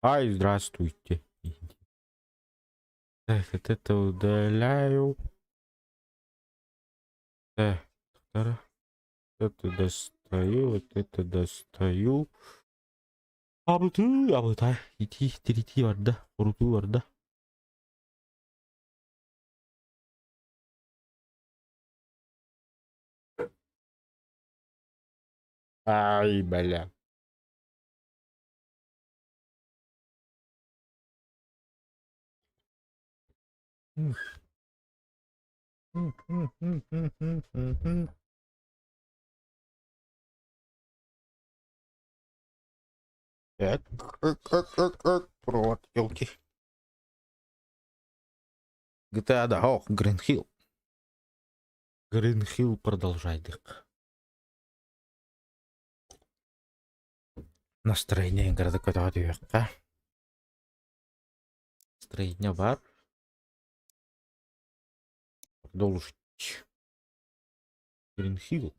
Ай, здравствуйте. Так, вот это удаляю. Так, это достаю, вот это достаю. Абыты, абытай. Ити, тирити барда, урутуу барда. Ай, бля. Так, провод, елки. GTA, да, о, Green Hill. Green Hill продолжайдык. Настроение города көтөҕө. Настроение бар. Продолжить. Green Hill.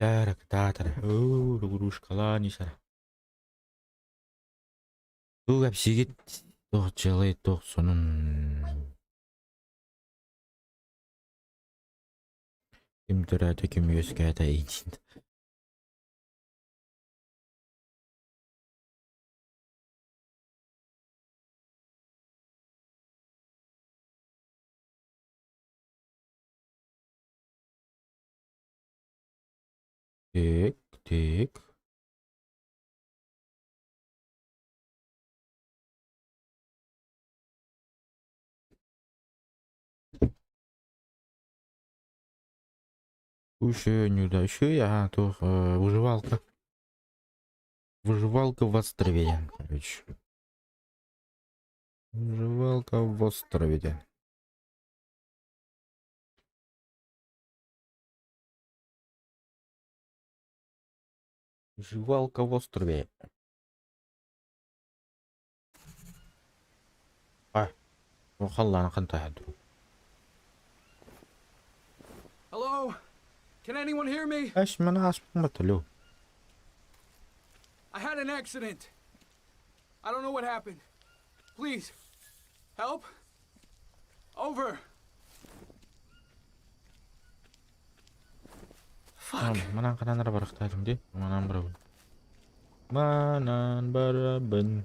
Тарак-татара. Оо, лугурушкалаани сара. Туг эпсигит туох дьыалай туох сонун. Ким төрөөтө ким үөскээтэ иитин. Так, так. Еще неудачу, я туох выживалка. Выживалка в острове, короче. Выживалка в острове. Выживалка в острове. А, халлаана хантан Hello? Can anyone hear me? Эш мана аспын I had an accident. I don't know what happened. Please, help? Over. Fuck. Манан ханан барахтаатым ди. Манан барабын. Манан барабын.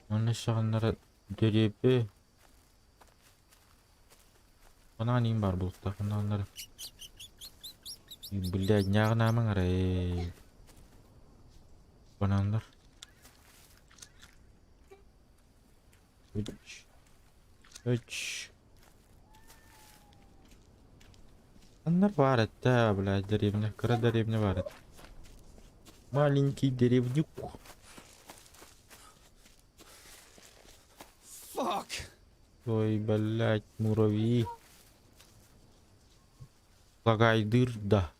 Манна шағаннара дөрепе. Манан им бар булта. Мананнар. Блядь, нягнамың арай. Банандар. Үч. Үч. Аннар бар это, блядь, деревня. Кыра деревня бар это. Маленький деревнюк. Fuck. Ой, блядь, муравьи. Лагайдыр, да.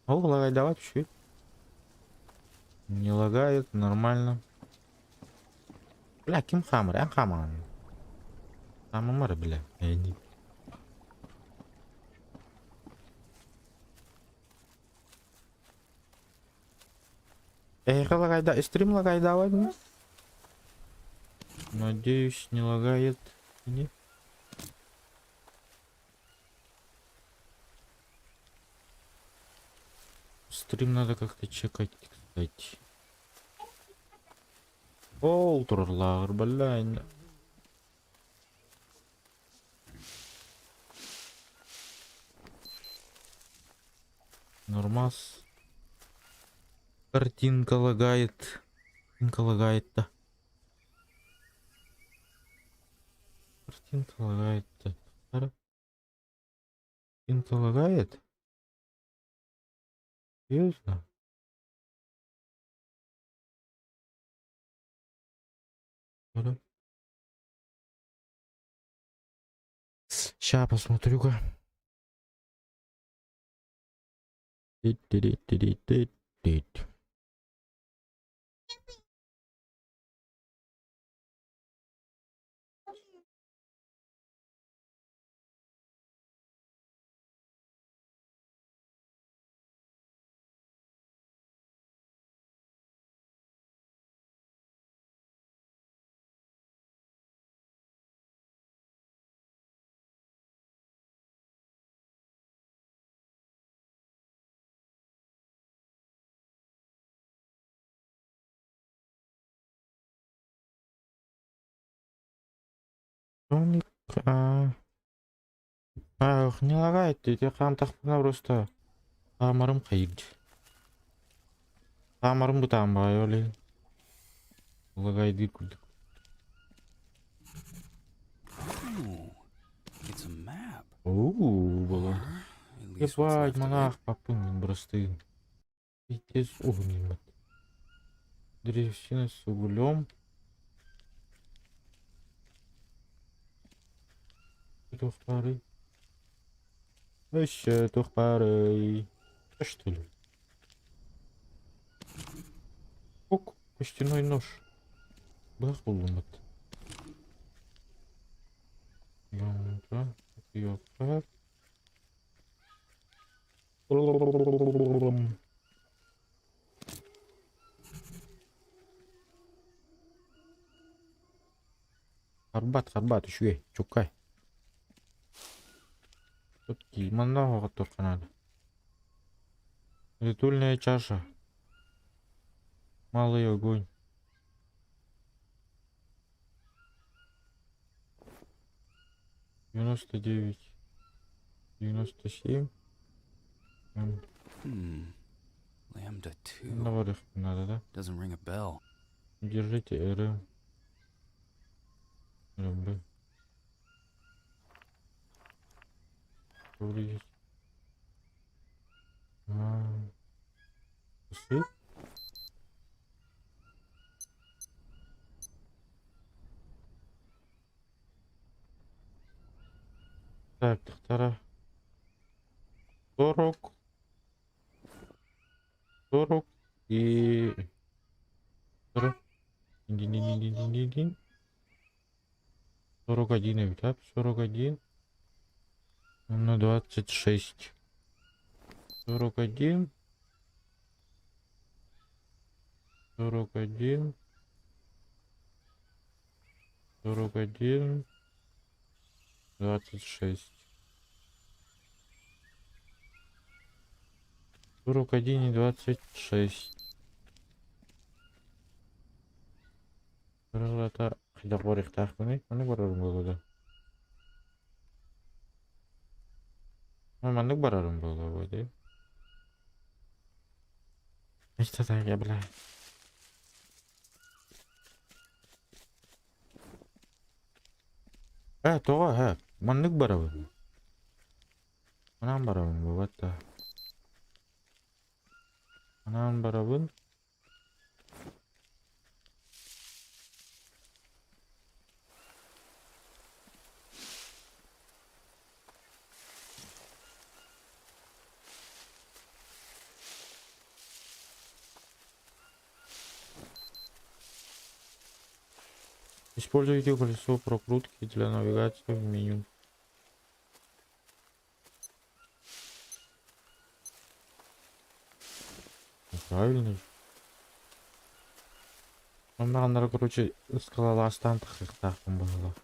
О, лагай давай чуть. Не лагает, нормально. Бля, ким хамыр, а хаман. Хамыр, бля. Не. Эй, лагай, да, стрим лагай давай. Надеюсь, не лагает. Не. Стрим надо как-то чекать, кстати. Ол турлар, бля. Нормас. Картинка лагает. Картинка лагает-то. Картинка лагает-то. Картинка лагает? Серьезно? Ща посмотрю-ка. Тит-тирит-тирит-тит-тит. А, не лагает, ити хаамтахпына просто хаамарым хайыыр. Хаамарым бытаан баҕайы ол иһин. Лагайдыыр курдук. Oh, it's a map. Уу, буолан. Or at least what's Ебать, left of it. монах папын простын. Пиздец угнемет. Древесина с углем. Тухпары. Еще тухпары. Что ли? Ок, костяной нож. Бах булумат. Ёпта. Харбат, харбат, үчүгэй, чуккай. Тут манна оҕотуохха наада. Ритуальная чаша. Малый огонь. 99. 97. Lambda 2. Наоборот, надо, да? Doesn't ring a bell. Держите РМ. РМБ. Повредить. А, Сып. Так, тахтара. 40. 40 и 40. Дин-дин-дин-дин-дин-дин. 41 эбит, 41 на 26. 41. 41. 41. 26. 41 и 26. Сорок хайдах барыахтаахпыный? Маннык барарым буолуо да? Маннык барарым буолуо дии. Я, бля. Ээ, тоҕо ээ, маннык барабын. Манан барабын буолбат да. Манан барабын. Используйте колесо прокрутки для навигации в меню. Ну, правильно же. Оннааҕар, короче, скалолазтаан тахсыахтаахпын быһыылаах.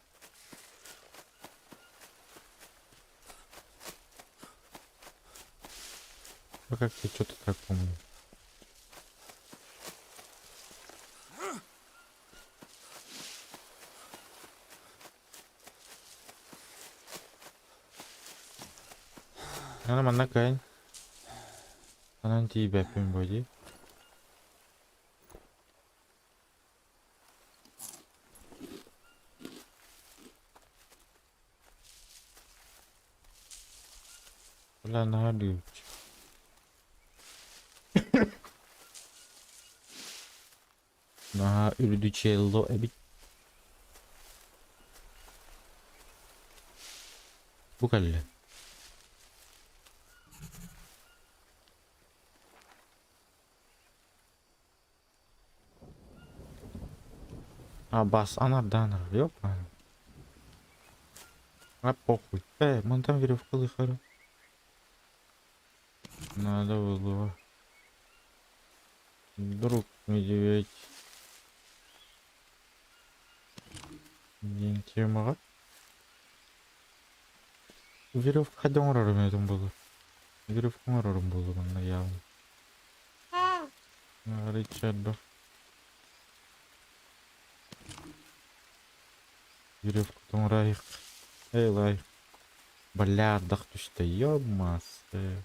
Ну как-то что-то так помню. Аны манна кыайан. Онон тиийбэппин буо дии. Бля, наһаа лүүч. Наһаа үрдүчелло эбит. Бу кэллэ. А, бас, анардан, ёпа. А похуй. Мантан веревка лыхара. Надо было. Друг медведь. Диэн темаҕа. Веревка хайдах оҥорорум этим буолуо. Веревка оҥорорум буолуо манна явно. Ричард. Веревка оҥорайык. Эй, лай. Бля, ардах түстэ. Ёбмасты.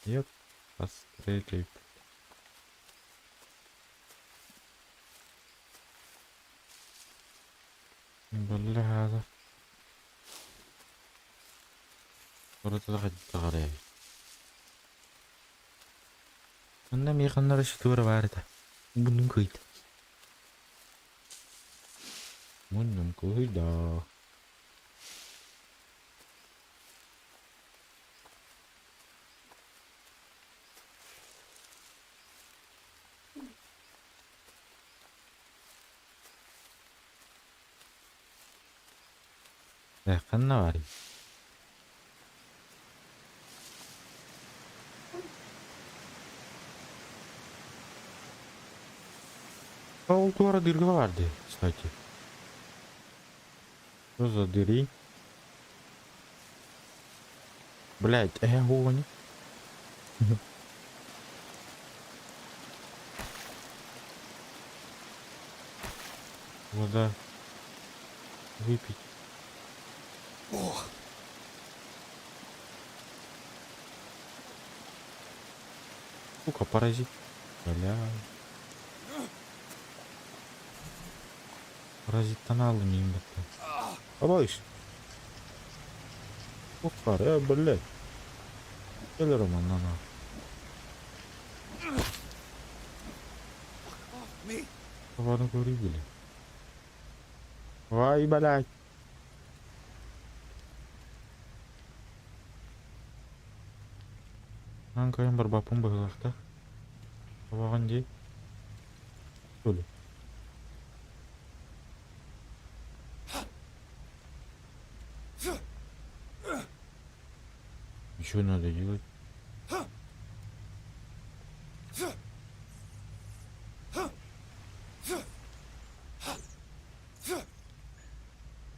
Ёп, пострелит. Бля, هذا. Манна эмиэ ханна эрэ туора баар этэ. Муннум кыйда. Муннум кыйда. Э, ханна баарый? Ол туора дырга баар дии, кстати. Что за дыры? Блядь, огонь. Вода. Выпить. Ох. Сука, паразит. Бля. Паразиттан алды миин бытта. Абайш. Ох, блядь. Кэл Роман, на на. Fuck off me. Табаны көрүй били. Вай, блядь. Аан кыайан барбаппын быһыылаах Табаҕын дии. Что ли? Что надо делать?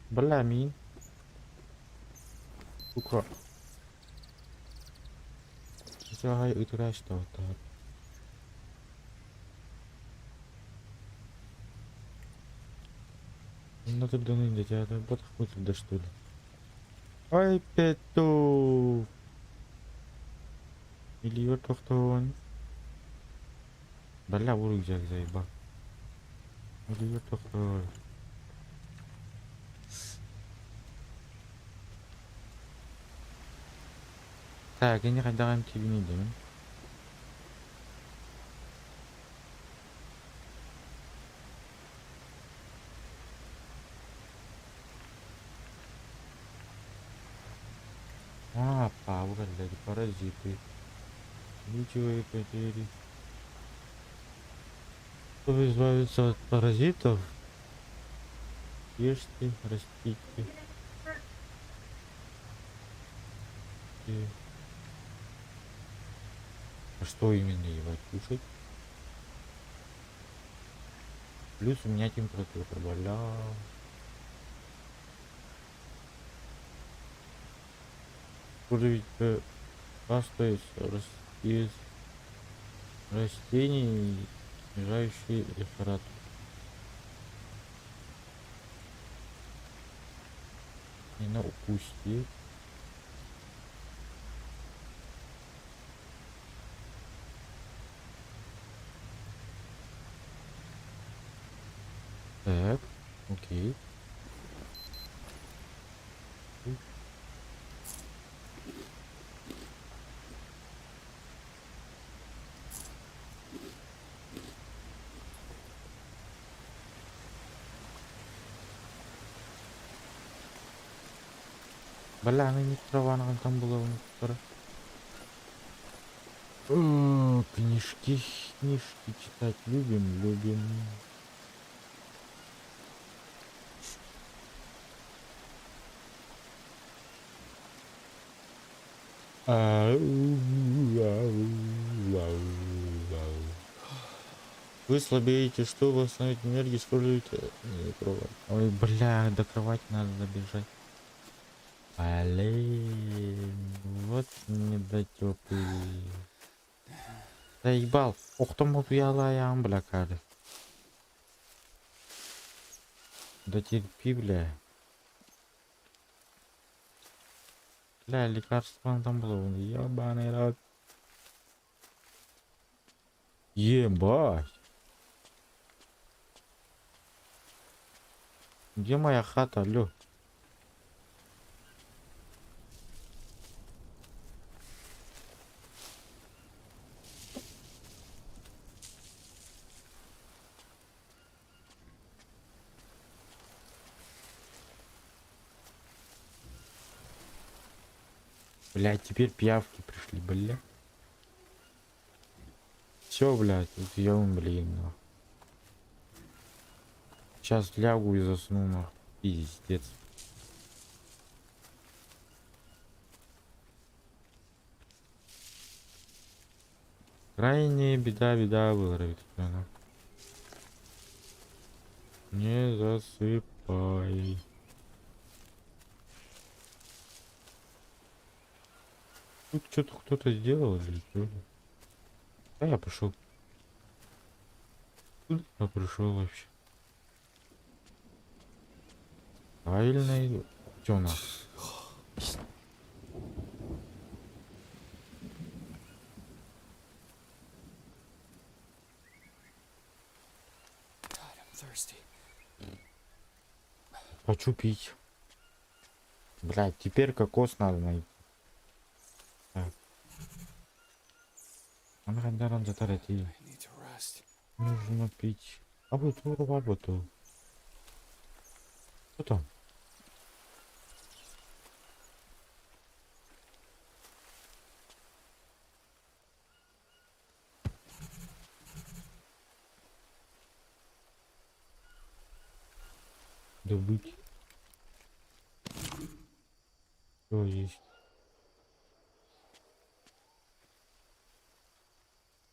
Бля, мин. Сука. Чаһай ытыраачтабыттар. Онно турдан дядя, да что ли? Ой, петух! Или тохтоон. Бля, бу рюкзак заебал. Или тохтоон. Так, кини хайдах эмтиибиний дэмин? А, блядь, паразиты. Ничего потери. Чтобы избавиться от паразитов, ешьте, растите. А что именно ебать кушать? Плюс у меня температура, бля. Уровень паста из растений, снижающий лихорадку. Не на укусти. Так, окей. Бля, аны трава там было. Книжки, книжки читать любим, любим. Вы слабеете, чтобы восстановить энергию, используйте кровать. Ой, бля, до кровати надо добежать. Блин, вот недотёпы. Заебал. Охтом утуйалаайаҕын, бля, кары. Да терпи, бля. Бля, лекарство там было, ебаный рот. Ебать. Где моя хата, алло? Блядь, теперь пиявки пришли, бля. Все, блядь, тут я, блин, нахуй. Сейчас лягу и засну, нахуй. Пиздец. Крайняя беда, беда была, ведь, Не засыпай. Тут что-то кто-то сделал или что? Да я пошел. Куда я пришел вообще? Правильно иду. Чё нахуй? God, I'm thirsty. Хочу пить. Блядь, теперь кокос надо найти. Так. I need to rest. Нужно пить. А вот работу. Что там? Добыть. Что есть?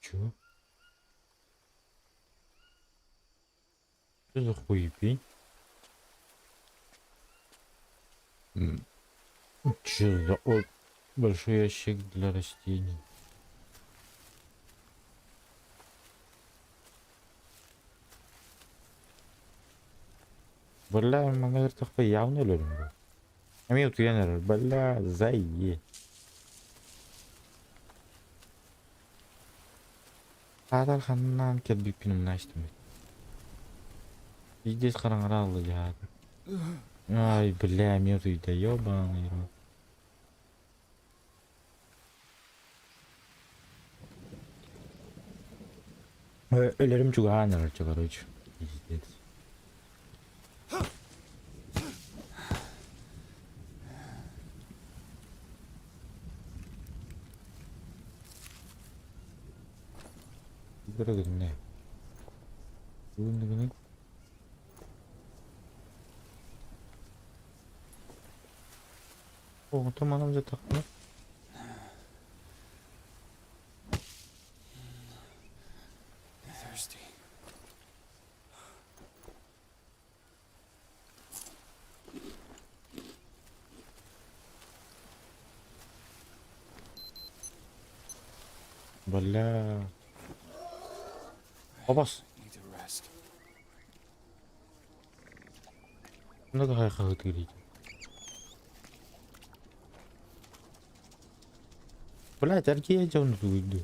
Чё? Что за хуепень? Чё за... О, большой ящик для растений. Бля, наверное, явно өлөрүм. Эми утуйан эрэр. Бля, зае. Саатар ханнаан кэлбиппин умнаачтым. Пиздец хараҥара дьаат. Ай, бля, эмиэ утуйда, ёбаный рот. Өлөрүм чугаһаан эрэр, короче. Пиздец. Гынне. Гынны. О, онтон манан дьэ тахна. Thirsty. Бля. Абас. I need to rest. Надо хайхаһыт Блять, эргийэ дьон тугуйду.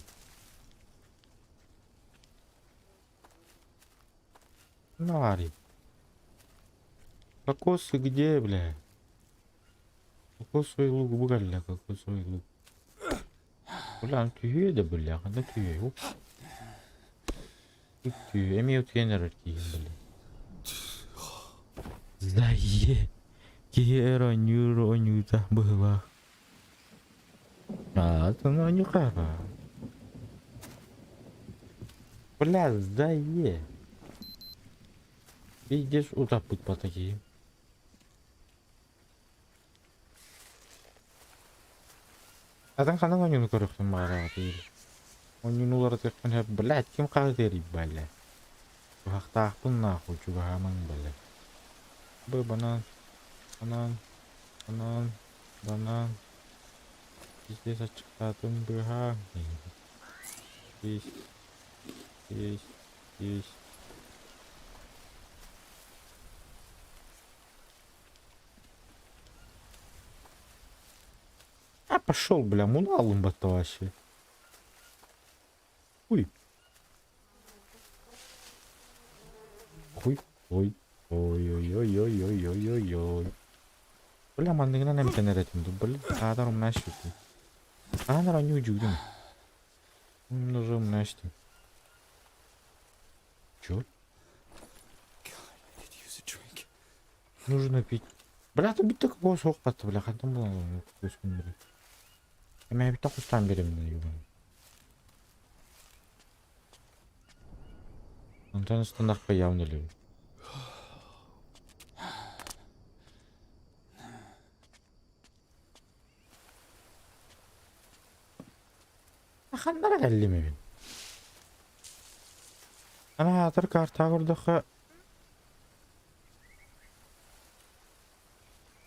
Нари. Кокосы где, бля? Кокосовый лук, бля, кокосовый лук. Бля, ну түһүө да, бля, ханна түһүө? Оп. Тут түһүө, эмиэ утуйан эрэр киһим, бля. Зае. Киһи эр оонньуур оонньуута быһыылаах. Аатын оонньуохха. Бля, сдай. Пиздец утаппыт бата киһи. Атын ханан оонньууну көрүөхпүн баҕараҕытый? Оонньууну уларытыахпын сөп. Блядь, ким хаһытыарый бля? Туһахтаахпын нахуй, чугаһаамаҥ бля. Б банан, банан, банан, банан. Пиздец аччыктаатым быһаа. Есть, есть, есть. А пошел, бля, муналым вообще. Хуй. Хуй. Ой. Ой-ой-ой-ой-ой-ой-ой-ой. Бля, манныгынан эмтэнэр этим ду, бля, хаатар умнаащыты. Хаанар оонньуу дьүүрүм. Уже умнаащтым. Чё? Нужно пить. Бля, тут бит такого суох батта, бля, хантан булан көскүн бля. Эмэ бит кустан беремин юбан. Онтон ыстандахпа явно ли. Ханнара кэллим эбин. Ана аатар картаҕа көрдөххө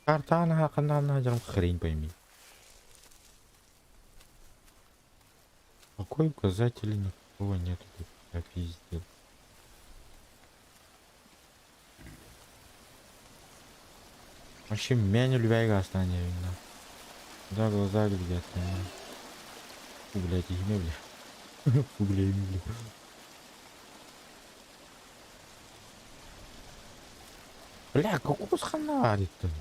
Картаҕа наһаа ханна дьарым хрень пойми. Какой указателя никакого нету тут, я пиздец. Вообще меня не любя останется видно. Куда глаза глядят, наверное. Фу, блядь, имя, бля. Фу, бля, имя, бля. Бля, кокос ханна диттин.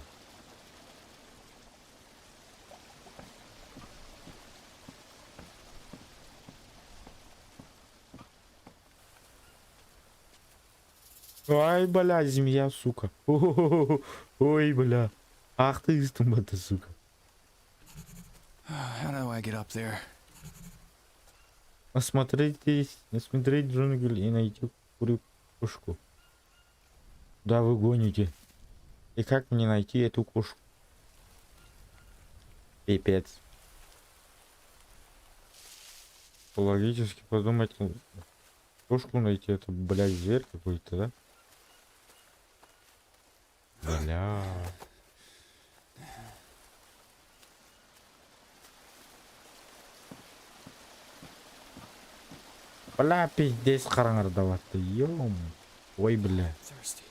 Ай, бля, змея, сука. Ой, бля. Ах ты истумбата, сука. How do I get up there? Осмотритесь, осмотреть джунгли и найти курю кошку. Да вы гоните. И как мне найти эту кошку? Пипец. Логически подумать, ну, кошку найти, это, блядь, зверь какой-то, да? Бля. Бля, пиздец хараҥардаватты, ё. Ой, бля. Thirsty.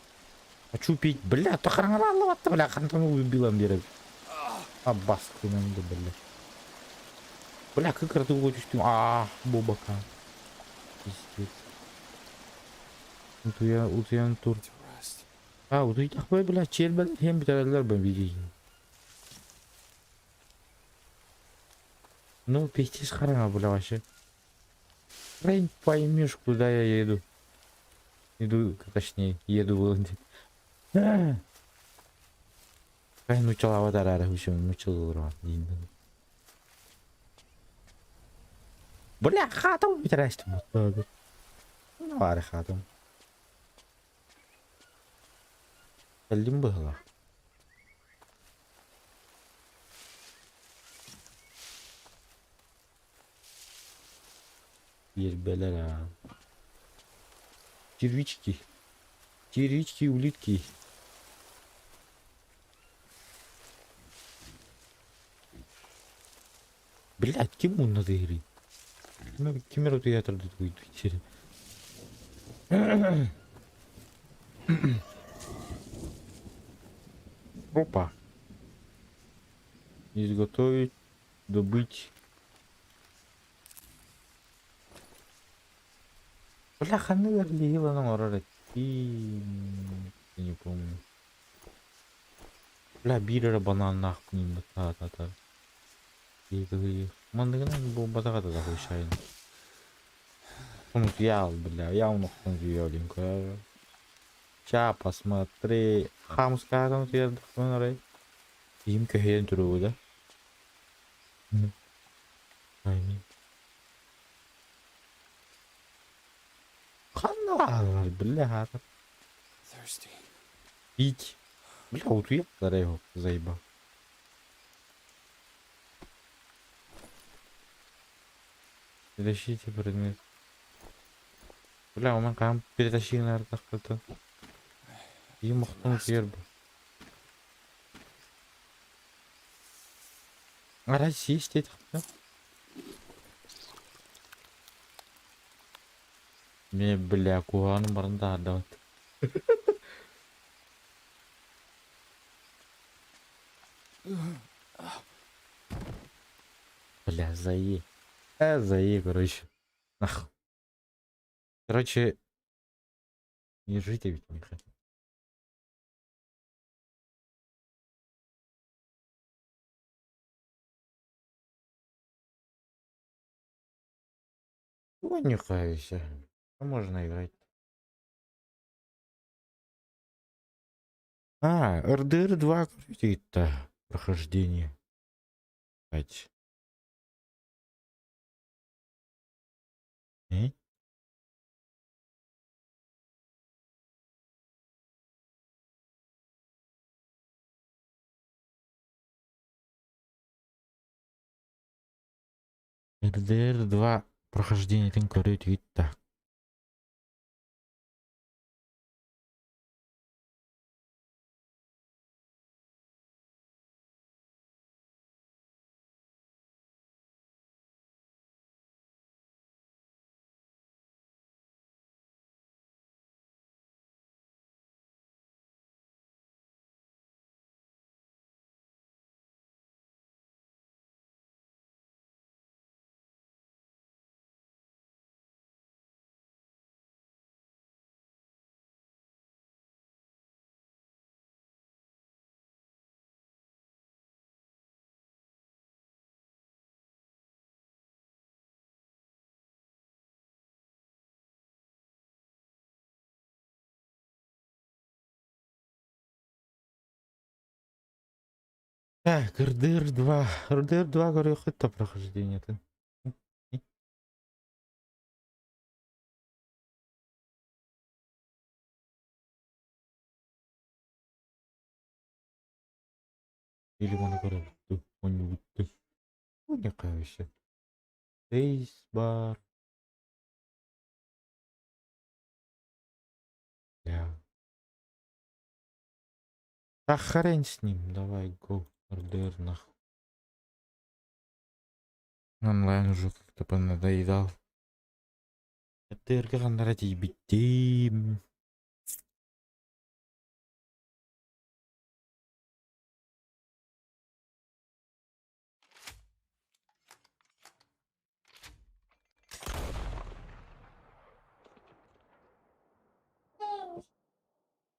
Хочу пить, бля, то хараҥараллаватты, бля, хантан убилам берет. Абаскынан да, бля. Бля, как ты түстүм. А, бобака. Пиздец. Утуя, утуйан тур. To rest. А, утуйдахпай, бля, чиэрбэлэр иһэн бүтэрэллэр бу видео. Ну, пиздец хараҥа, бля, вообще. Хрень поймешь, куда я еду. Иду, точнее, еду вон. Ай, нууччалаабат араара еще нууччалыыр диин. Бля, хатым бүтэрээстим. Бары хатым. Кэллим быһыла. Иэрбэлэр аа. Червячки. Червячки, улитки. Блядь, ким мунна тыырый? Ну, ким эрэ утуйа турда Опа. Изготовить, добыть. Бля, ханныгар лиһилан оҥорор этим. Не помню. Бля, биир эрэ банааннаахпын таата. Манныгынан буолбатах этэ да шайын. Утуйаал, бля, я унохтон утуйа Ща посмотри. Хаамыскаатан утуйардахпын арай киһим көһүйэн туругуда. Ханна бааллар биллэ хаатар. Thirsty. Пить. Бля, утуйаллар его заебал. Перетащите предмет. Бля, у меня перетащи наверное, Киһим охтон утуйар бу. Арай сиэс диэтэхпинэ. Мне, бля, куһаҕаным баран таһаардабыт. Бля, заи. Заи, короче. Нах. Короче, не жить ведь Миха. Ну, нихуя Можно играть. А, RDR 2 это прохождение. Кстати. Э? RDR 2 прохождение тин көрүтүгүттэ. Так, RDR 2. RDR 2 көрүөххүт прохождение-тын. Или маны көрөбүттү, оонньуубутту. Нихуя Space bar. Бля. Да хрен с ним, давай, go. RDR нахуй. Онлайн уже как-то понадоедал. RDR-га ханнара тиийбиттим.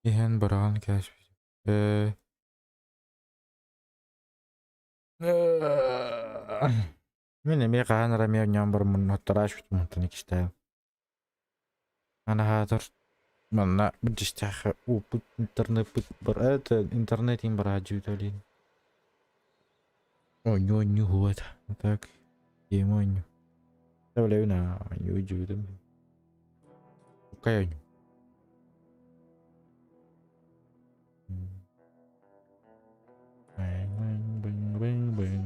Иһэн быраҕан кээспит. Ээ Мин эмиэ хаһан эрэ эмиэ оонньоон бараммын оттораачпытым онтон иккистээн. Анаһаатар манна бүддьүстээх ууппут интернеппит бар это интернетин бараадьыыталиин. Оонньуу оонньуу вот так гейм оонньуу. Тэбэлэбин аа оонньуу дьүбүтүм. Какая оонньуу? Bang bang bang bang.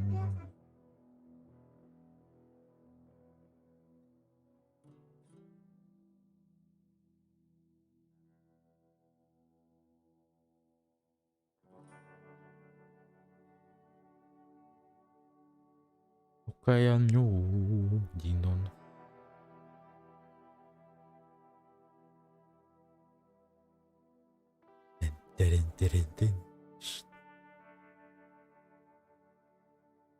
Какая оонньуу диин онно. Тэрин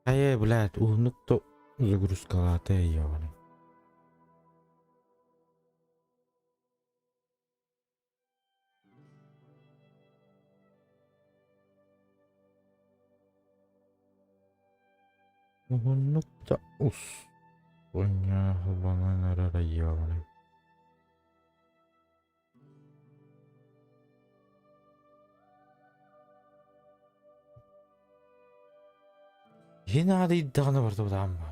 Хайа, блядь, уһуннук да загрузкалаата ёбаный. Уһуннук да ус. Оонньоохуланан эрэр ёбаный. Наадыйдаҕына барыта бытаамма.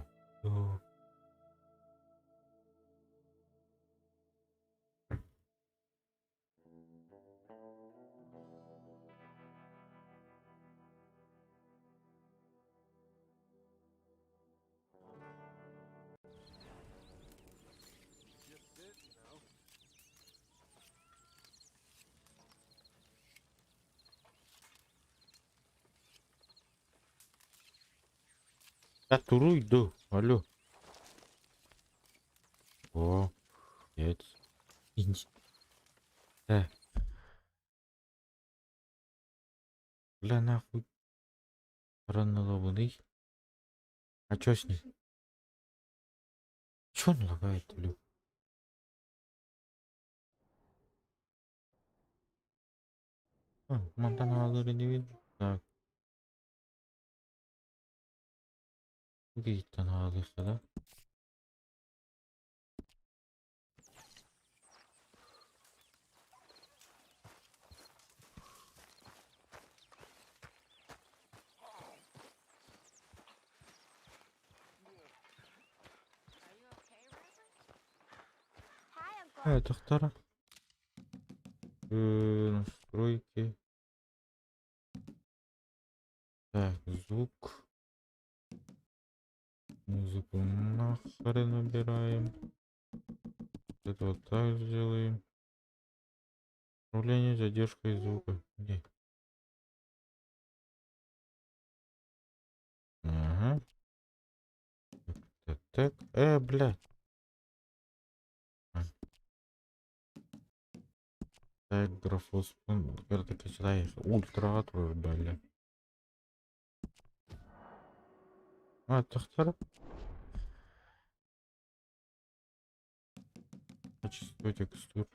Да туруй ду, алло. О, нет. Инди. Э. Бля, нахуй. Ранолобный. А чё с ним? Чё он лагает, алло? А, Монтана не видно. Так. Гейтан да? Тохтара. Настройки. Так, звук. Музыку нахрен набираем. Это вот так сделаем. Управление задержкой звука. Где? Ага. Так, так, так. Блядь. Так, графос. Ультра, бля. А, тохтар. Качество текстур.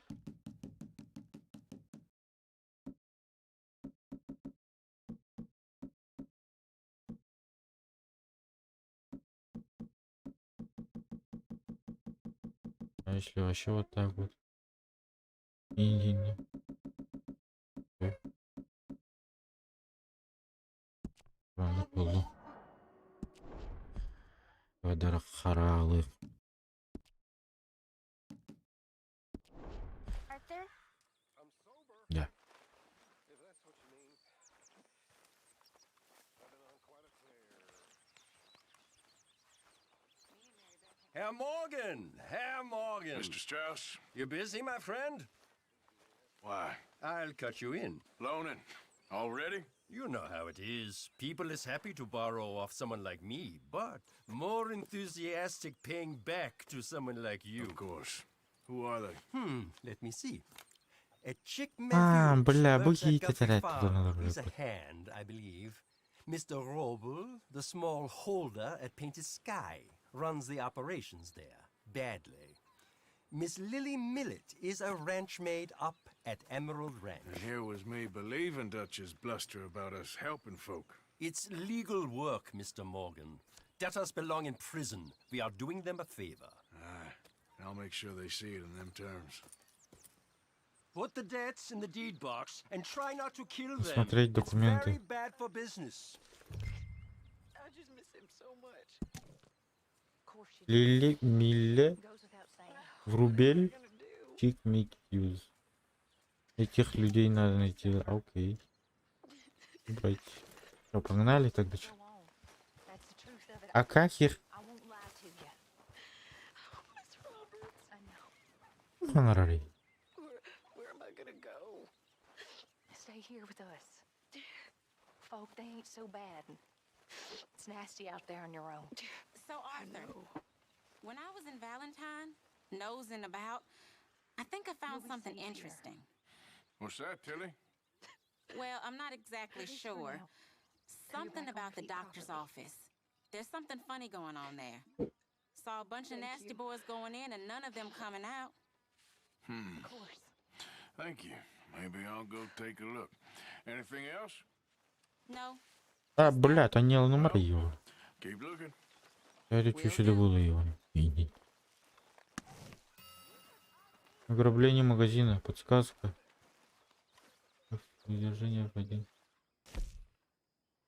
А если вообще вот так вот? Не-не-не. Ладно, полу. Харалы. Да. Herr Morgan! Herr Morgan! Mr. Strauss? You busy, my friend? Why? I'll cut you in. Loaning. Already? You know how it is. People is happy to borrow off someone like me, but more enthusiastic paying back to someone like you. Of course. Who are they? Let me see. A Chick А, Matthews бля, works at буги Guthrie тетрадь Farm. туда надо, He's a блядь. hand, I believe. Mr. Roble, the small holder at Painted Sky, runs the operations there. Badly. Miss Lily Millet is a ranch maid up at Emerald Ranch. And here was me believing Dutch's bluster about us helping folk. It's legal work, Mr. Morgan. Debtors belong in prison. We are doing them a favor. Aye. I'll make sure they see it in them terms. Put the debts in the deed box and try not to kill them. Посмотреть It's документы. very bad for business. I just miss him so much. Of course you do. Лили Милле Goes without saying. Врубель What am I gonna do? Чик Микьюз. Этих людей надо найти. Окей. Убрать. Что, погнали тогда? Чё? Go on. That's the truth of it. А как их? I won't lie to you. Miss Roberts, I know. Гонорарий. where am I gonna go? Stay here with us. Folk, they ain't so bad. It's nasty out there on your own. So, Arthur, when I was in Valentine, nosing about, I think I found You'll be something safe here. interesting. What's that, Tilly? Well, I'm not exactly At least for sure. now. Till you're Something back on about your the feet doctor's properly. office. There's something funny going on there. Saw a bunch of Thank nasty you. boys going in and none of them coming out. Of course. Thank you. Maybe I'll go take a look. Anything else? No, А, бля, то не номер его. Keep looking. Я чуть было его. Иди. Ограбление магазина. Подсказка. Выдержание в один.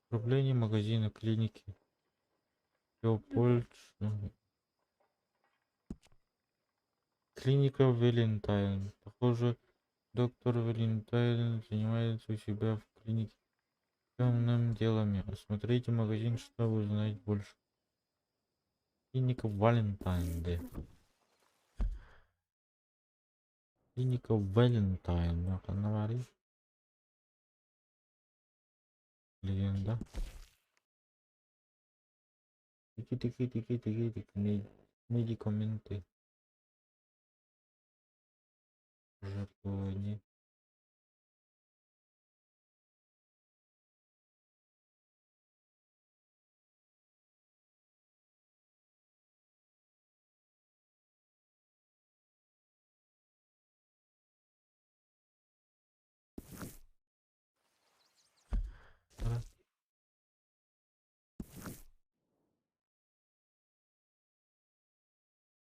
Ограбление магазина, клиники. Леопольд. Клиника Валентайн. Похоже, доктор Валентайн занимается у себя в клинике темными делами. Осмотрите магазин, чтобы узнать больше. Клиника Валентайн, да. Клиника Валентайн. Ну, Легенда. Тики-тики-тики-тики-тики. Медикаменты. Жертвование.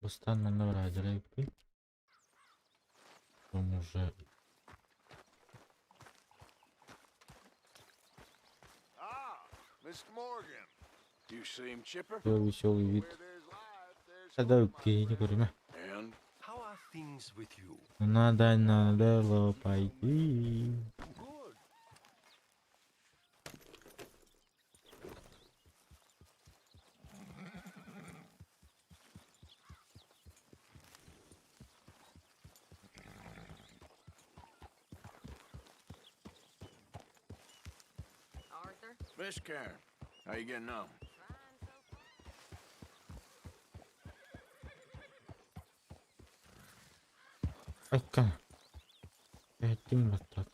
Бастан манна бараадьарайбытый. Потом уже Ah, Mr. Morgan. You seem chipper. Веселый вид. Where there's life, there's Да, hope, my окей, не friend. говорим. And How are things with you? Надо на дело пойти. Good. Arthur? Miss Karen, how you getting on? Айка. Этим вот так.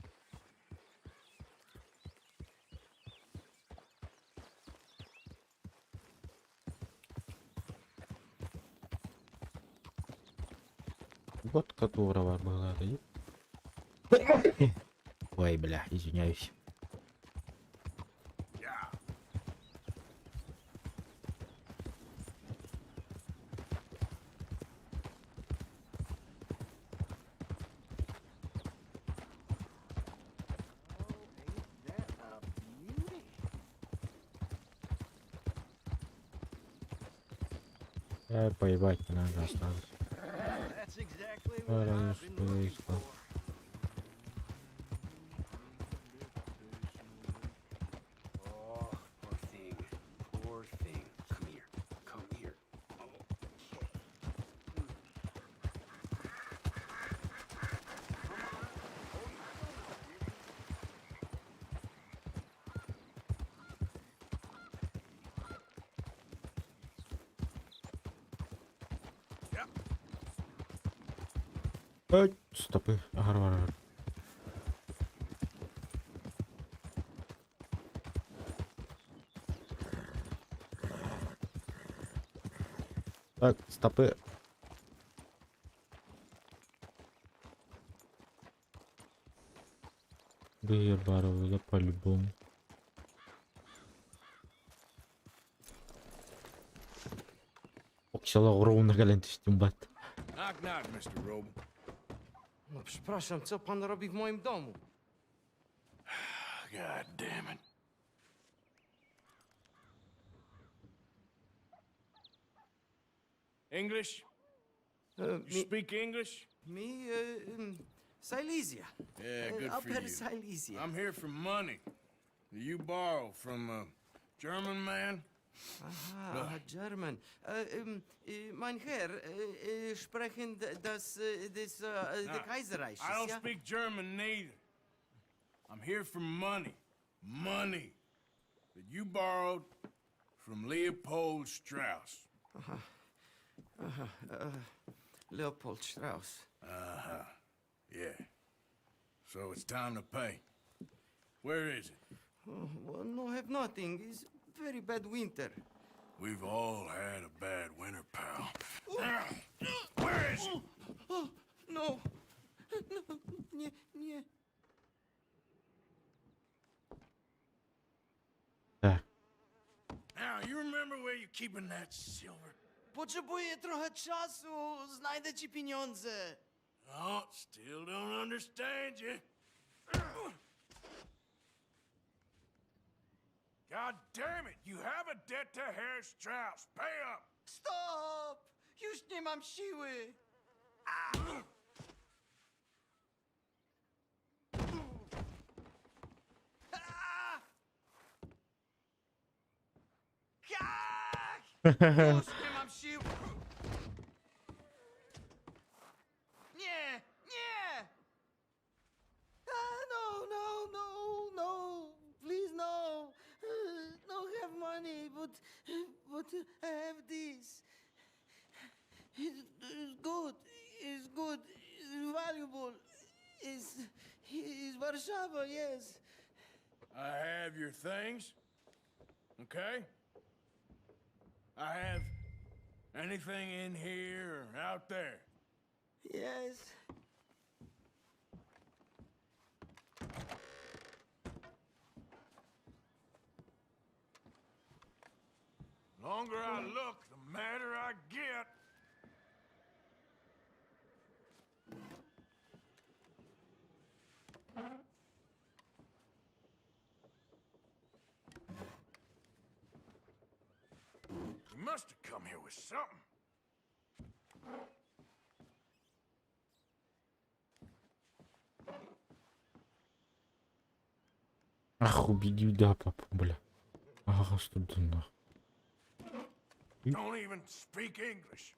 Вот которого была, да? Ой, бля, извиняюсь. Yeah. Ain't that a beauty? Я поебать не надо осталось. That's exactly what I've been looking Что for. Oh, poor thing. Poor thing. Come here. Come here. Oh. Ой, стопы. Ага, ага, ага. Так, стопы. Да да по-любому. Окшала ровно кэлэн түстүм бат. Knock, knock, Mr. Wróbel. No przepraszam, co pan robi w moim domu? God damn it. English? You Me, speak English? me, Silesia. Yeah, good for Upper you. Silesia. I'm here for money that you borrow from a German man. Aha, German. Mein Herr, sprechen das, des, the Kaiserreich, I don't ja? speak German neither. I'm here for money. Money that you borrowed from Leopold Strauss. Leopold Strauss. Yeah. So it's time to pay. Where is it? Oh, well, no, have nothing. It's very bad winter. We've all had a bad winter, pal. Where is it? Oh, no. No, nie, nie. Так. Now, you remember where you're keeping that silver? Potrzebuję trochę czasu. Znajdę ci pieniądze. Oh, still don't understand you. God damn it, you have a debt to Herr Strauss. Pay up! Stop! Już nie mam siły! A! Ach! Już nie mam sił! Nie! Nie! Ah, no, no, no, no! Please, no! No have money, but I have this. It's good. It's good. It's valuable. It's Warszawa, yes. I have your things. Okay? I have anything in here or out there. Yes. Longer I look, the madder I get. You must have come here with something. Ах, убеди, да, папа, бля. Ага, что ты нахуй. Don't even speak English.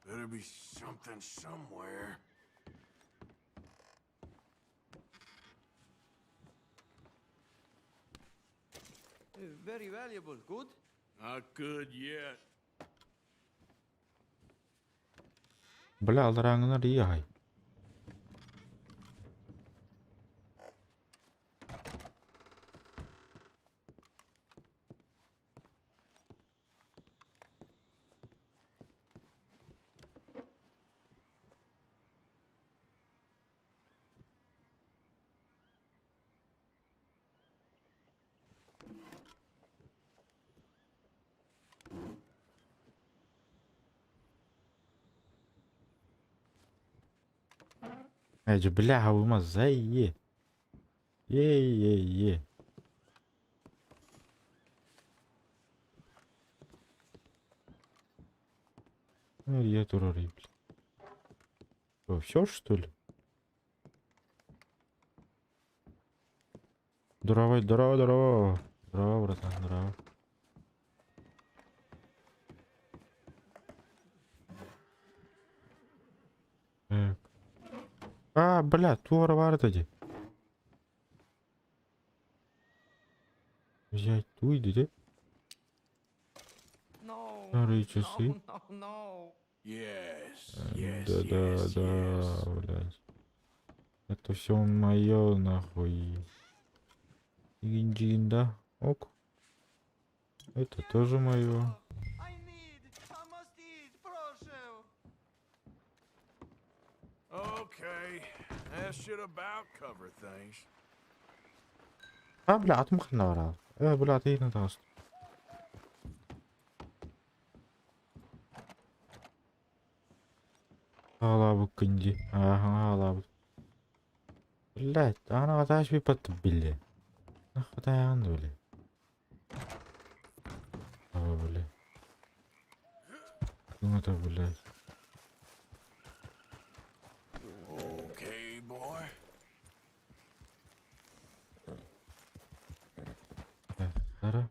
Better be something somewhere. Very valuable. Good? Not good yet. Бля, алараңына рияй. Эжи, бля, хавыма зай. Е, е, е. Ну, я турары, бля. Что, все что ли? Здорово, здорово, здорово. Здорово, братан, здорово. Так. А, бля, туора бар дии. Взять туй дии. No. Старые часы. No, no, no. Yes, yes, Да, да, yes, да, yes. блядь. Это все мое, нахуй. Игин да? Ок. Это тоже мое. I need. I must eat. Proszę. Okay, that should about cover things. А, бля, атым хана бар. Э, бля, ты на таст. Ала күнди. Ага, ала. Блядь, ана каташ би пат биле. Нахуй бля. А, бля. Ну это, блядь. Okay, boy. Так, Сара.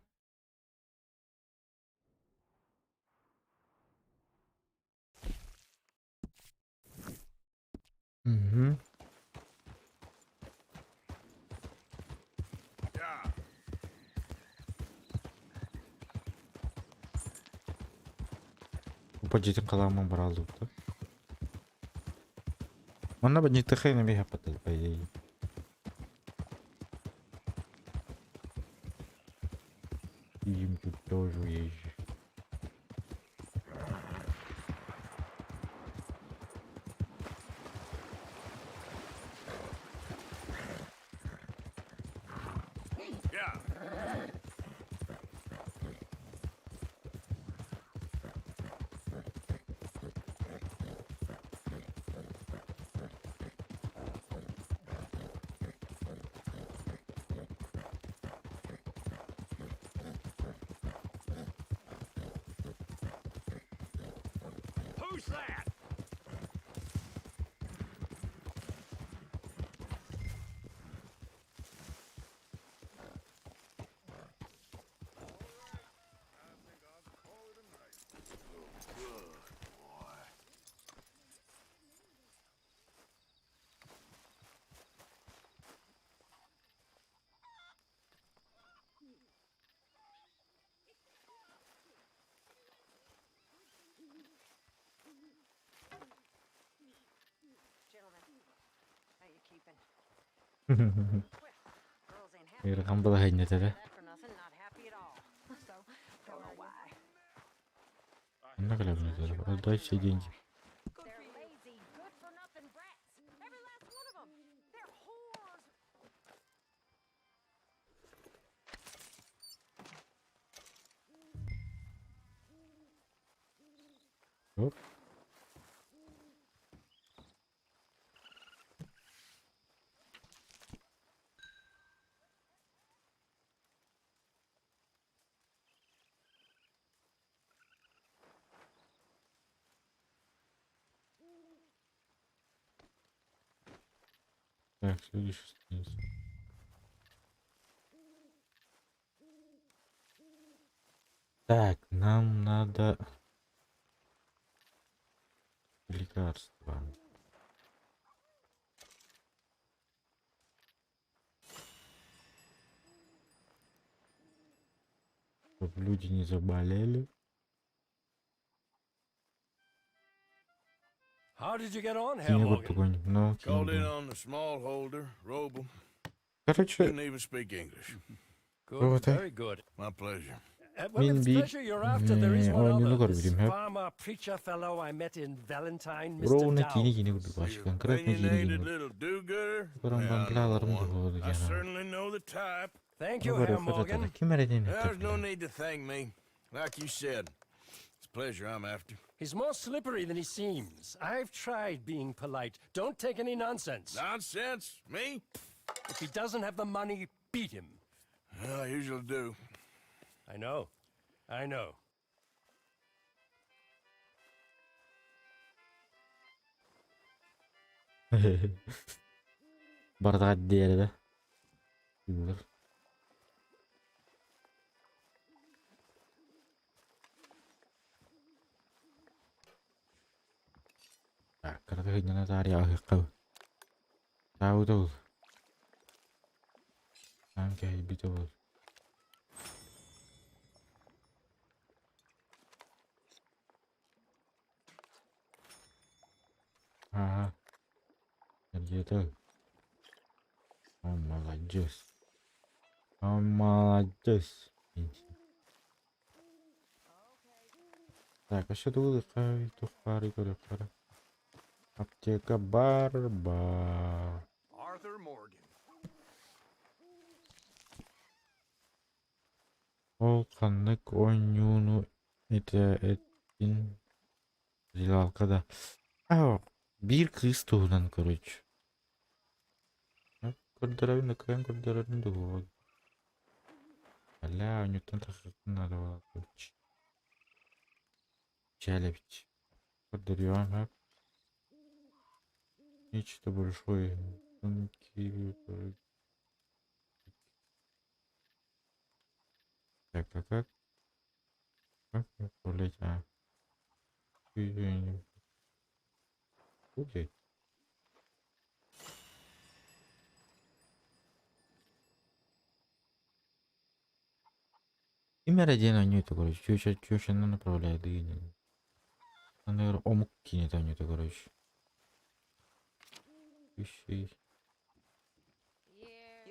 Угу. Yeah. Упадите каламан баралды да. Онна бы не тхэ на бега по идее. Им тут тоже есть. Yeah. Who's that? Gentlemen, how you keeping? Well, girls ain't happy. Ыарахан балаһыанньата да. That for nothing, not happy at all. So, don't know why. Онно кэлэбин этэр. Отдай все деньги. They're lazy, good for nothing brats. Every last one of them. They're whores. Оп. Так, следующая страница. Так, нам надо лекарства. Чтоб люди не заболели. How did you get on, Herr Кини Morgan? курдугун, но Called in кини. on the smallholder, Roble. Короче, Didn't even speak English. Good, Вот, э. very good. My pleasure. Well, if Мин it's биир pleasure you're after, there is one оонньууну other. This көрбүтүм һэп. farmer preacher fellow I met in Valentine, Mr. Ровно кини Downs. кини курдук The вообще конкретно кини кини opinionated курдук. little do-gooder? Баран Yeah, I know бамплаларым one. дуһуоду I диэн. certainly know the type. Thank you, Бары Herr фототара Morgan. ким эрэ диэн There's no этэр. need to thank me. Like you said, it's pleasure I'm after. He's more slippery than he seems. I've tried being polite. Don't take any nonsense. Nonsense? Me? If he doesn't have the money, beat him. Well, I usually do. I know. I know. Бардаға диэри да. Билэр. Так, карата хыднана таарыйа аһыахха. Таабыта ол. Таан кэһэйбитэ ол. Ага. Где-то. Он молодец. Он молодец. Так, а что тут Аптека Барба. Arthur Morgan. Ол ханнык оонньууну ити эттин зилалка да. А, биир кыыс туһунан короче. Көрдөрөбүн кыайан көрдөрөрүн дуо. Бля, оонньууттан тахсыахпын наада буолла. Чээлэбит. Көрдөрүөм хөп. Нечто большое. Тонкий. Так, а как? Как управлять? А. Окей. Ким эрэ диэн оонньуута короче, чүөчэ чүөчэнэн направляет дыгын. Наверное, омук кинет оонньуута короче. Ищи.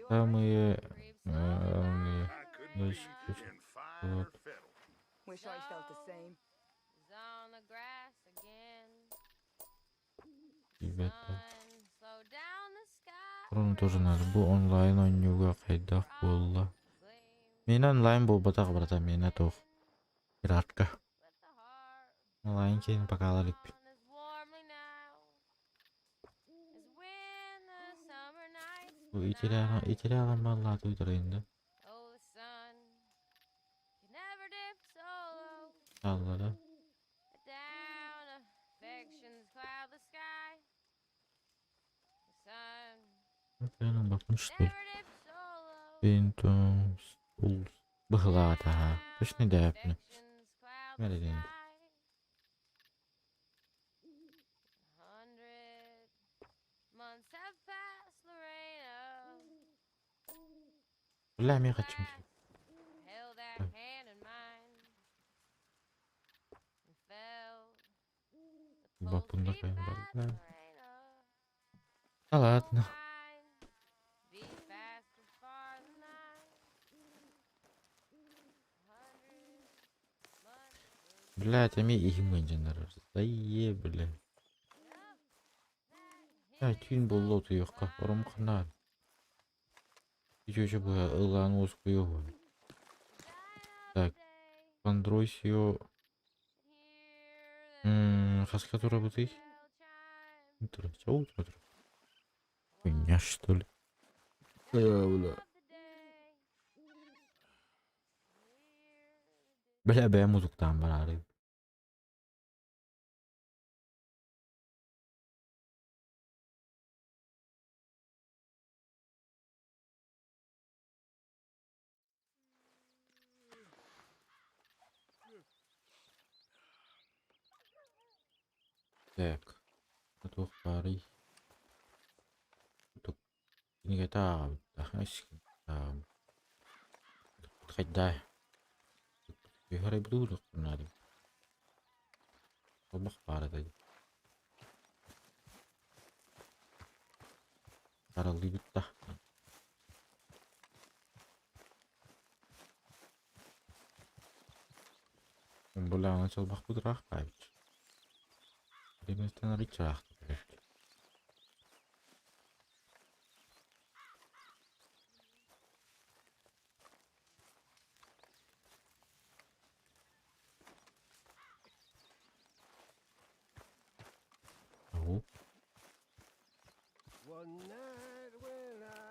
Самые главные дальше вот. Wish I felt the same. Ребята. Рону тоже надо. Бу онлайн оонньууга хайдах буолла. Мин онлайн буолбатах братан, миэнэ туох. Пиратка. Онлайн киһини пока ала иликпин. Бу итилээн итилээн баллааты ыытарайын да. Алла да. Бакын что ли? Phantom Souls. Быһылаата. Точно дэпнэ. Мэридин. Бля, мен хочу. Бапында да. Да ладно. Блять, ами иһим ыдьанар. Дайе, бля. Я түүн буолла утуйуохха, ором ханаар. Үчүөчэ быһа ылаан уоскуйуоҕун. Так, Андросио хаска турабытый? Утро, утро, утро. Хуйня, что ли? Бля. Бля, бэйэм утуктаан бараары. Так, туох баарый? Кинигэтэ ааҕабыт хайдаа Түһэрэ Олбох баар этэ Араллыыбыт да Булаҕына чалбахпыт ыраах баайбыт. Реместен арыйча ыраахтар.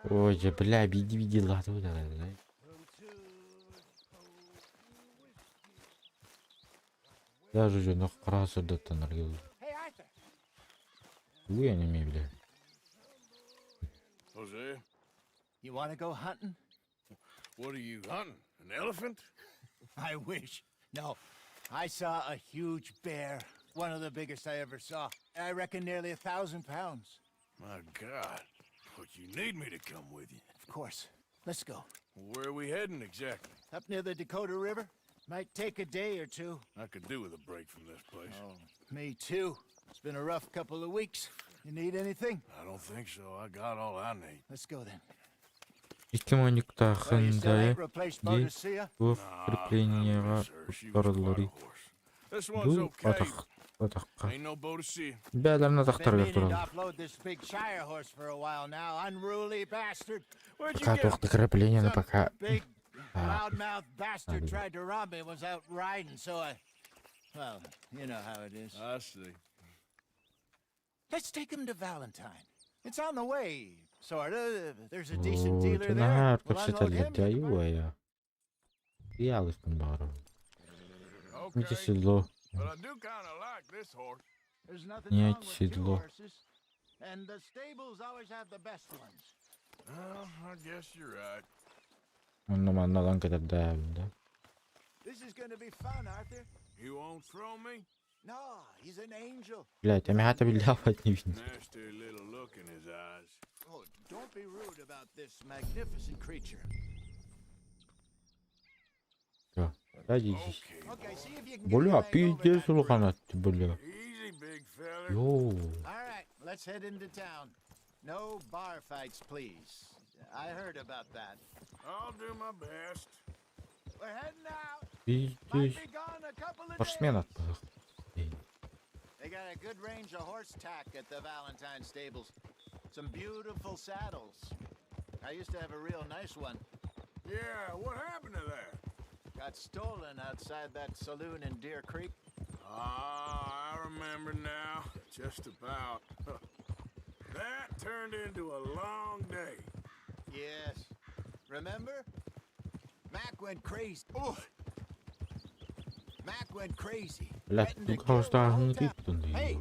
Ой, же, бля, биди биди латы да. Даже уже нох красырдаттан аргыл. Уя не бля. Hosea, You want to go hunting? what are you hunting? An elephant? I wish. No, I saw a huge bear. One of the biggest I ever saw. I reckon nearly 1,000 pounds. My God. But you need me to come with you. Of course. Let's go. Where are we heading exactly? Up near the Dakota River. Might take a day or two. I could do with a break from this place. Oh, me too. It's been a rough couple of weeks. You need anything? I don't think so. I got all I need. Let's go then. Икки Well, you still мунньуктаахындай ain't replaced ди Boadicea? туох Nah, креплениеҕа I miss her. She was quite a туттарылларый? horse. This one's Бу okay. атах атахха. Ain't no Boadicea. Бээлэрин Been атахтарыгар meaning to тураллар. offload this big Shire horse for a while now. Unruly bastard. Where'd you Пока get туох him? да креплениены Some пока. big А, loudmouth bastard Ah, tried to rob me. Was out riding, so I. Well, you know how it is. I see. Let's take him to Valentine. It's on the way, sorta. There's a decent Оо, dealer there. наһаа We'll unload кэпсэтэллэр him. дьэ айуу Ялыстын баҕарабын. Ити Okay. седло. But I do kind of like this horse. There's nothing Нет, wrong with two седло. horses. And the stables always have the best ones. Well, I guess you're right. Онно манна ылан кэтэрдээбин да. This is gonna be fun, Arthur. You won't throw me? No, he's an angel. Блядь, эмиэ биллээбэт нибин. Nasty little look in his eyes. Oh, don't be rude about this magnificent creature. Садитесь. Okay. Okay, see if you can get your Бля, leg over пиздец that улахан бля. Easy, big feller. Йоу. All right, let's head into town. No bar fights, please. I heard about that. I'll do my best. We're heading out. Might Пиздец. be gone a couple of Спортсмен days. атпах. They got a good range of horse tack at the Valentine stables. Some beautiful saddles. I used to have a real nice one. Yeah, what happened to that? Got stolen outside that saloon in Deer Creek. Ah, I remember now. Just about. That turned into a long day. Yes. Remember? Mac went crazy. Oh. Mac went crazy. Бля, threatened to тут kill the whole хаустааһын town. тыыттын Hey!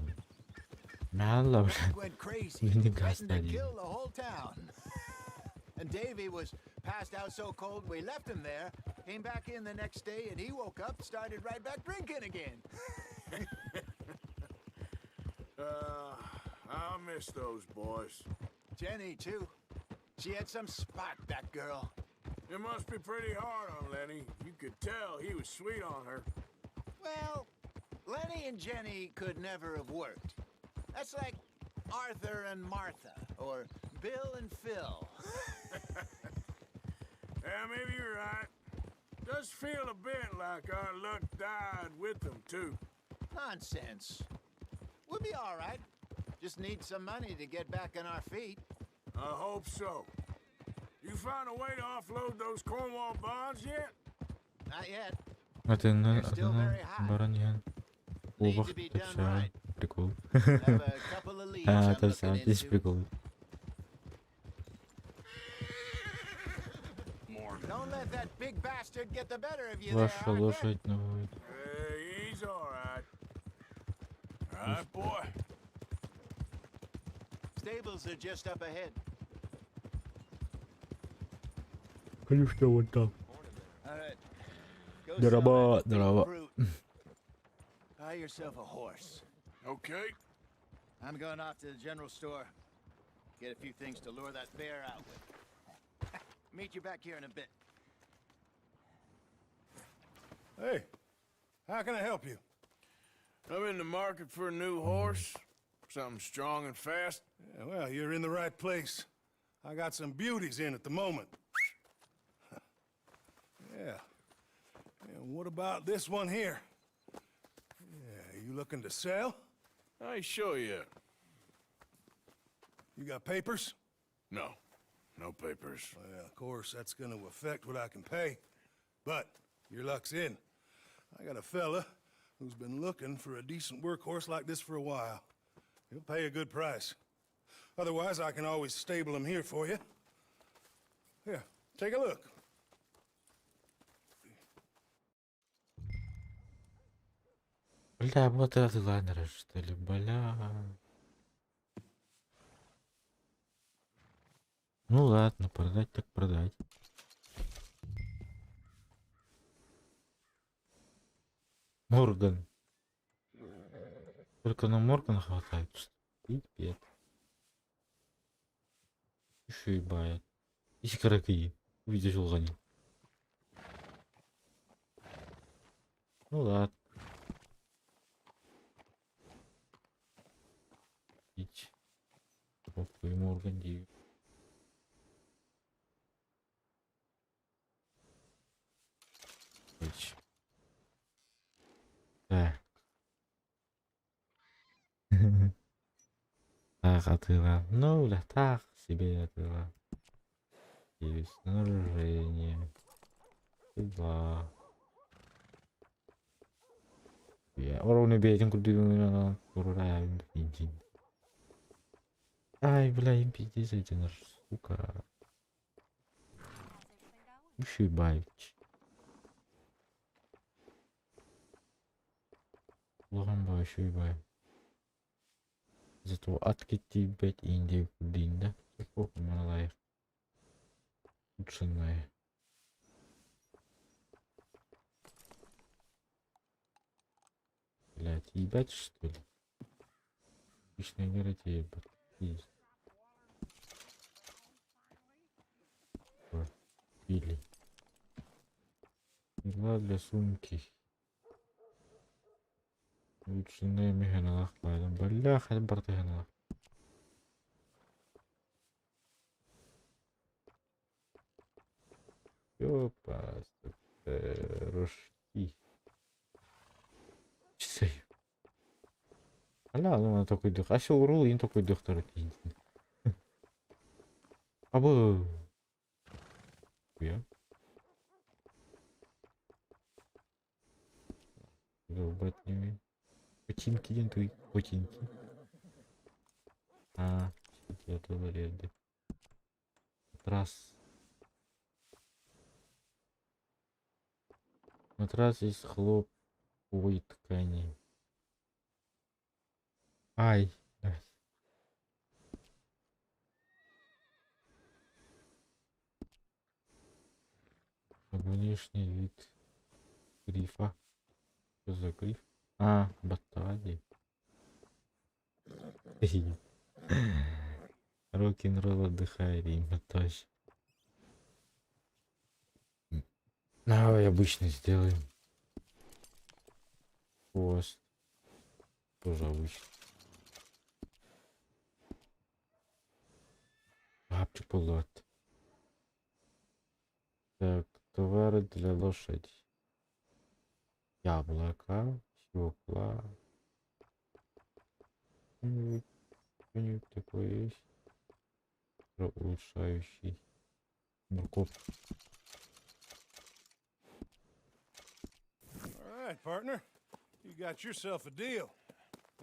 Мэлла, Mac бля. went crazy. Мини Threatened to гастали. kill the whole town. And Davy was passed out so cold we left him there. Came back in the next day and he woke up, started right back drinking again. I miss those boys. Jenny, too. She had some spark, that girl. It must be pretty hard on Lenny. You could tell he was sweet on her. Well, Lenny and Jenny could never have worked. That's like Arthur and Martha, or Bill and Phil. Yeah, maybe you're right. Does feel a bit like our luck died with them, too. Nonsense. We'll be all right. Just need some money to get back on our feet. I hope so. You found a way to offload those Cornwall bonds yet? Not yet. Атына They're still атына very high. баран иһэн Need куобах to be done тэпсэҕин right. прикол. Have a couple of leads Аа I'm looking тэпсэҕин ис into. прикол. Don't let that big bastard get the better of you there, Ваша Arthur. лошадь наводит. Hey, he's all right. All right, boy. Stables are just up ahead. Конечно, вон там. All right. Go sell Здорово, that big здорово. brute. Buy yourself a horse. Okay. I'm going off to the general store. Get a few things to lure that bear out with. Meet you back here in a bit. Hey, how can I help you? I'm in the market for a new horse. Something strong and fast. Yeah, well, you're in the right place. I got some beauties in at the moment. Yeah. And what about this one here? Yeah, you looking to sell? I ain't sure yet. You got papers? No. No papers. Well, of course, that's gonna affect what I can pay. But your luck's in. I got a fella who's been looking for a decent workhorse like this for a while. He'll pay a good price. Otherwise, I can always stable him here for you. Here, take a look. Бля, вот это лайнеры, что ли, бля. Ну ладно, продать так продать. Морган. Только на Моргана хватает. Пипец. Еще и бает. И каракаи. Увидишь лгани. Ну ладно. Ить. Похуй, Морган дию. Ить. Так. Так, атыла. Ну, бля, так себе атыла. Есть снаряжение. Сюда. Я уровня бейтин курдугун курурайын инжин. Ай, бля, им пиздец эти наш, сука. Еще и баить. Улахан ба еще и бай. Зато атки блять Индия кудин, да? Похуй, малая. Улучшенная. Блять, ебать что ли? Обычная гарантия, ебать. Есть. Или. Игла для сумки. Улучшенная механалах байдым. Бля, хоть бартыганалах. Ёпа, рожки. Часы. Аля, ну она такой дых. А все урул, им такой дых Абы. Я. Долбать не Ботинки ден твои ботинки. А, я туалет. Матрас. Матрас из хлопковой ткани. Ай. Внешний вид грифа. Что за гриф? А, баттаҕа дии. Рок-н-ролл отдыхай, Рима, точно. Давай обычно сделаем. Хвост. Тоже обычный. Бабчик болот. Так, товары для лошади. Яблоко, свекла. Что-нибудь что-нибудь такое есть? Улучшающий. Морковка. All right, partner. You got yourself a deal.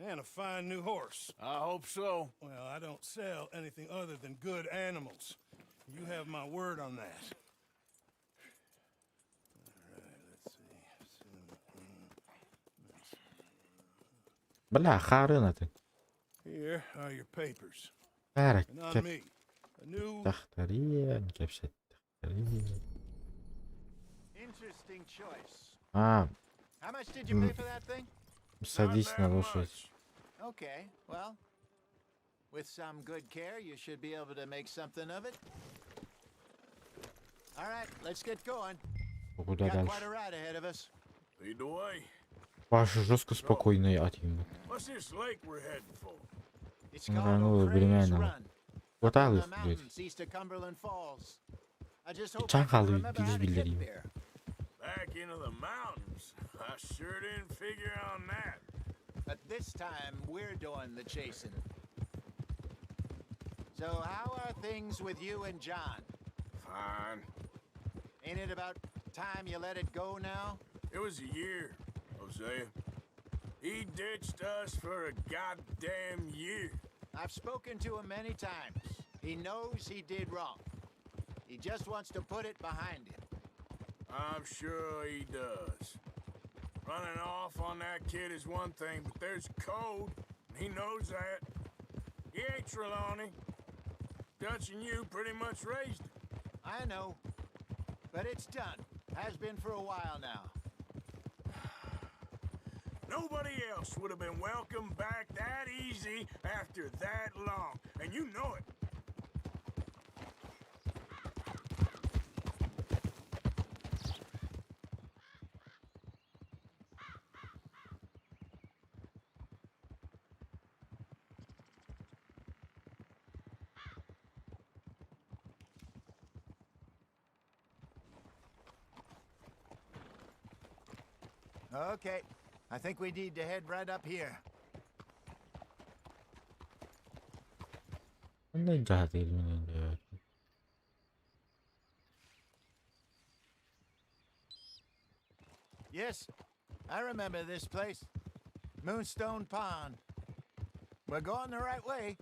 And a fine new horse. I hope so. Well, I don't sell anything other than good animals. You have my word on that. All right, let's see. Бля, хаарыан аты. Here are your papers. Бәрі And on кеп me. A new тахтария, кэпсэттэхтэриэн. Interesting choice. А, How much did you pay for that thing? Not садись на that лошадь. much. Okay, well, with some good care, you should be able to make something of it. All right, let's get going. Куда Got дальше? quite a ride ahead of us. Lead the way. Паша жестко спокойный один. What's this lake we're heading for? It's called Рвануло O'Cray's времена. Run. Вот up in алыс, the блядь. mountains east of Cumberland Falls. I just hope I can Чанхалы remember how to get bildireyim. there. Back into the mountains. I sure didn't figure on that. But this time, we're doing the chasing. So how are things with you and John? Fine. Ain't it about time you let it go now? It was a year, Hosea. He ditched us for a goddamn year. I've spoken to him many times. He knows he did wrong. He just wants to put it behind him. I'm sure he does. Running off on that kid is one thing, but there's code, and he knows that. He ain't Trelawney. Dutch and you pretty much raised him. I know. But it's done. Has been for a while now. Nobody else would have been welcomed back that easy after that long, and you know it. Okay. I think we need to head right up here. Не jahat. Yes, I remember this place. Moonstone Pond. We're going the right way.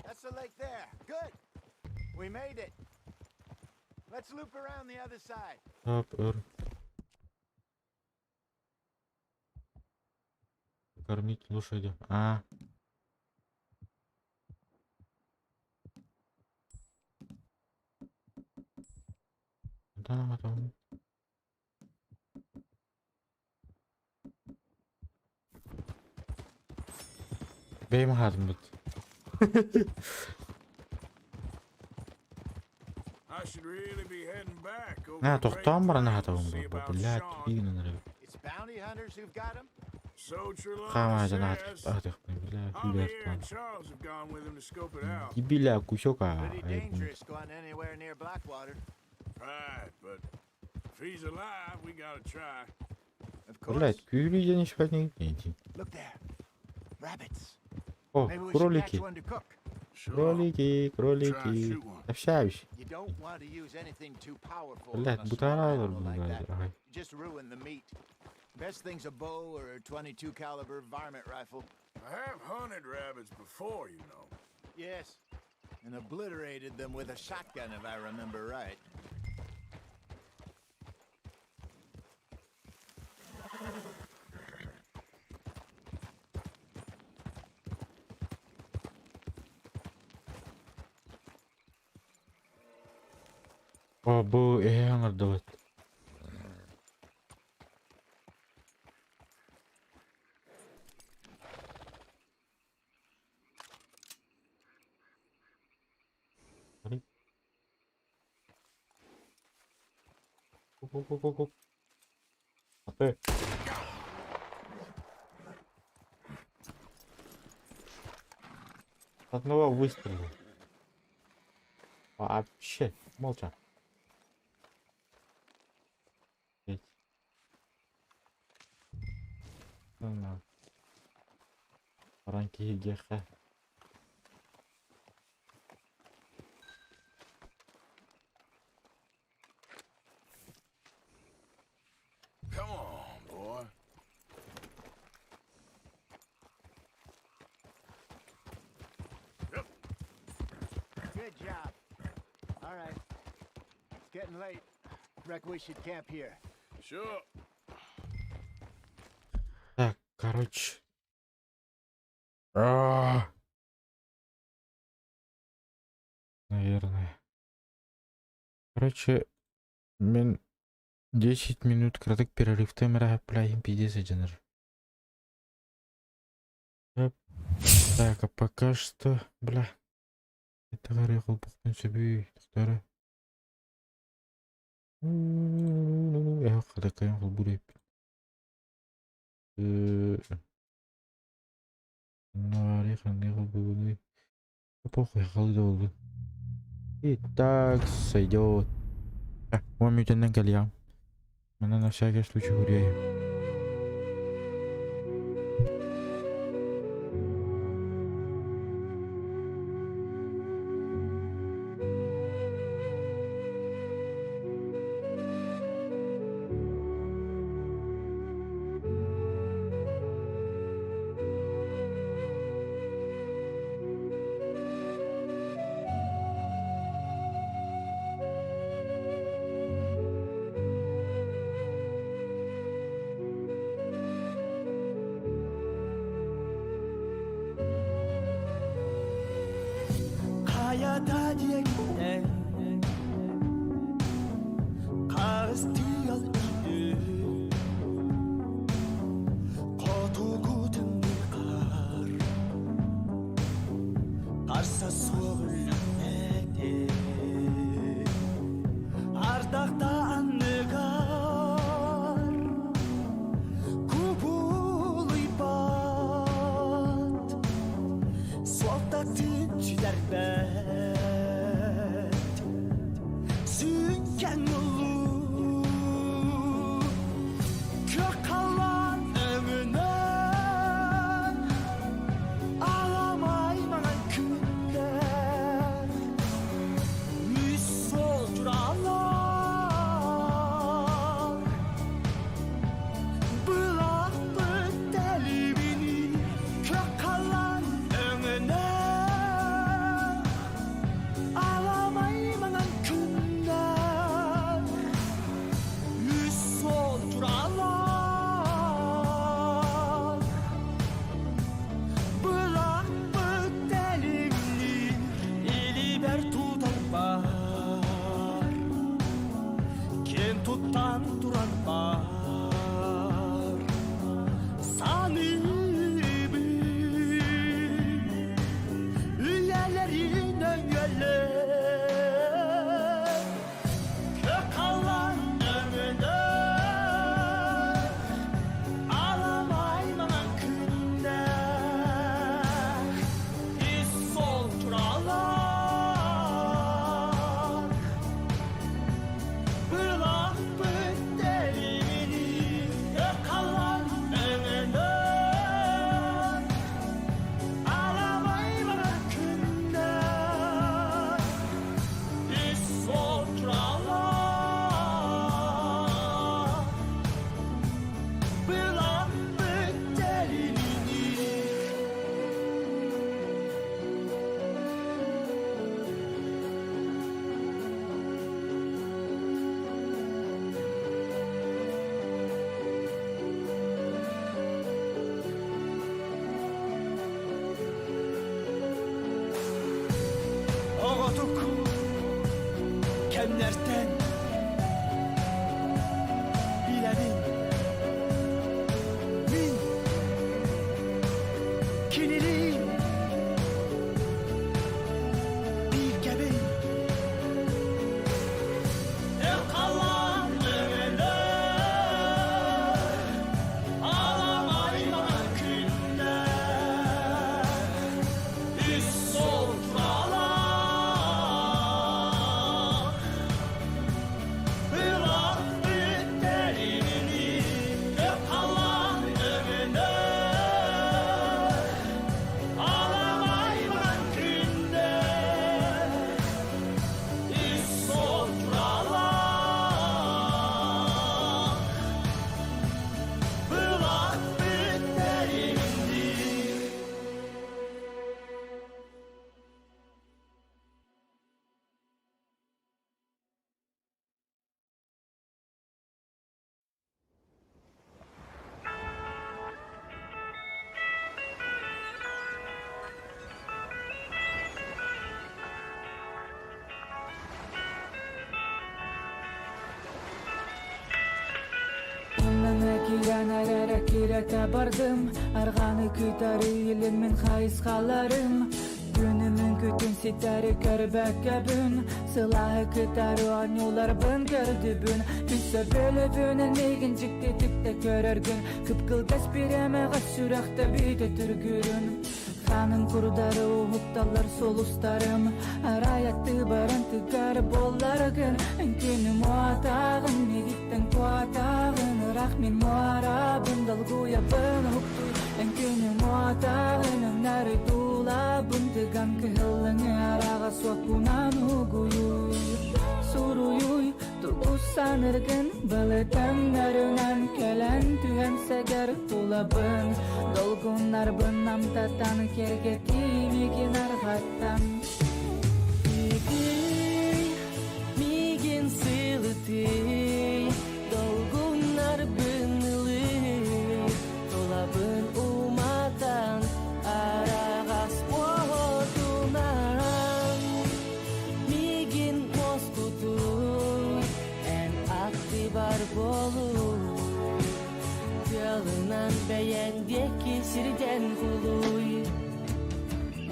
That's the lake there. Good. We made it. Let's loop around the other side. Up, өр. Кормить лошади. А. Да, там. Бэйм хатымбыт. I should really be heading back over На, to Great тохтоон баран Plains to хатабын see бу. about Блядь, Sean. тупигин нэрэ. It's bounty hunters who've got him. So Trelawney Хаамаа жана says. хатах бля, Javier күлэр and Charles have gone with him to scope it out. Дебиля кусок а. Pretty dangerous going anywhere near Blackwater. Right, but if he's alive, we gotta try. Of course. Блядь, күүрүйден ишпэтник нэ. Look there. Rabbits. О, Maybe we should catch кролики. one to cook. Sure. Кролики, Try and кролики. shoot one. Общаюсь. You don't want to use anything too powerful on Блядь, a small бутаралар animal like блядь. that. Ага. You just ruin the meat. Best thing's a bow or a 22 caliber varmint rifle. I have hunted rabbits before. Yes. And obliterated them with a shotgun, if I remember right. О, бу эһэ оҥордубут. Аты. Одного выстрела. Вообще, молча. Блять. Ну, Баран киһиргиэххэ. Come on, boy. Good job. All right. It's getting late. Reckon we should camp here. Sure. Так, короче. А! Наверное. Короче, мин 10 минут кыратык перерывтыам эрэ бля пиздец дьанар. Так, а пока что, бля, это горы холбохтун сөбүй, тохтары. Эх, хадакайын холбур эппит. Нари ханны холбугунуй. Похуй, халы да болбун. И так сойдет. Так, он мүтеннен кэлиэҕим. Манна на всякий случай гуляю. Хайата диэкиттэн Хаас тыал үрдүк Хотугу тымныы хаар Харса суох үллэммэтэ Ардахта анныгар Кубулуйбат Суолтатын сүтэрбэт Сүҥкэҥ улуу Күөх халлаан өҥүнэн Аламай маҥан күннэр Үс суол тураллар Былаахпыт тэлибинии Күөх халлаан өҥүнэн Аламай маҥан күннэр Үс суол тураллар Былаахпыт тэлимнии Илибэр тутарбар Киэн туттан туран бар Саныыбын Үйэлэрин өҥөлөр Кök халлаан өҥөнөр Аламай маҥан күннэр Ис сол тураллар Былаахпыт тэлиминии Кök халлаан өҥөнөр Аламай маҥан күннэр Ис сол тураллар Былаахпыт тэлиминии Оҕотук кэмнэртэн Киирэн эрэрэ кирэтэ бардым Арҕааны кытары илин мин хайысхаларым Күнүмүн күтүн ситэри көрбөккөбүн Сылааһы кытары оонньууларбын көрдүбүн Күнсө бөлөбүнэн миигин дьиктитик да көрөргүн Кып-кылгас бириэмэҕэ сүрэхтэ бүтэ түргүрүн Хаанын курдары уһукталлар сулустарым Арай аттыы баран тыгар буолларгын Эн күнүм уотааҕын миигиттэн куотааҕын Ыраах мин муорабын долгуйабын уһуктуй Эн күнүм уотааҕын өҥнөрү туулабын Тыган кыһыллыҥы араҕа суоккунан угуйуй Суруйуй Тугу саныргын былытыҥнарынан кэлэн түһэн сэгэр тулабын Долгуннарбын намтатан кэргэтии миигин арҕаттан Тыгый, миигин сылытый, долгуннарбын ылый, тулабын уматан араҕас уотунан Миигин уоскутуй, эн аттыбар буолуй, Тыалынан бэйэҥ диэки сирдэн кулуй.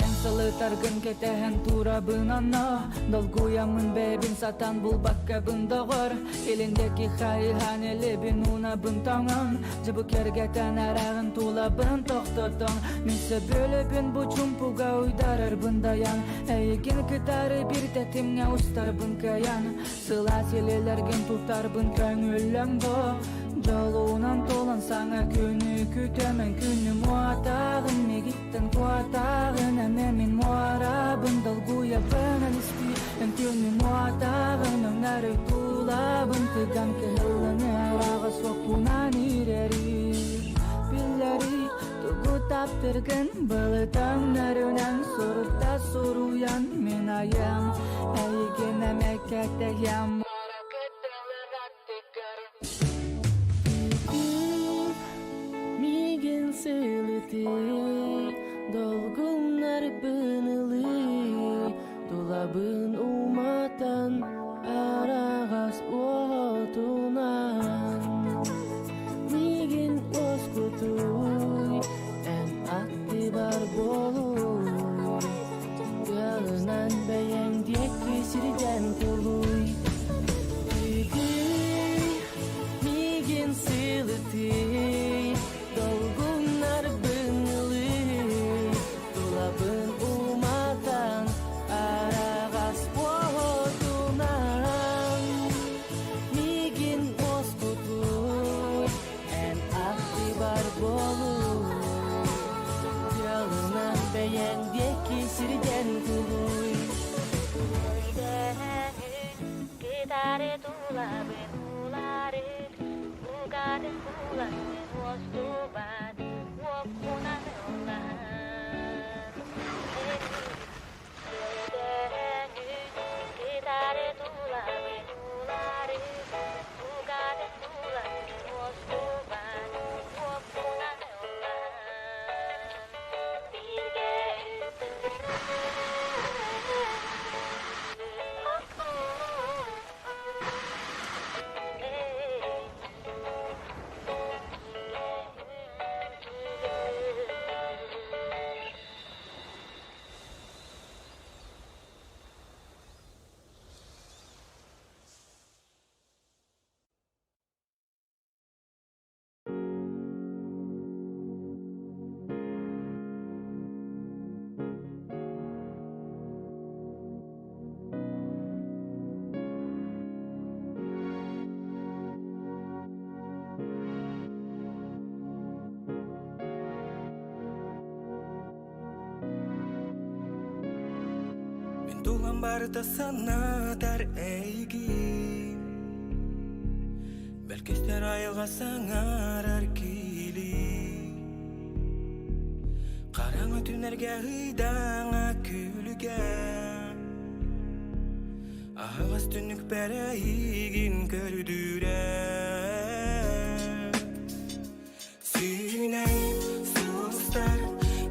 Эн сылытаргын кэтэһэн турабын онно Долгуйаммын бэйэбин сатаан булбаккабын доҕор Илиндеки хайыһан элебин уунабын тоҥон Дьыбы кэргэтэн араҕын тулабын тохтотон Мин сөбүлэбин бу чумпуга уйдарарбын дайан Эйигин кытары бир тэтимҥэ устарбын кыайан Сылаас илиилэргин тутарбын көҥүллэҥ бо Дьолунан туолан саҥа күнү күтэмэн күнүм уотааҕын миигиттэн куотааҕын Эмэ мин муорабын долгуйабын эн истии Эн күнүм уотааҕын өҥнөрүй туулабын Тыган кыһыллыҥы араҕа суоппунан ирэри Биллэри тугу таптыргын былытаҥнарынан сурукта суруйан мин айам Эйигин эмэ кэтэһиэм Миигин сылытый, долгуннарбын ылый, тулабын уматан араҕас уотунан. Миигин уоскутуй, эн аттыбар буолуй, тыалынан бэйэҥ диэки сирдэн кулуй. Тыгый, миигин сылытый, долгуннарбын ылый, тулабын уматан араҕас уотунан. Миигин уоскутуй, эн аттыбар буолуй, тыалынан бэйэҥ диэки сирдэн кулуй. Кытары тулабын уларыт, Угатын булан уостубат, Уоппунан ыллаһар. Кытары тулабын уларыт, Угатын булан уостубат, Уоппунан ыллаһар. Бииргэ Мин дулам барыта санатар эйигин Бэлкистэр айылҕа саҥарар киили Хараҥа түнэргэ ыйдаҥа күлүгэ Аһаҕас түннүкпэр эйигин көрдүүрэ Сүүнэй сулустар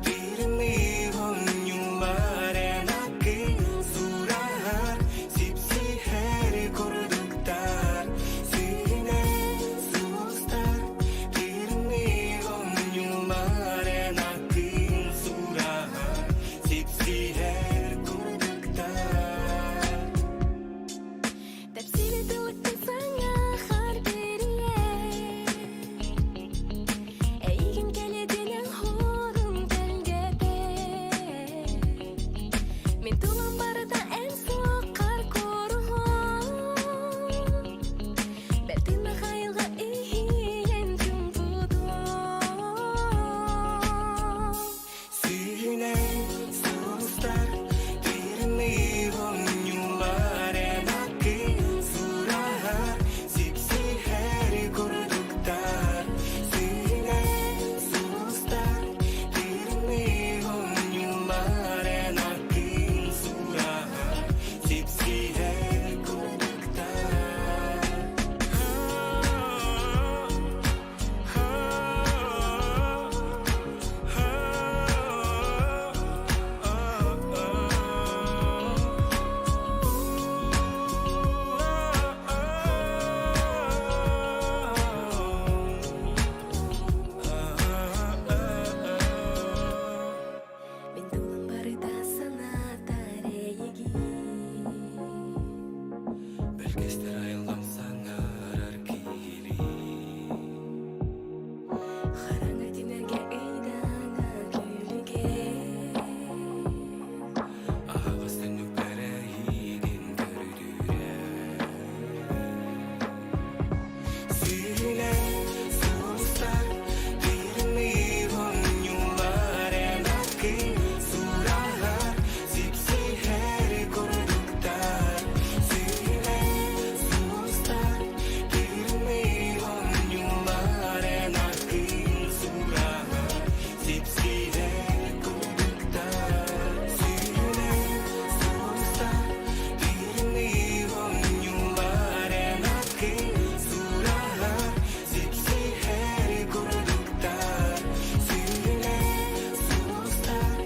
тиринии оонньуулар эн аккын сураһар сипсиһэр курдуктар Сүүнэй сулустар. Мин тулам барыта эн суоххар куоруһун Бэртин айылҕа иһийэн чуҥкутуо Сүүнэн сулустар тирни оонньуулар эн аккын сураһар сипсиһэр курдуктар Сүүнэн сулустар тирни оонньуулар эн аккын сураһар сипсиһэр курдуктар Мин тулам барыта санаатар эйигин Бэлгэстэр айыллам саҥарар киһилии Хараҥа түнэргэ ыйдаҥа күлүгэ Аһаҕас түннүкпэр эйиигин көрдүүрэ Сүүнэн сулустар бииринии оонньуулар эн аккын сураһар сипсиһэр курдуктар Сүүнэн сулустар бииринии оонньуулар эн аккын сураһар сипсиһэр курдуктар Сүүнэн сулустар бииринии оонньуулар эн аккын сураһар сипсиһэр курдуктар Сүүнэн сулустар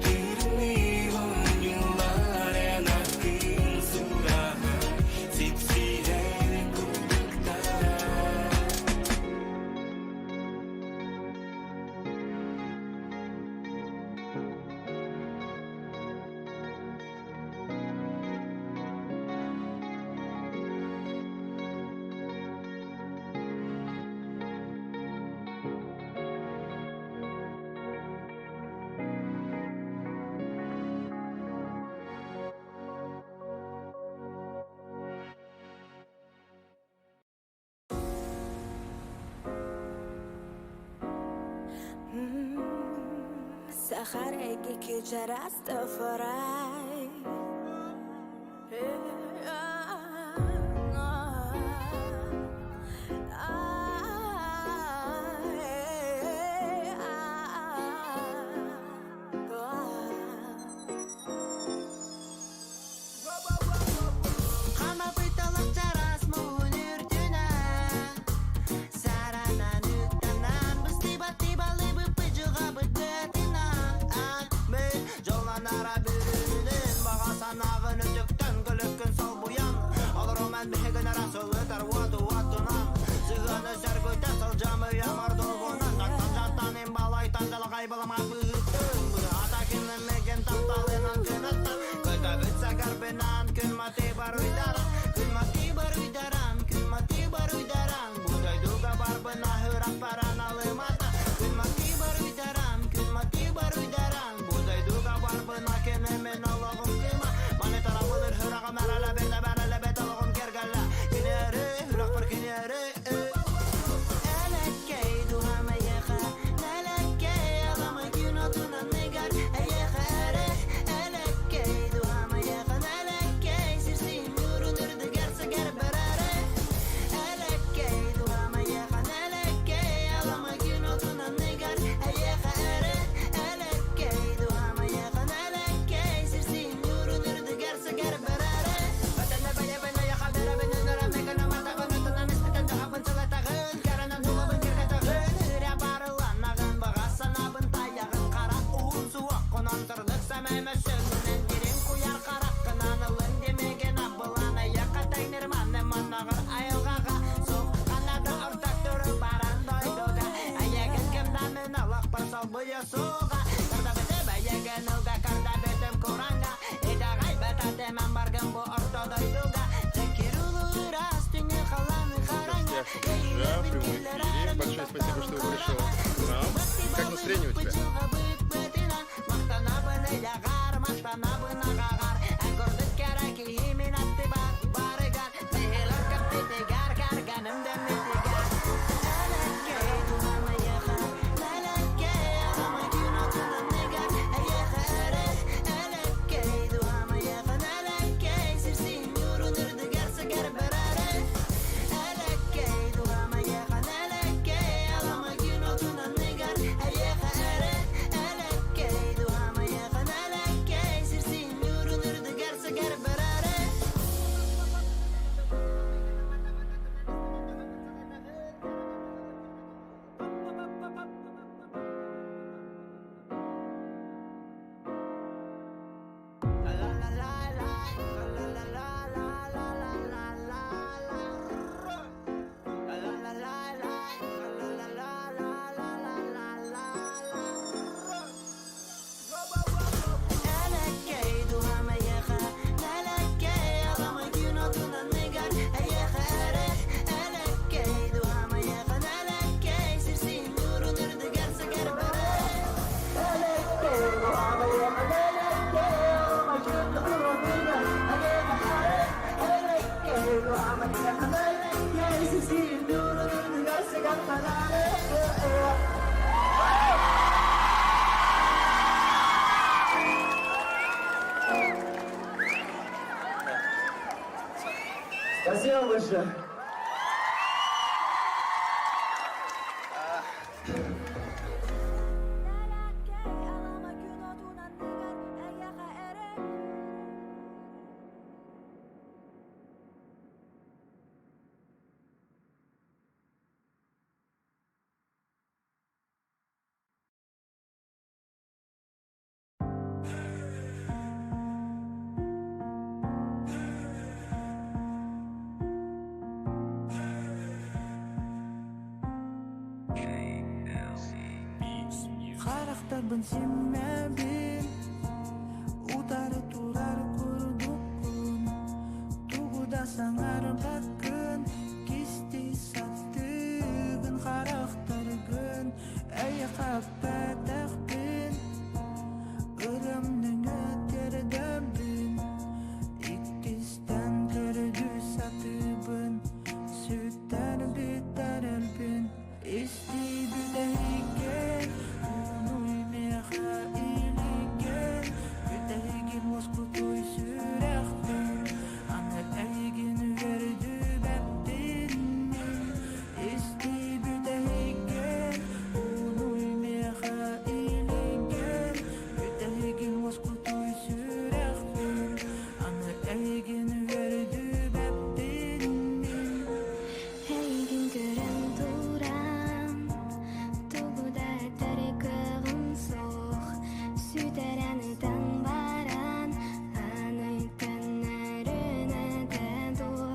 бииринии оонньуулар эн аккын сураһар сипсиһэр курдуктар Сахар эги Rastafari. Хамабыталах чараас муун үрдүнэн Саранан үктэнэн быстыбат балыбыт быдьыгабыт быатынан Мен дьолланара бүрүнэн баҕа санааҕын өтүктэн көлөккүн солбуйан Олоруман биһигин ара сылытар уоту уотунан Сыһыаны сэргүтэ сылдьам үйэмэр долгунан Жактан жаттан имбалайтан жалағай балама быһыттым Быһата кинемеген тапталынан кынаттан Көтөбүт сагарбынан күн мати баруйдаран Күн мати баруйдаран, күн мати баруйдаран Бу дойдуга барбына хырах баран алымата Күн мати баруйдаран, күн мати баруйдаран Бу дойдуга барбына кенемен ологум кыма Маны тарабылыр хырагым әрәлә бетә бәрәлә бет ологум кергәлә Кинери, хырак бар кинери Элэккэй дуһама эйиэхэ Нэлэккэй алама күн отунан ыгар Эйиэхэ эрэ Элэккэй дуһама эйиэхэ Нэлэккэй сирсин ньуурун үрдүгэр сэгэр бэрэрэ Элэккэй дуһама эйиэхэ Нэлэккэй алама күн отунан ыгар Эйиэхэ эрэ Элэккэй дуһама эйиэхэ Нэлэккэй сирсин ньуурун үрдүгэр сэгэр бэрэрэ Бэтэнэ бэйэбин эйиэхэ бэрэбин үнэрэ мэгэнэ матаҕын отунан испитэн дьаһабын сылатаҕын Кэрэнэн тулабын киргэтаҕын Үрэ барыланнаҕын баҕа санаабын тайаҕын Хара уһун суоххунан сырдык сэмэй мөссүөнүнэн Дириҥ куйаар хараххынан ылын димигин абылан Эйиэхэ тэҥнир маны маннаҕар айылҕаҕа Суох ханна да ортак туру баран дойдуга Эйиэгин ким да мин олохпор солбуйа суоҕа Кардабытым эйиэгин уга кардабытым кураҥҥа Итэҕэйбэт атыман баргын бу орто дойдуга Чэккир улуу ыраас түҥү халааны хараҥа гостях Жа в прямом эфире. Большое спасибо, что пришел к нам. Как настроение у тебя? санабын аҕаҕар Эн курдук кэрэ киһи мин аттыбар барыгар Бэһилэр көппүтүгэр кэргэним дэммитигэр Элэккэй дууһам эйиэхэ Нэлэккэй аҕама күн отун анныгар Эйиэхэ эрэ Элэккэй дууһам эйиэхэ Нэлэккэй сир ньуурун үрдүгэр сэгэр бэрэрэ Элэккэй дууһам эйиэхэ Нэлэккэй аҕама күн отун анныгар Эйиэхэ эрэ Элэккэй дууһам эйиэхэ Нэлэккэй сир ньуурун үрдүгэр сэгэр бэрэрэ Элэккэй дууһам эйиэхэ Нэлэккэй аҕама күн отун анныгар Эйиэхэ эрэ Элэккэй дууһам эйиэхэ Нэлэккэй сир ньуурун үрдүгэр сэгэр бары Элэккэй дууһам эйиэхэ Нэлэккэй аҕама күн отун анныгар Эйиэхэ эрэ Элэккэй дууһам эйиэхэ Нэлэккэй сир ньуурун үрдүгэр сэгэр бары Спасибо большое. Харахтарбын симмэбин Утары турар курдуккун Тугу да саҥарбаккын Кистии сатыыгын харахтаргын Эйиэхэ эппэтэхпин Ырымныҥы тиэрдэбин Иккистэн көрдүү сатыыбын Сүтэр бүтэрэлбин Истии бүтэһигин Уунуй миэхэ илигин Бүтэһигин уоскутуй сүрэхпин Аны эйигин үөрдүбэппин мин Истии бүтэһигин Уунуй миэхэ илигин Бүтэһигин уоскутуй сүрэхпин Аны эйигин үөрдүбэппин мин Эйигин көрөн туран тугу да этэр кыаҕым суох сүтэрэн ытан баран аны төннөрүн этэ дуо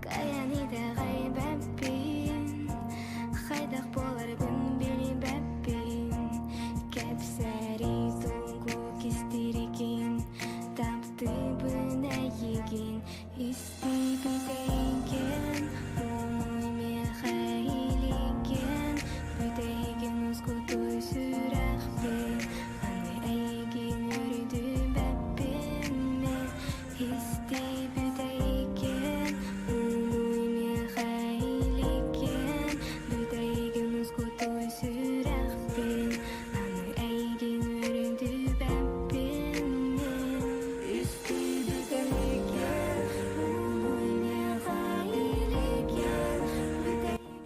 кыайан итэҕэйбэппин хайдах буоларбын билбэппин кэпсээри тугу кистииргин таптыыбын эйигин Истибитэйгин, уунуй миэхэ илигин, бүтэйгин ускутуй сүрэхпин, аны эйигин үрдүбэппин мин. Истибитэйгин, уунуй миэхэ илигин, бүтэйгин ускутуй сүрэхпин, аны эйигин үрдүбэппин мин. Истибитэйгин Уунуй миэхэ илигин, бүтэйгин ускутуй сүрэхпин.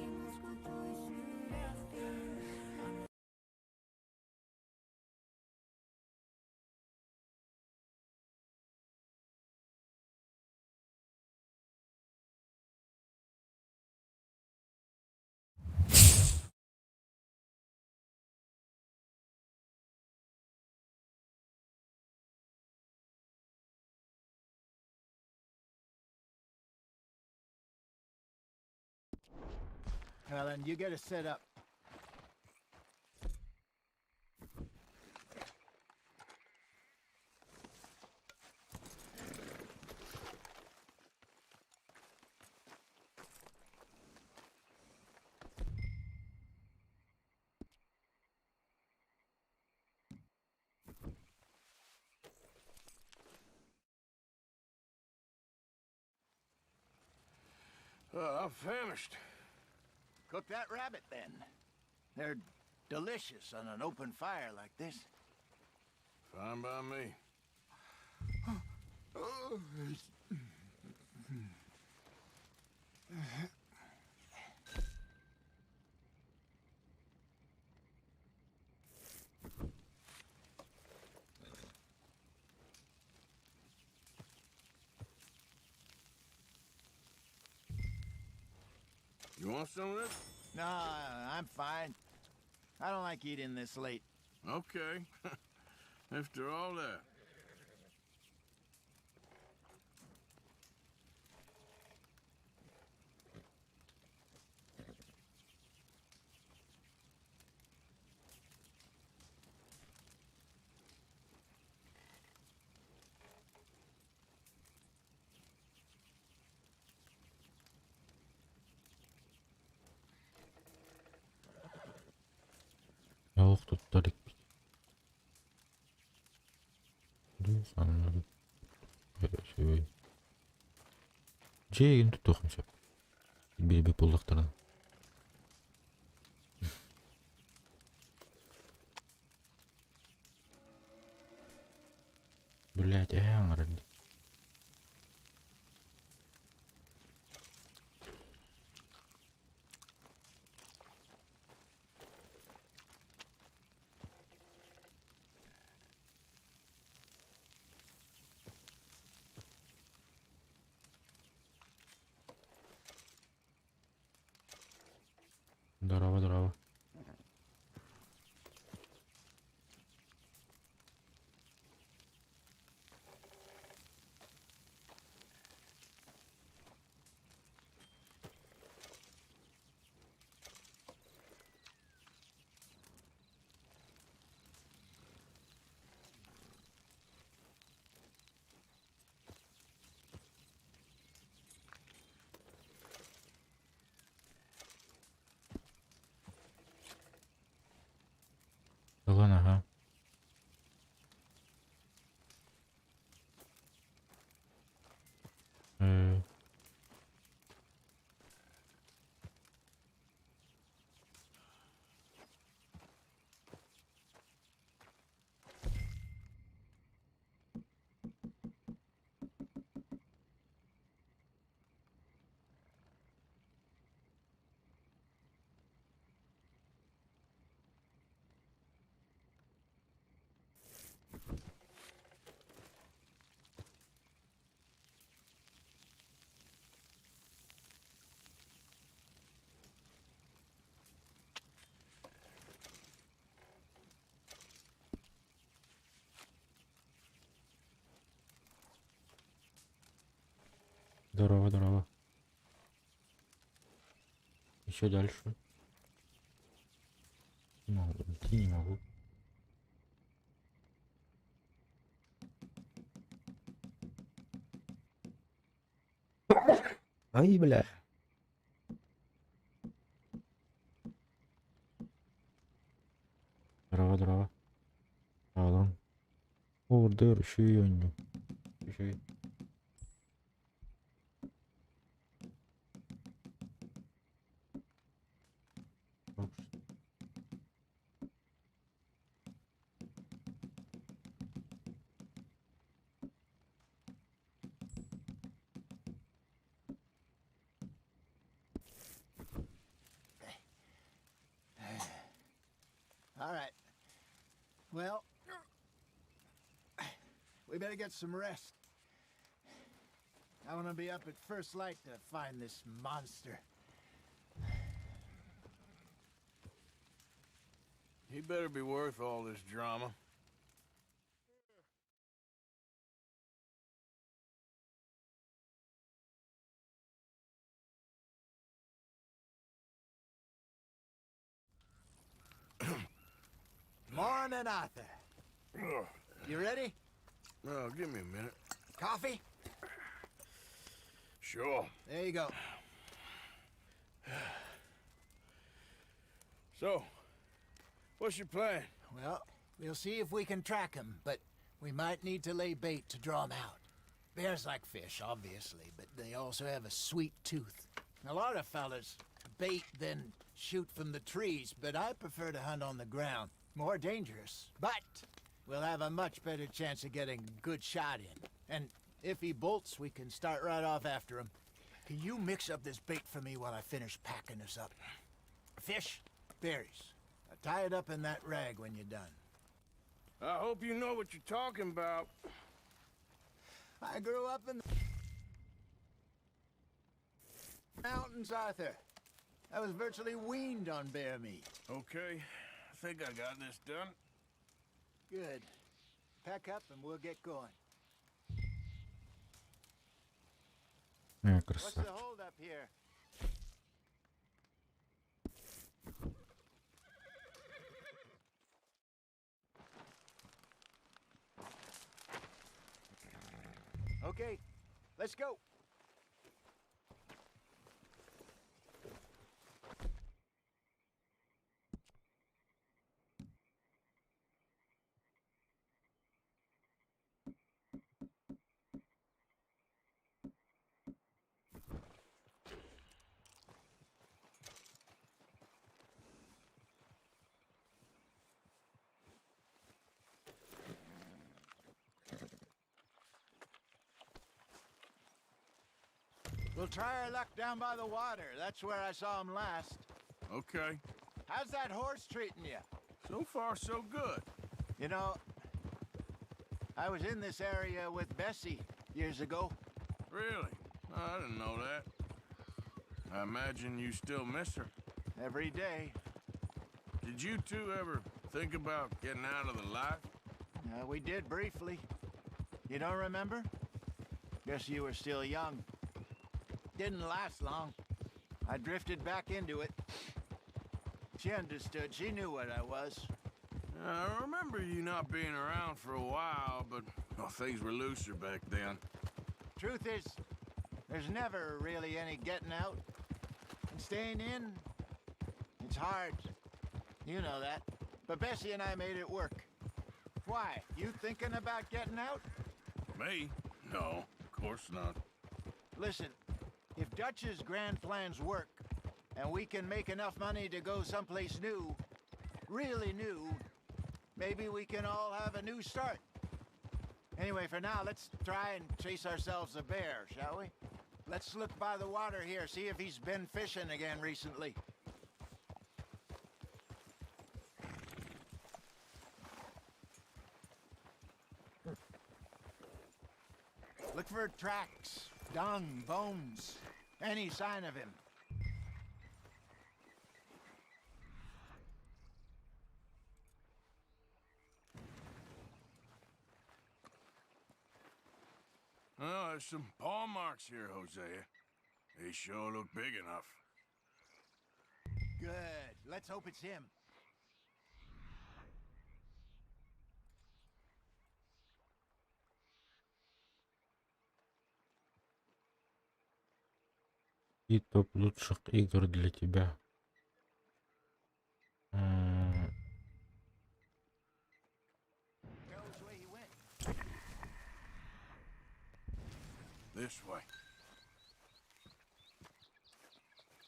Helen, you get us set up. I'm famished. Cook that rabbit, then. They're delicious on an open fire like this. Fine by me. You want some of this? No, I'm fine. I don't like eating this late. Okay. After all that. Ох, тут толик. Дьиэгин тутуохум сөп. Биирбит буллахтарына. Блять, ээ оҥорор дии. Здорово, здорово. Ылан аха. Э, Здорово, здорово. Еще дальше. Не могу, идти не могу. Ай, бля. Здорово, здорово. Алан. Ордер, еще и он. Еще и. All right. Well, we better get some rest. I want to be up at first light to find this monster. He better be worth all this drama. Morning, Arthur. You ready? Well, give me a minute. Coffee? Sure. There you go. So, what's your plan? Well, we'll see if we can track him, but we might need to lay bait to draw him out. Bears like fish, obviously, but they also have a sweet tooth. A lot of fellas bait then shoot from the trees, but I prefer to hunt on the ground. More dangerous, but we'll have a much better chance of getting a good shot in. And if he bolts, we can start right off after him. Can you mix up this bait for me while I finish packing this up? Fish, berries. Now tie it up in that rag when you're done. I hope you know what you're talking about. I grew up in the mountains, Arthur. I was virtually weaned on bear meat. Okay, I think I got this done. Good. Pack up and we'll get going. Не, What's the красавчик. hold up here? Okay, let's go. We'll try our luck down by the water. That's where I saw him last. Okay. How's that horse treating you? So far, so good. You know, I was in this area with Bessie years ago. Really? I didn't know that. I imagine you still miss her. Every day. Did you two ever think about getting out of the life? We did briefly. You don't remember? Guess you were still young. Didn't last long. I drifted back into it. She understood. She knew what I was. I remember you not being around for a while, but well, things were looser back then. Truth is, there's never really any getting out. And staying in, it's hard. You know that. But Bessie and I made it work. Why? You thinking about getting out? Me? No, of course not. Listen, if Dutch's grand plans work, and we can make enough money to go someplace new, really new, maybe we can all have a new start. Anyway, for now, let's try and chase ourselves a bear, shall we? Let's look by the water here, see if he's been fishing again recently. Look for tracks, dung, bones, any sign of him. Well, there's some paw marks here, Hosea. They sure look big enough. Good. Let's hope it's him. И топ лучших игр для тебя. This way.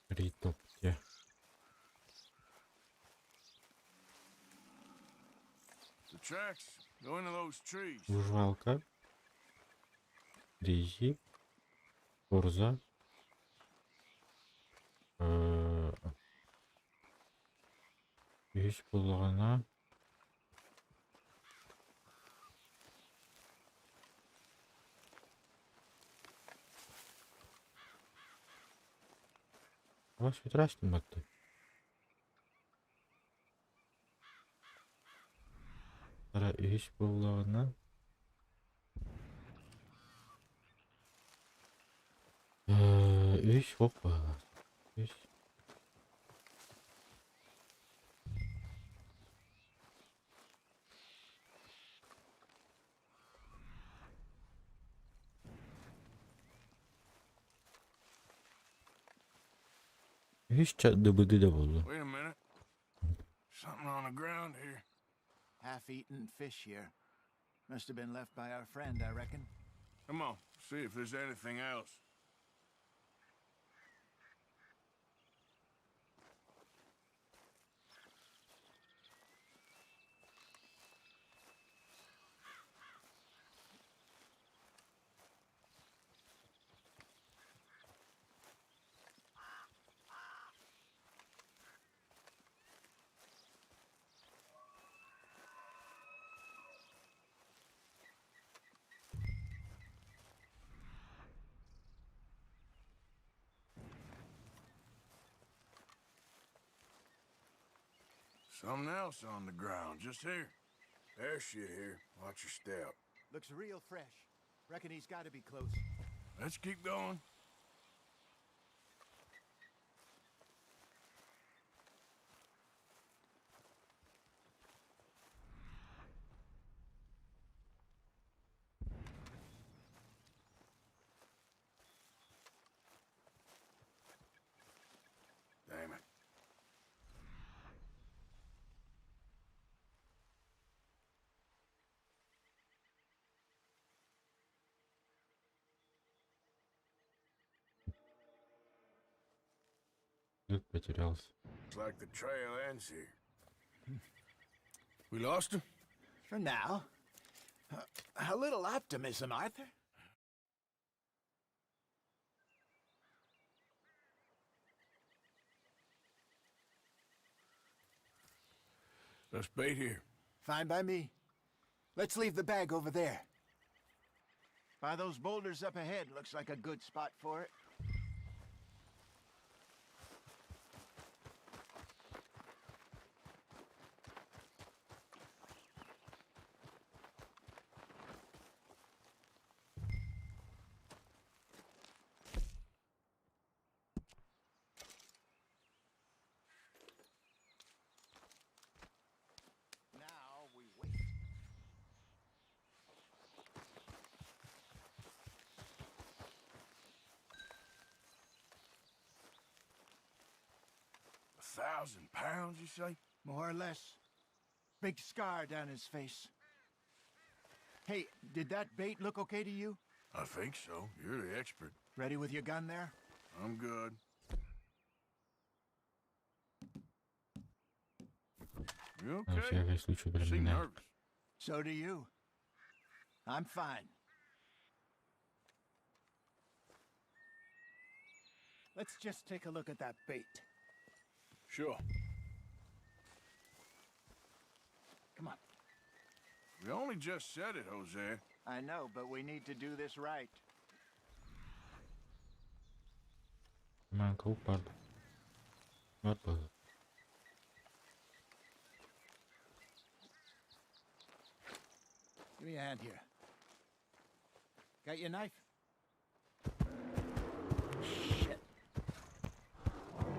Три топ те. The tracks go into those trees. Выживалка. Дейзи. Форза. Үс буллаҕына Вас баттı. Ара үс буллаҕына Үс хоппа. Үс. Үс дыбыды да болду. Wait a minute. Something on the ground here. Half-eaten fish here. Must have been left by our friend, I reckon. Come on, see if there's anything else. Something else on the ground, just here. There's shit here. Watch your step. Looks real fresh. Reckon he's got to be close. Let's keep going. Damn it. Тут потерялся. Looks like the trail ends here. We lost him? For now. A little optimism, Arthur. Let's bait here. Fine by me. Let's leave the bag over there. By those boulders up ahead, looks like a good spot for it. Now we wait. 1,000 pounds, you say? More or less. Big scar down his face. Hey, did that bait look okay to you? I think so. You're the expert. Ready with your gun there? I'm good. You На okay? всякий случай You прям seem на. nervous. So do you. I'm fine. Let's just take a look at that bait. Sure. Come on. We only just said it, Hosea. I know, but we need to do this right. Man, кого бар? Бар был. Give me a hand here. Got your knife? Shit.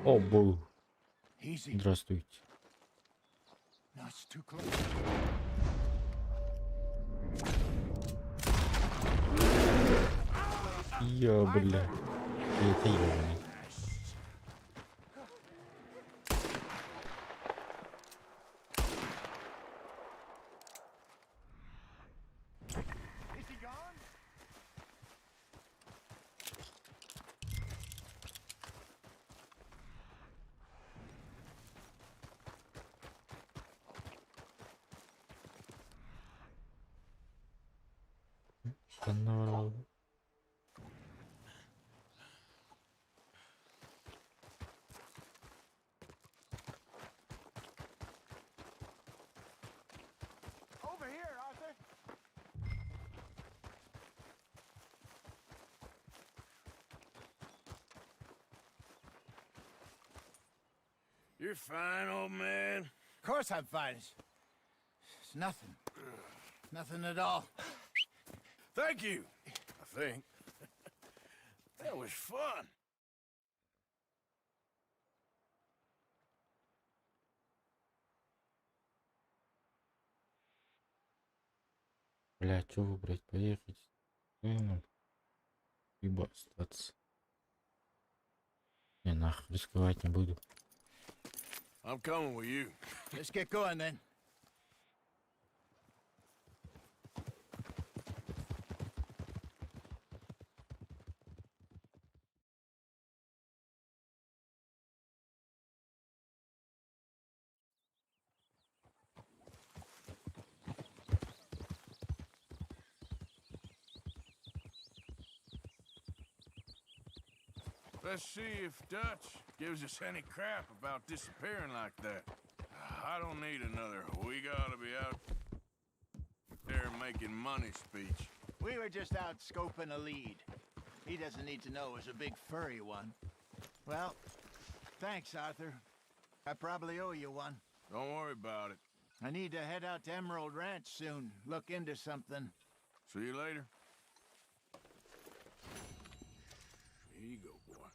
О, был. Easy. Здравствуйте. No, it's too close. Я, бля. Это ёбаный. Is he gone? Ханна ворвал. Over here, Arthur. You're fine, old man. Of course I'm fine. It's nothing. Nothing at all. Thank you, I think. That was fun. Бля, чё выбрать? Поехать? Ну, либо остаться. Не, нахуй, рисковать не буду. I'm coming with you. Let's get going then. Let's see if Dutch gives us any crap about disappearing like that. I don't need another we gotta be out there making money speech. We were just out scoping a lead. He doesn't need to know it was a big furry one. Well, thanks, Arthur. I probably owe you one. Don't worry about it. I need to head out to Emerald Ranch soon. Look into something. See you later. Here you go, boy.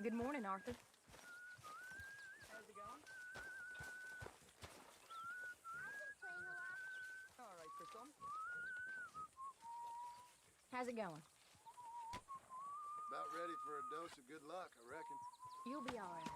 Good morning, Arthur. How's it going? All right, for some. How's it going? About ready for a dose of good luck, I reckon. You'll be all right.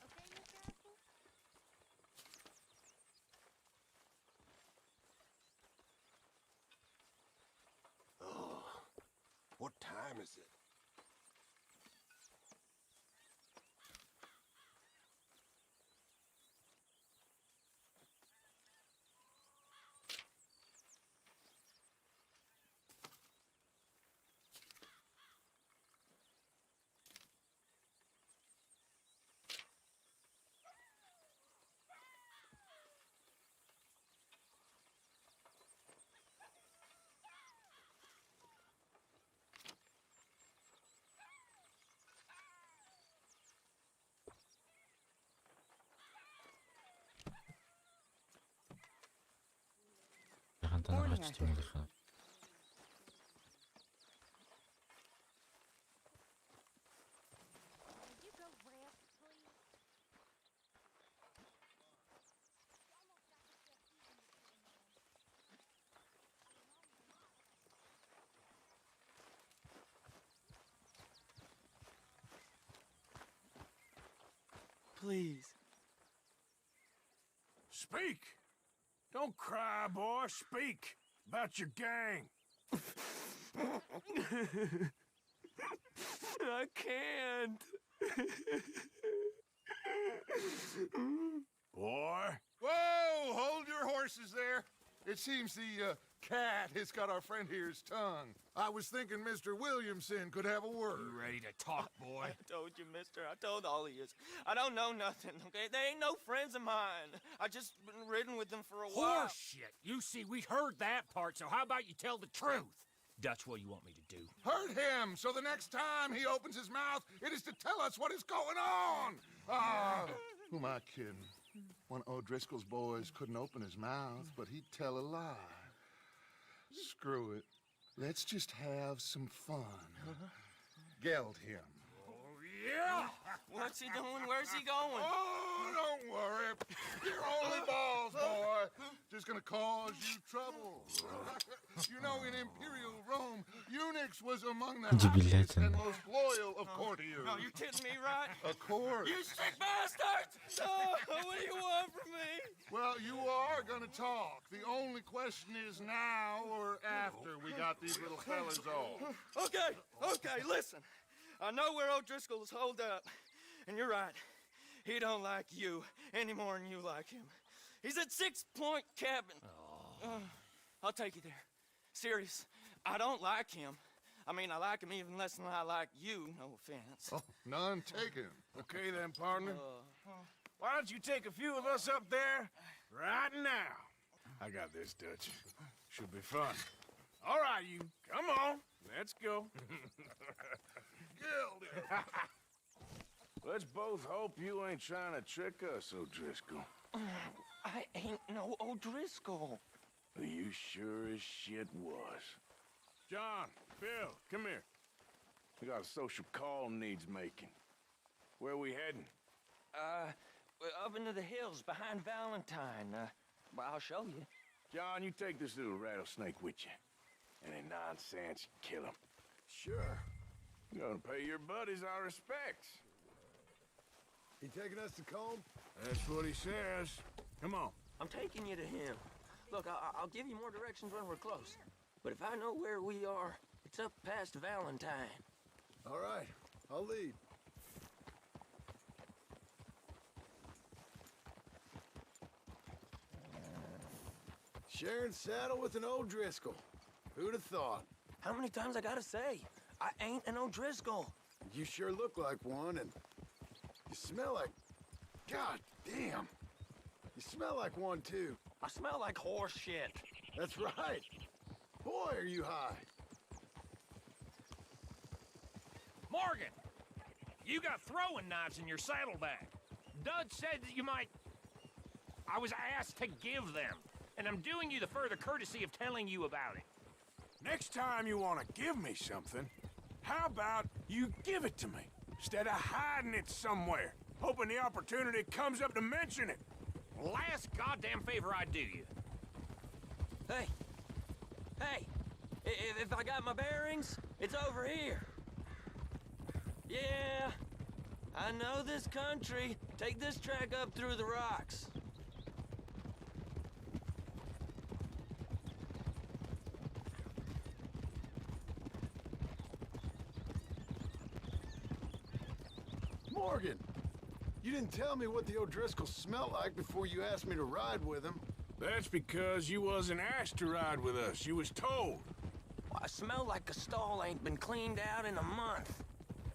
Okay, Mr. Arthur? Oh, what time is it? Хантан Morning, ачтым Arthur. илиха. Would you go rest, please? Please. Speak! Don't cry, boy. Speak about your gang. I can't. Boy. Whoa! Hold your horses there. It seems the cat has got our friend here's tongue. I was thinking Mr. Williamson could have a word. You ready to talk, boy? I told you, mister. I told all of yous. I don't know nothing, okay? They ain't no friends of mine. I just been riding with them for a while. Horse shit. You see, we heard that part, so how about you tell the truth? Dutch, what do you want me to do? Hurt him, so the next time he opens his mouth, it is to tell us what is going on. Ah, who am I kidding? One of O'Driscoll's boys couldn't open his mouth, but he'd tell a lie. Screw it. Let's just have some fun. Geld him. Oh, yeah! What's he doing? Where's he going? Oh, don't worry. You're only balls, boy. Just gonna cause you trouble. You know, in Imperial Rome, eunuchs was among the happiest and Дебилятина. most loyal of courtiers. No, you're kidding me, right? Of course. You sick bastards! No, what do you want from me? Well, you are gonna talk. The only question is now or after we got these little fellas off. Okay, okay, listen. I know where O'Driscoll is holed up. And you're right. He don't like you any more than you like him. He's at Six Point Cabin. I'll take you there. Serious. I don't like him. I mean, I like him even less than I like you, no offense. Oh, none taken. Okay then, partner. Why don't you take a few of us up there right now? I got this, Dutch. Should be fun. All right, you. Come on. Let's go. Geld him. Let's both hope you ain't trying to trick us, O'Driscoll. I ain't no O'Driscoll. You sure as shit was. John, Bill, come here. We got a social call needs making. Where we heading? Up into the hills behind Valentine. Well, I'll show you. John, you take this little rattlesnake with you. Any nonsense, kill him. Sure. You're gonna pay your buddies our respects. He taking us to Colm? That's what he says. Come on. I'm taking you to him. Look, I'll give you more directions when we're close. But if I know where we are, it's up past Valentine. All right, I'll lead. Sharing saddle with an O'Driscoll. Who'd have thought? How many times I gotta say? I ain't an O'Driscoll. You sure look like one, and you smell like... God damn. You smell like one, too. I smell like horse shit. That's right. Boy, are you high. Morgan! You got throwing knives in your saddlebag. Dud said that you might... I was asked to give them, and I'm doing you the further courtesy of telling you about it. Next time you want to give me something, how about you give it to me, instead of hiding it somewhere, hoping the opportunity comes up to mention it? Last goddamn favor I do you. Hey. Hey. If I got my bearings, it's over here. Yeah. I know this country. Take this track up through the rocks. Morgan! You didn't tell me what the O'Driscoll smelled like before you asked me to ride with him. That's because you wasn't asked to ride with us. You was told. Well, I smell like a stall ain't been cleaned out in a month.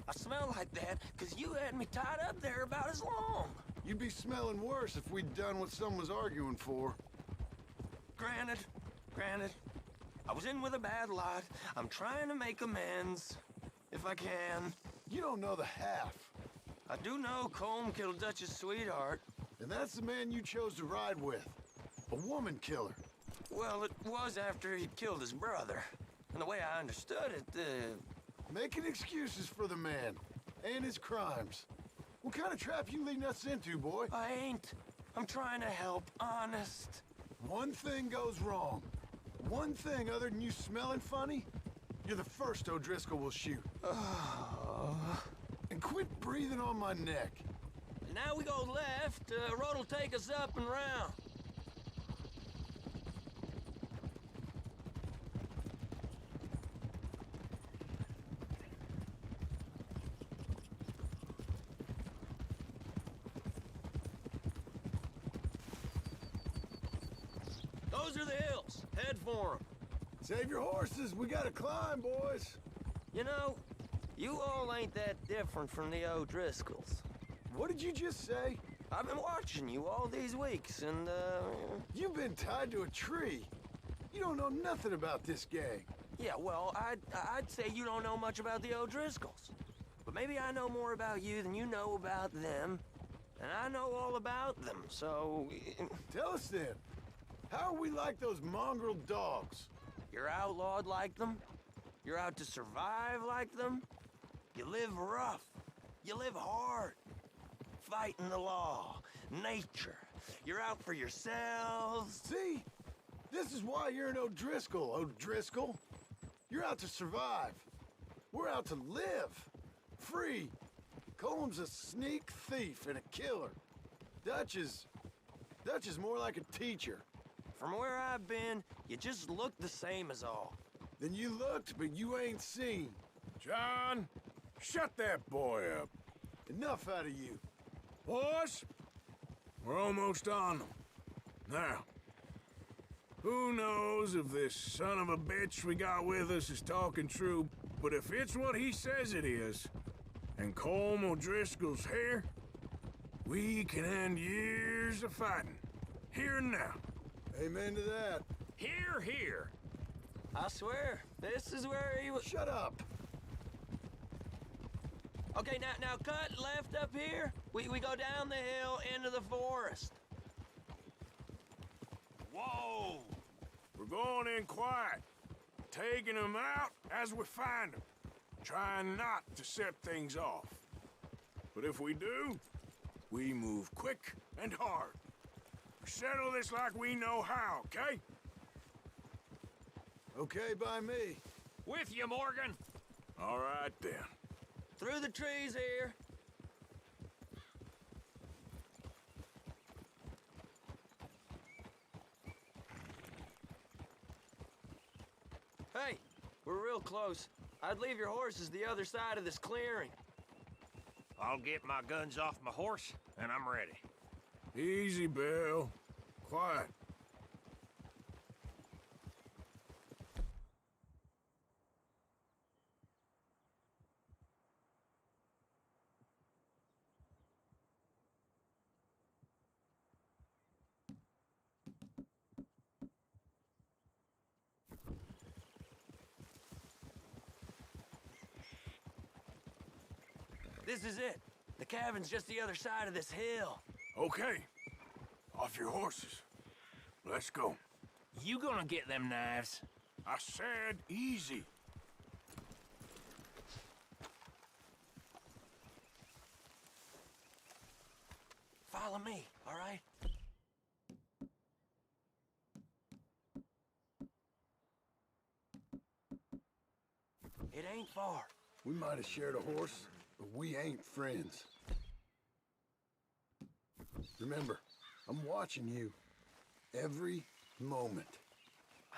I smell like that because you had me tied up there about as long. You'd be smelling worse if we'd done what someone was arguing for. Granted, granted, I was in with a bad lot. I'm trying to make amends, if I can. You don't know the half. I do know Colm killed Dutch's sweetheart. And that's the man you chose to ride with. A woman killer. Well, it was after he killed his brother. And the way I understood it, Making excuses for the man and his crimes. What kind of trap you leading us into, boy? I ain't. I'm trying to help, honest. One thing goes wrong. One thing other than you smelling funny, you're the first O'Driscoll will shoot. And quit breathing on my neck. Now we go left. Road'll take us up and round. Those are the hills. Head for them. Save your horses. We got to climb, boys. You know, you all ain't that different from the O'Driscolls. What did you just say? I've been watching you all these weeks, and, You've been tied to a tree. You don't know nothing about this gang. Yeah, well, I'd say you don't know much about the O'Driscolls. But maybe I know more about you than you know about them. And I know all about them, so... Tell us then. How are we like those mongrel dogs? You're outlawed like them. You're out to survive like them. You live rough. You live hard. Fighting the law, nature. You're out for yourselves. See? This is why you're an O'Driscoll, O'Driscoll. You're out to survive. We're out to live. Free. Colm's a sneak thief and a killer. Dutch is more like a teacher. From where I've been, you just look the same as all. Then you looked, but you ain't seen. John, shut that boy up. Enough out of you. Boys, we're almost on them. Now, who knows if this son of a bitch we got with us is talking true, but if it's what he says it is, and Colm O'Driscoll's here, we can end years of fighting. Here and now. Amen to that. Hear, hear. I swear, this is where he was. Shut up. Okay, now cut left up here. We go down the hill into the forest. Whoa! We're going in quiet, taking them out as we find them, trying not to set things off. But if we do, we move quick and hard. We settle this like we know how, okay? Okay by me. With you, Morgan. All right, then. Through the trees here. Hey, we're real close. I'd leave your horses the other side of this clearing. I'll get my guns off my horse, and I'm ready. Easy, Bill. Quiet. This is it. The cabin's just the other side of this hill. Okay. Off your horses. Let's go. You gonna get them knives? I said easy. Follow me, all right? It ain't far. We might have shared a horse, but we ain't friends. Remember, I'm watching you. Every moment.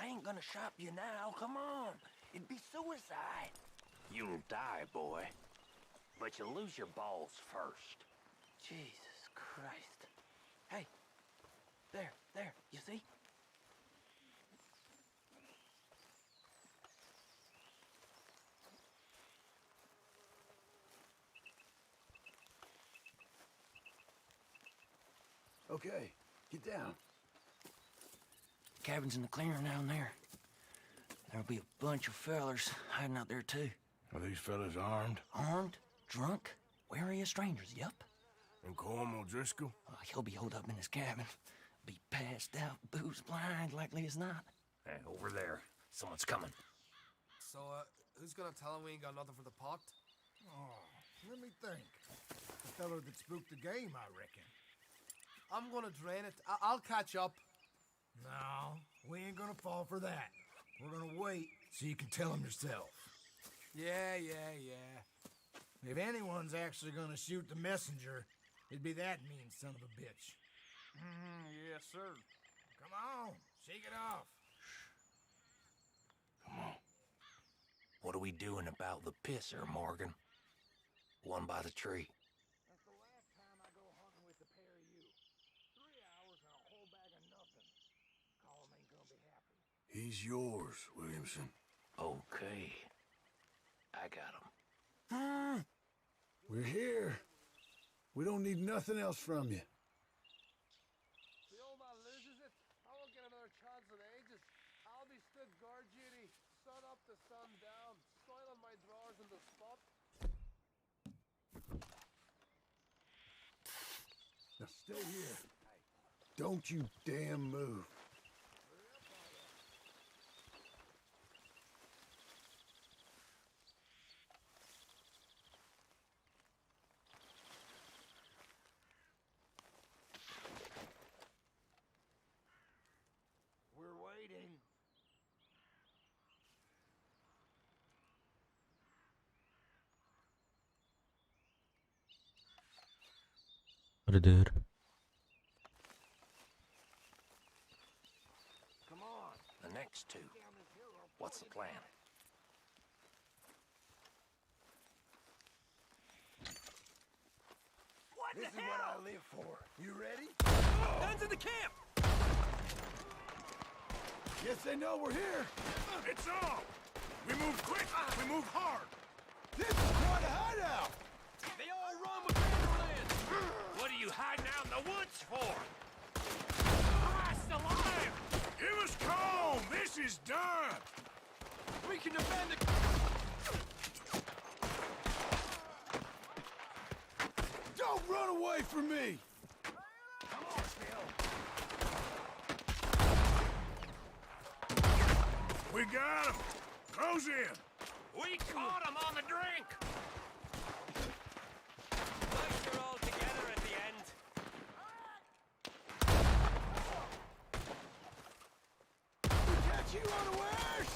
I ain't gonna shop you now. Come on. It'd be suicide. You'll die, boy. But you'll lose your balls first. Jesus Christ. Hey. There, there. You see? Okay, get down. Cabin's in the clearing down there. There'll be a bunch of fellers hiding out there, too. Are these fellas armed? Armed, drunk, wary of strangers, yep. And Colm O'Driscoll? He'll be holed up in his cabin. Be passed out, booze blind, likely as not. Hey, over there. Someone's coming. So, who's gonna tell him we ain't got nothing for the pot? Oh, let me think. The feller that spooked the game, I reckon. I'm gonna drain it. I'll catch up. No, we ain't gonna fall for that. We're gonna wait so you can tell him yourself. Yeah, yeah, yeah. If anyone's actually gonna shoot the messenger, it'd be that mean son of a bitch. Yes, sir. Come on, shake it off. What are we doing about the pisser, Morgan? One by the tree. That's the last time I go hunting with the pair of you. 3 hours and a whole bag of nothing. Colm ain't gonna be happy. He's yours, Williamson. Okay. I got him. We're here. We don't need nothing else from you. The old man loses it. I won't get another chance in ages. I'll be stood guard duty, sun up to sun down, soiling my drawers in the spot. Now stay here. Don't you damn move. We're waiting. Brother. Come on. The next two. What's the plan? What This the is hell? what I live for. You ready? Guns in the camp! Guess they know we're here. It's on! We move quick, we move hard! This is quite a hideout. They all run with van der Linde! What are you hiding out in the woods for? Christ alive! Give us Colm! This is done! We can defend the... Don't run away from me. Come on, Bill. We got him! Close in! We caught him on the drink! Nice you're all together at the end. We catch you unawares.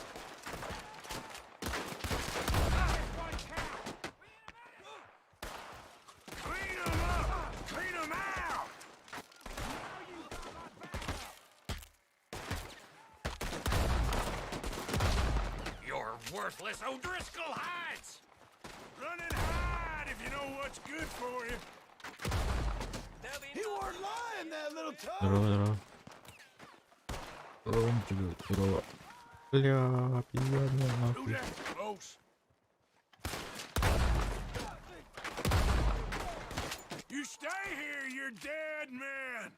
Clean 'em up! Clean 'em out! You're worthless O'Driscoll hides! Run and hide if you know what's good for you. There'll be He weren't lying, that little tub. Здорово, здорово. Здорово, здорово. Бля, пьяный Do нахуй. that close. You stay here, you're dead man.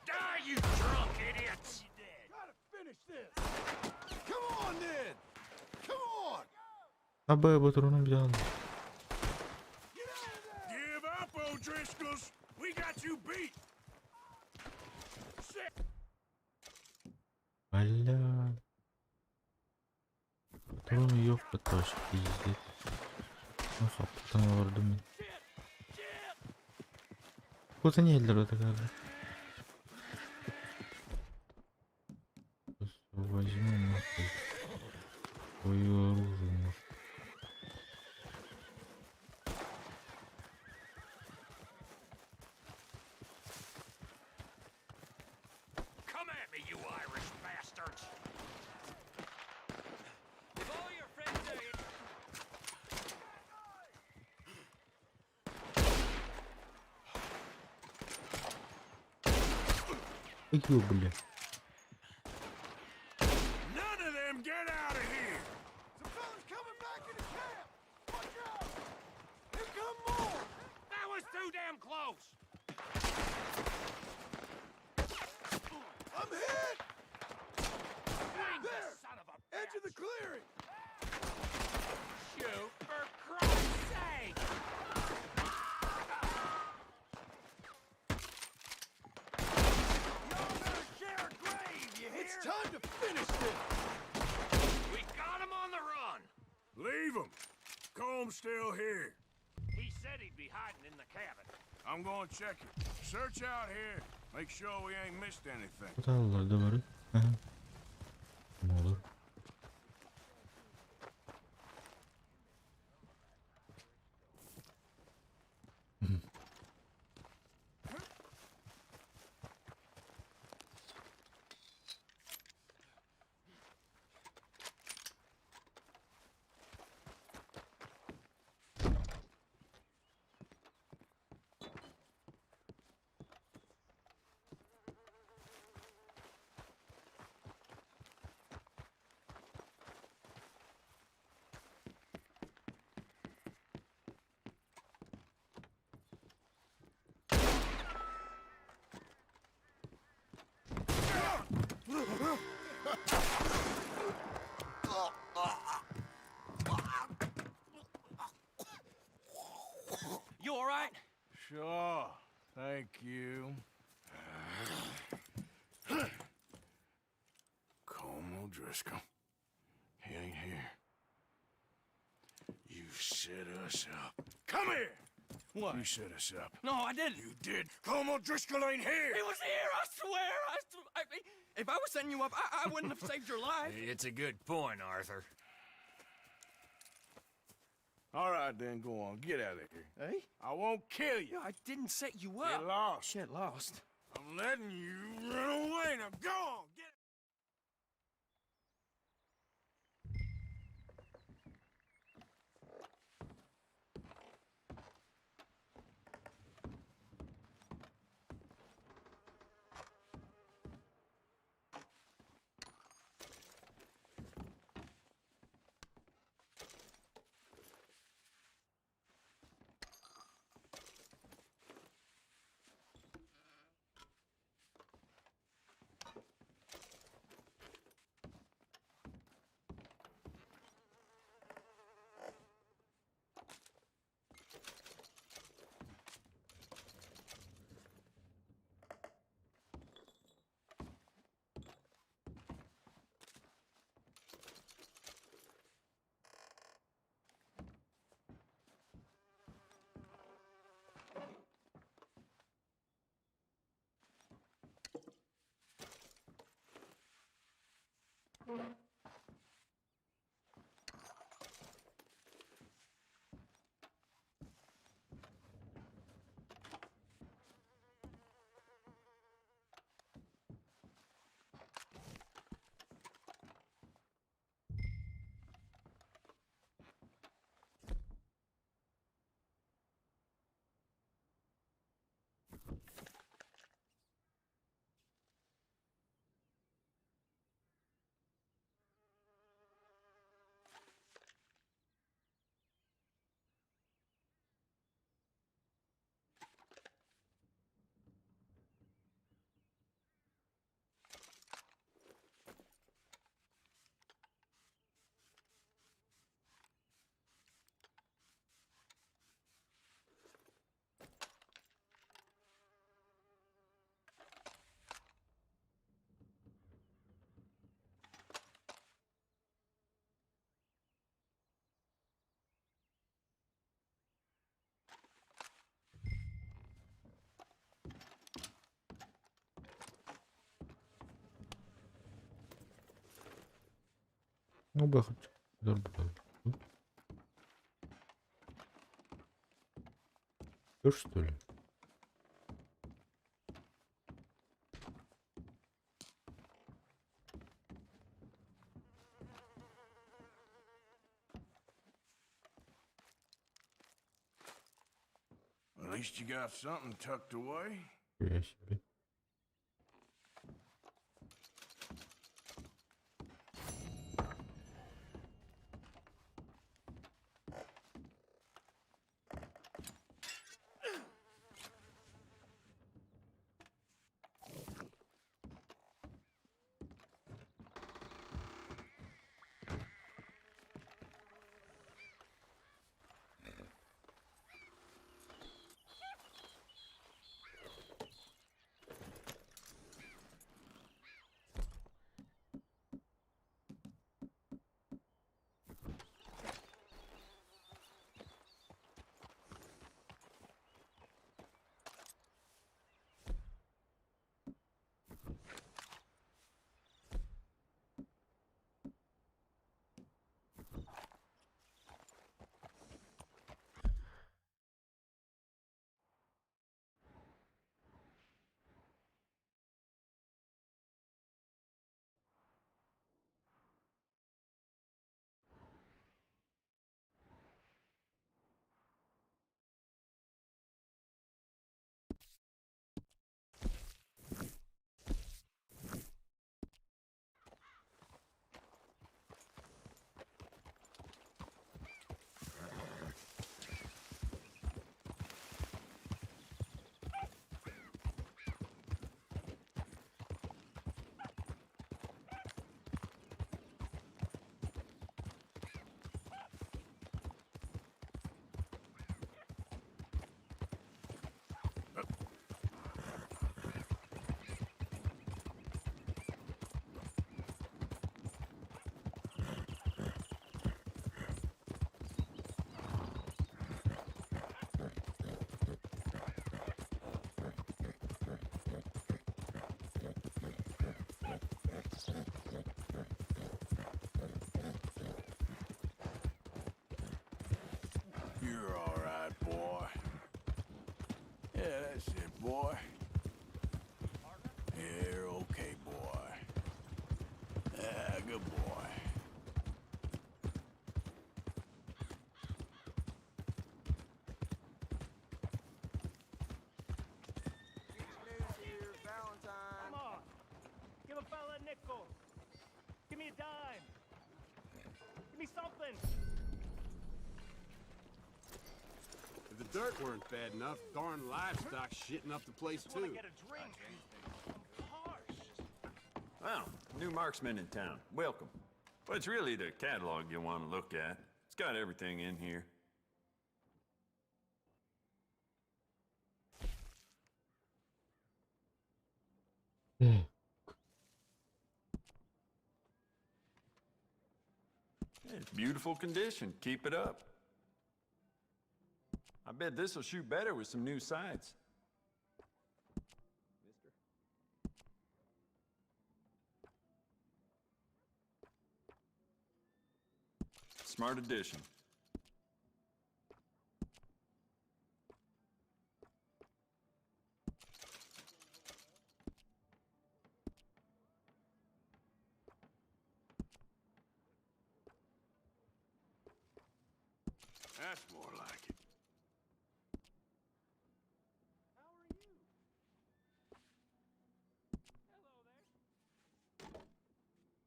Die, you Абы патрону взял. Give up, O'Driscolls! We got you beat! Shit! Бля. Патроны ёпта вообще пиздец. Ну хаппытан олордум мин. Кута не эллер это. Возьму нахуй. Твое оружие нахуй. Come at me, you Irish bastards! If all your friends are here. Ё, бля. None of them get out of here! Some fellas coming back in the camp! Watch out! Here come more! That was too damn close! I'm hit! Swing the There! son of a Edge of the clearing! Shoot for Christ's sake! Y'all better share a grave, you hear? It's time to finish this! We got him on the run! Leave him! Colm's still here. He said he'd be hiding in the cabin. I'm gonna check it. Search out here. Make sure we ain't missed anything. Куда говори? Ага. Ne olur. You all right? Sure. Thank you. Colm O'Driscoll. He ain't here. You set us up. Come here! What? You set us up. No, I didn't. You did. Colm O'Driscoll ain't here! He was here, I swear. I, if I was setting you up, I wouldn't have saved your life. It's a good point, Arthur. All right, then, go on. Get out of here. Hey? I won't kill you. Yeah, I didn't set you up. Get lost. Get lost. I'm letting you run away. Now go on. Get Ну, Всё, что ли? At least you got something tucked away. Хуя себе. You're all right, boy. Yeah, that's it, boy. You're okay, boy. Yeah, good boy. Come on. Give a fella a nickel. Give me a dime. Give me something. If the dirt weren't bad enough, darn livestock shitting up the place Just wanna too. get a drink. I'm parched. Well, new marksman in town. Welcome. But it's really the catalog you want to look at. It's got everything in here. It's beautiful condition. Keep it up. I bet this'll shoot better with some new sights. Smart addition. That's more like it.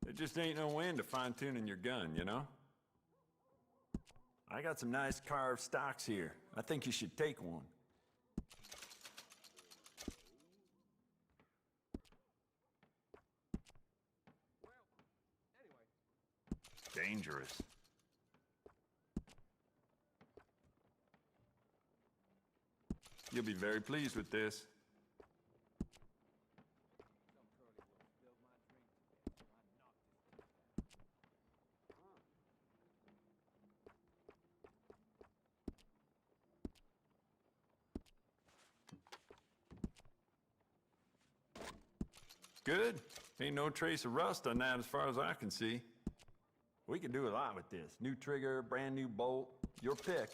There just ain't no end to fine-tuning your gun, you know? I got some nice carved stocks here. I think you should take one. Dangerous. You'll be very pleased with this. Good. Ain't no trace of rust on that as far as I can see. We can do a lot with this. New trigger, brand new bolt. Your pick.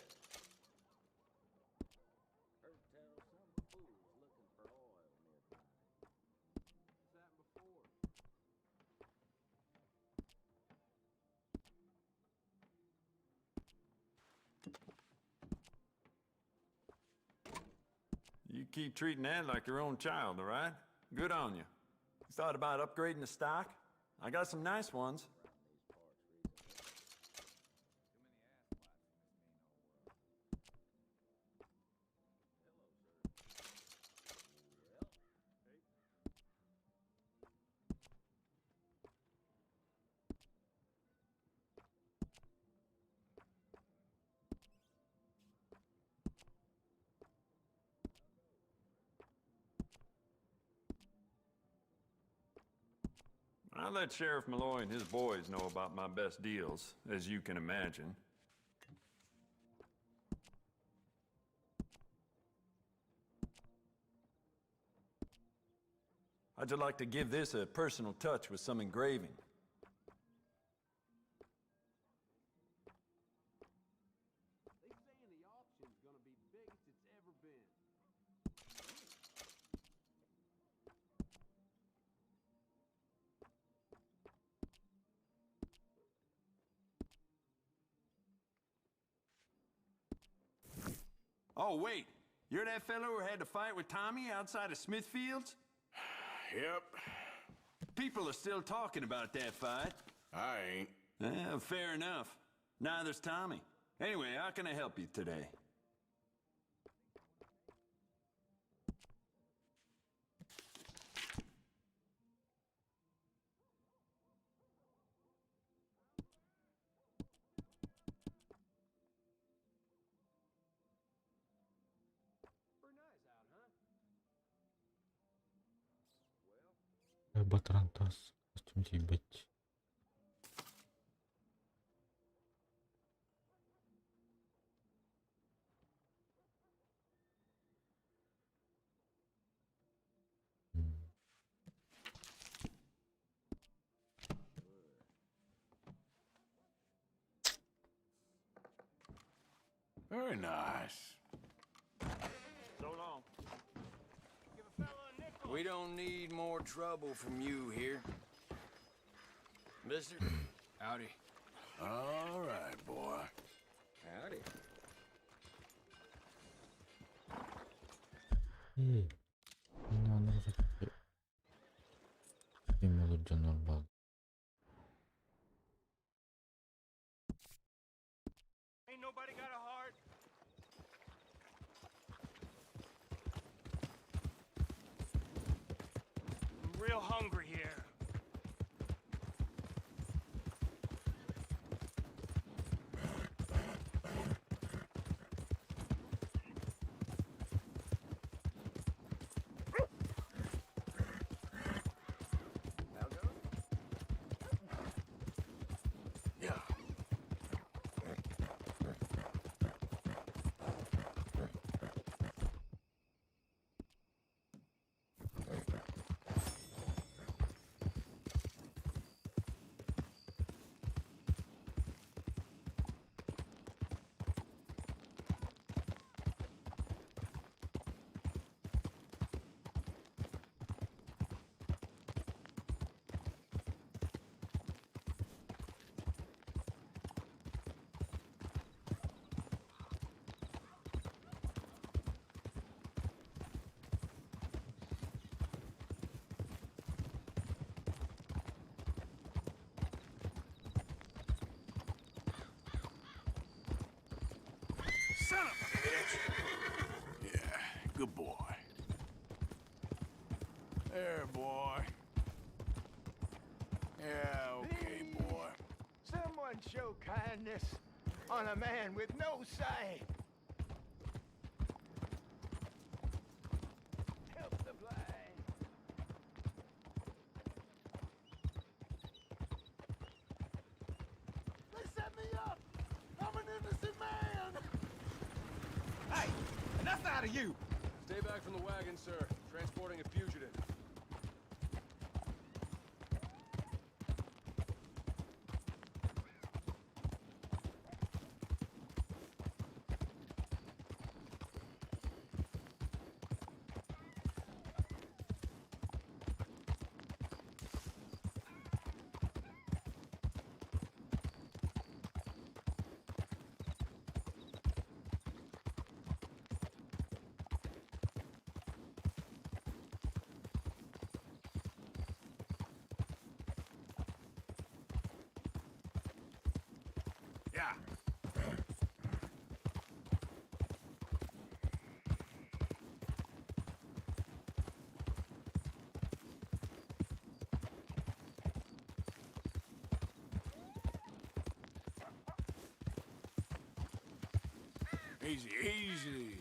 You keep treating that like your own child, all right? Good on you. You thought about upgrading the stock? I got some nice ones. I let Sheriff Malloy and his boys know about my best deals, as you can imagine. How'd you like to give this a personal touch with some engraving? They saying the auction's gonna be biggest it's ever been. Oh, wait. You're that fellow who had to fight with Tommy outside of Smithfield's? Yep. People are still talking about that fight. I ain't. Yeah, fair enough. Neither's Tommy. Anyway, how can I help you today? Батрантас, костюм ебать. Very nice. So long. We don't need more trouble from you here. Mister. Howdy. All right, boy. Howdy. Эй, ну, ну, normal. Ain't nobody got a heart. I'm real hungry here. Yeah. Son of a bitch! Yeah, good boy. There, boy. Yeah, okay, boy. Someone show kindness on a man with no sight. Help the blind. They set me up. I'm an innocent man. Hey, enough out of you! Stay back from the wagon, sir. Transporting a fugitive. Yeah. Easy, easy.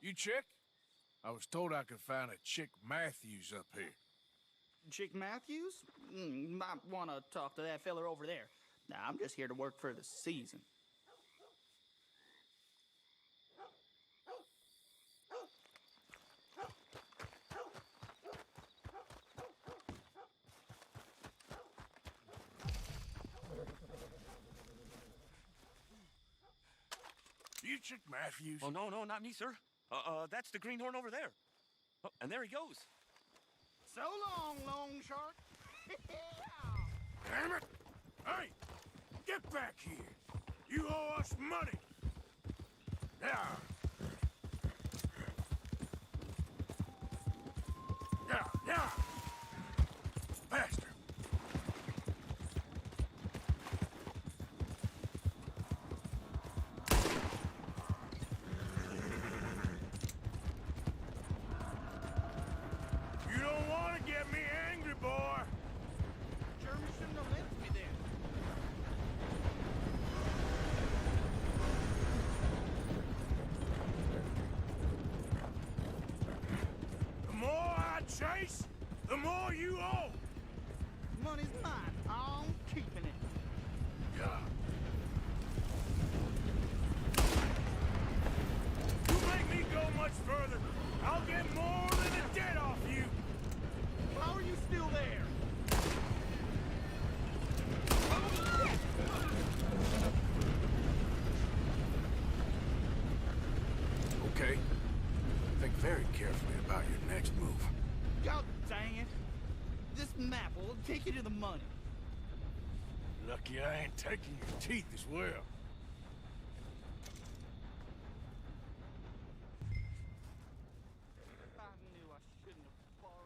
You Chick? I was told I could find a Chick Matthews up here. Chick Matthews? Might want to talk to that feller over there. Now, I'm just here to work for the season. You Chick Matthews? Oh, no, no, not me, sir. That's the greenhorn over there. Oh, and there he goes. So long, long shark. Damn it! Hey! Get back here! You owe us money! Yeah! Yeah, yeah! Faster! You don't want to get me angry, boy! Jeremy shouldn't have lent me then. The more I chase, the more you owe. Money's mine. I'm keeping it. Yeah. You make me go much further, I'll get more than a debt off you. How are you still there? Okay. Think very carefully about your next move. God dang it. This map will take you to the money. Lucky I ain't taking your teeth as well. I knew I shouldn't have borrowed.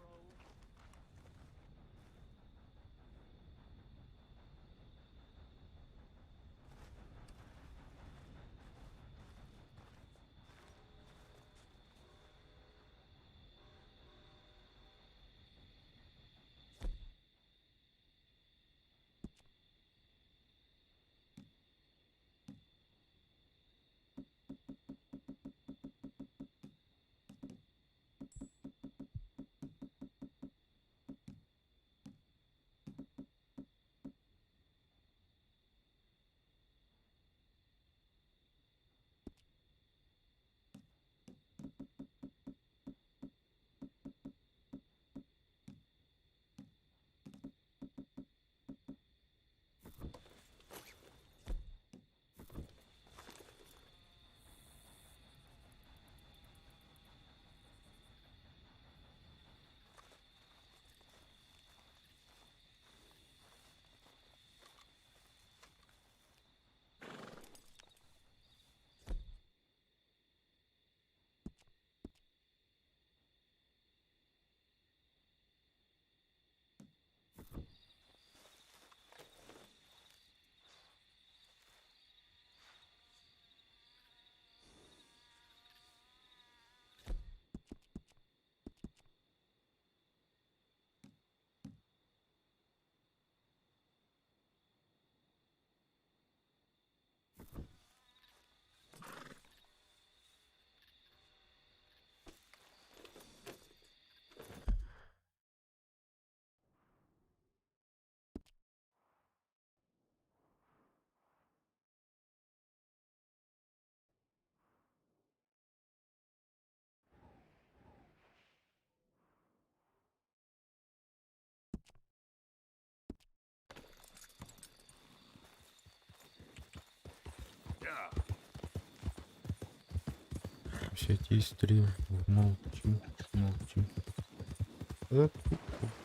Десяти стрел. Молчу, молчу.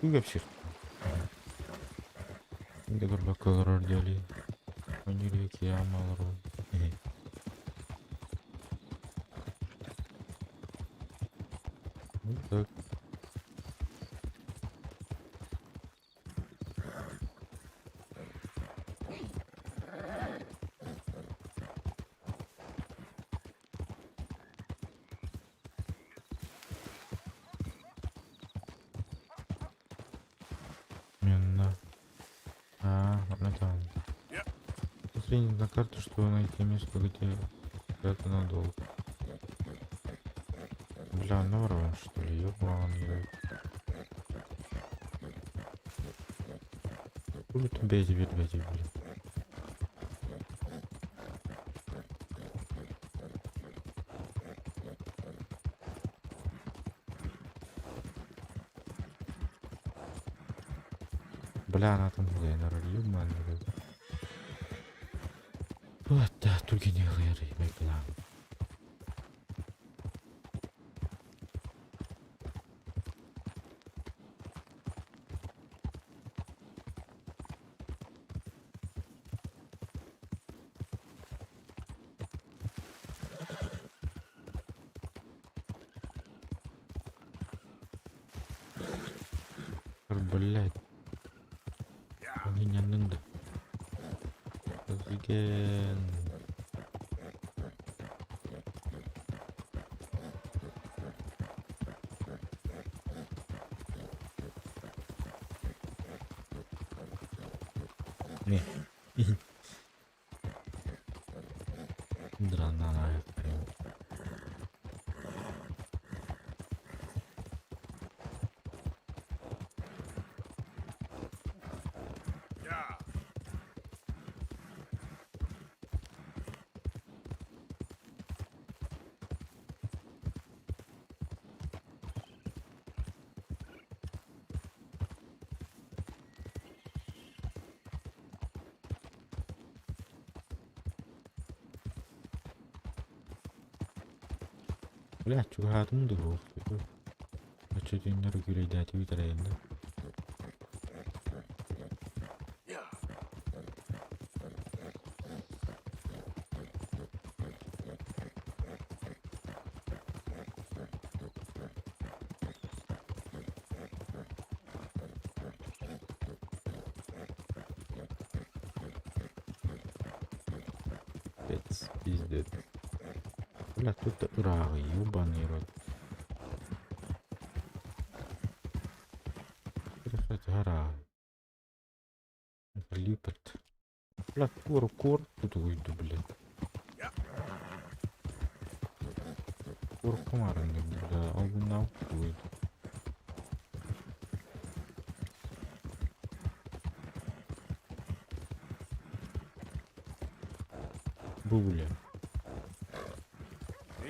Кэпсиэх. Көрбөккө олорор диэли. Өнүрүө олорор. Вот так. Именно. А, вот там. Посмотри на карту, чтобы найти место, где спрятано долг. Бля, норма, что ли? Ёбаный. Хули ты бейте, бейте, бейте, блин. Бля, она там была, наверное, ёбаный. Вот, да, только не говори, бля. Блять. Они не Again. Не. Драна Бля, чугаһаатым да буолуох. Оччотуннар күрөйдээти бүтэрейин да. Пиздец, пиздец. Бля, тут урагы, ёбаный рот. Это гора. Липет. Бля, кур, кур, тут уйду, блядь. Кур кумарын, бля, огнал уйду. Бубля.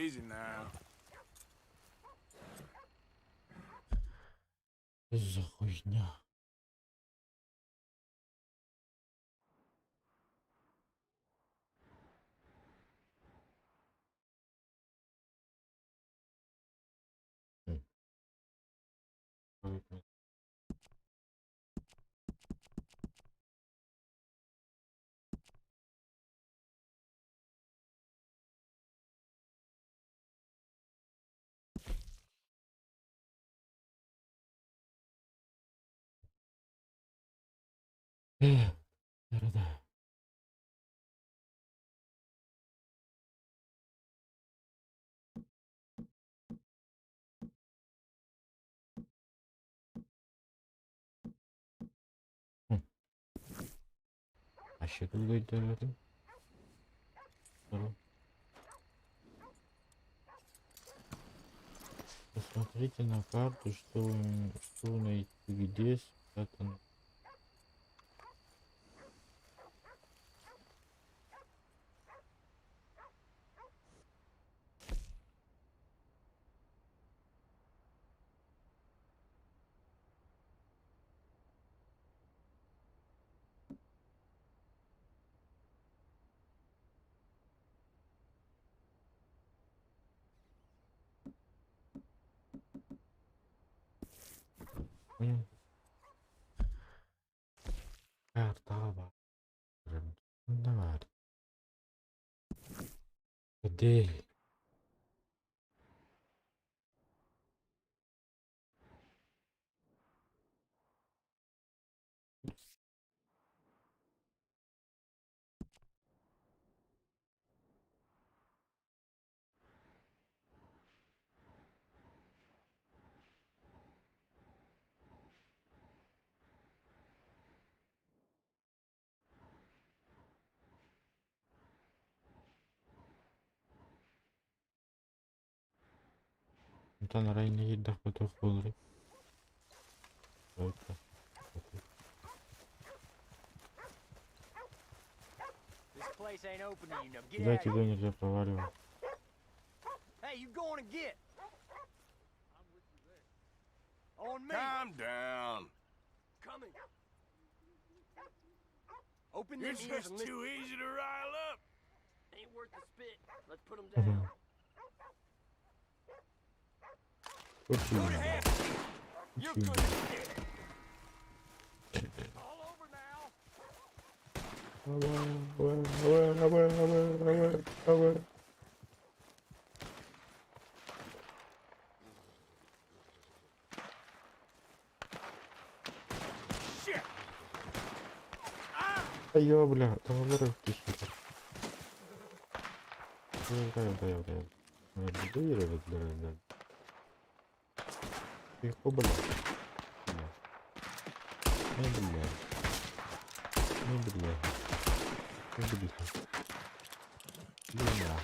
Easy now. Что за хуйня? М. Да-да. А что тут говорит? Посмотрите на карту, что найти, где спрятан. Понял? Картаҕа баар. Ханна баар? Где? Онтон арай инньэ киирдэхпинэ туох буоларый? This place ain't open to you now. Get Куда out of тебе here. нельзя проваливать? Hey, you going to get? On me. Calm down. Coming. Open You're your ears just and listen. too easy to rile up. Ain't worth the spit. Let's put 'em down. Очень. Очень. Shit! Айо, бля, там оборот сука. Да, да, да, да, да. Тихо, бля. Бля. Не, бля. Не, бля. Не, бля. Бля.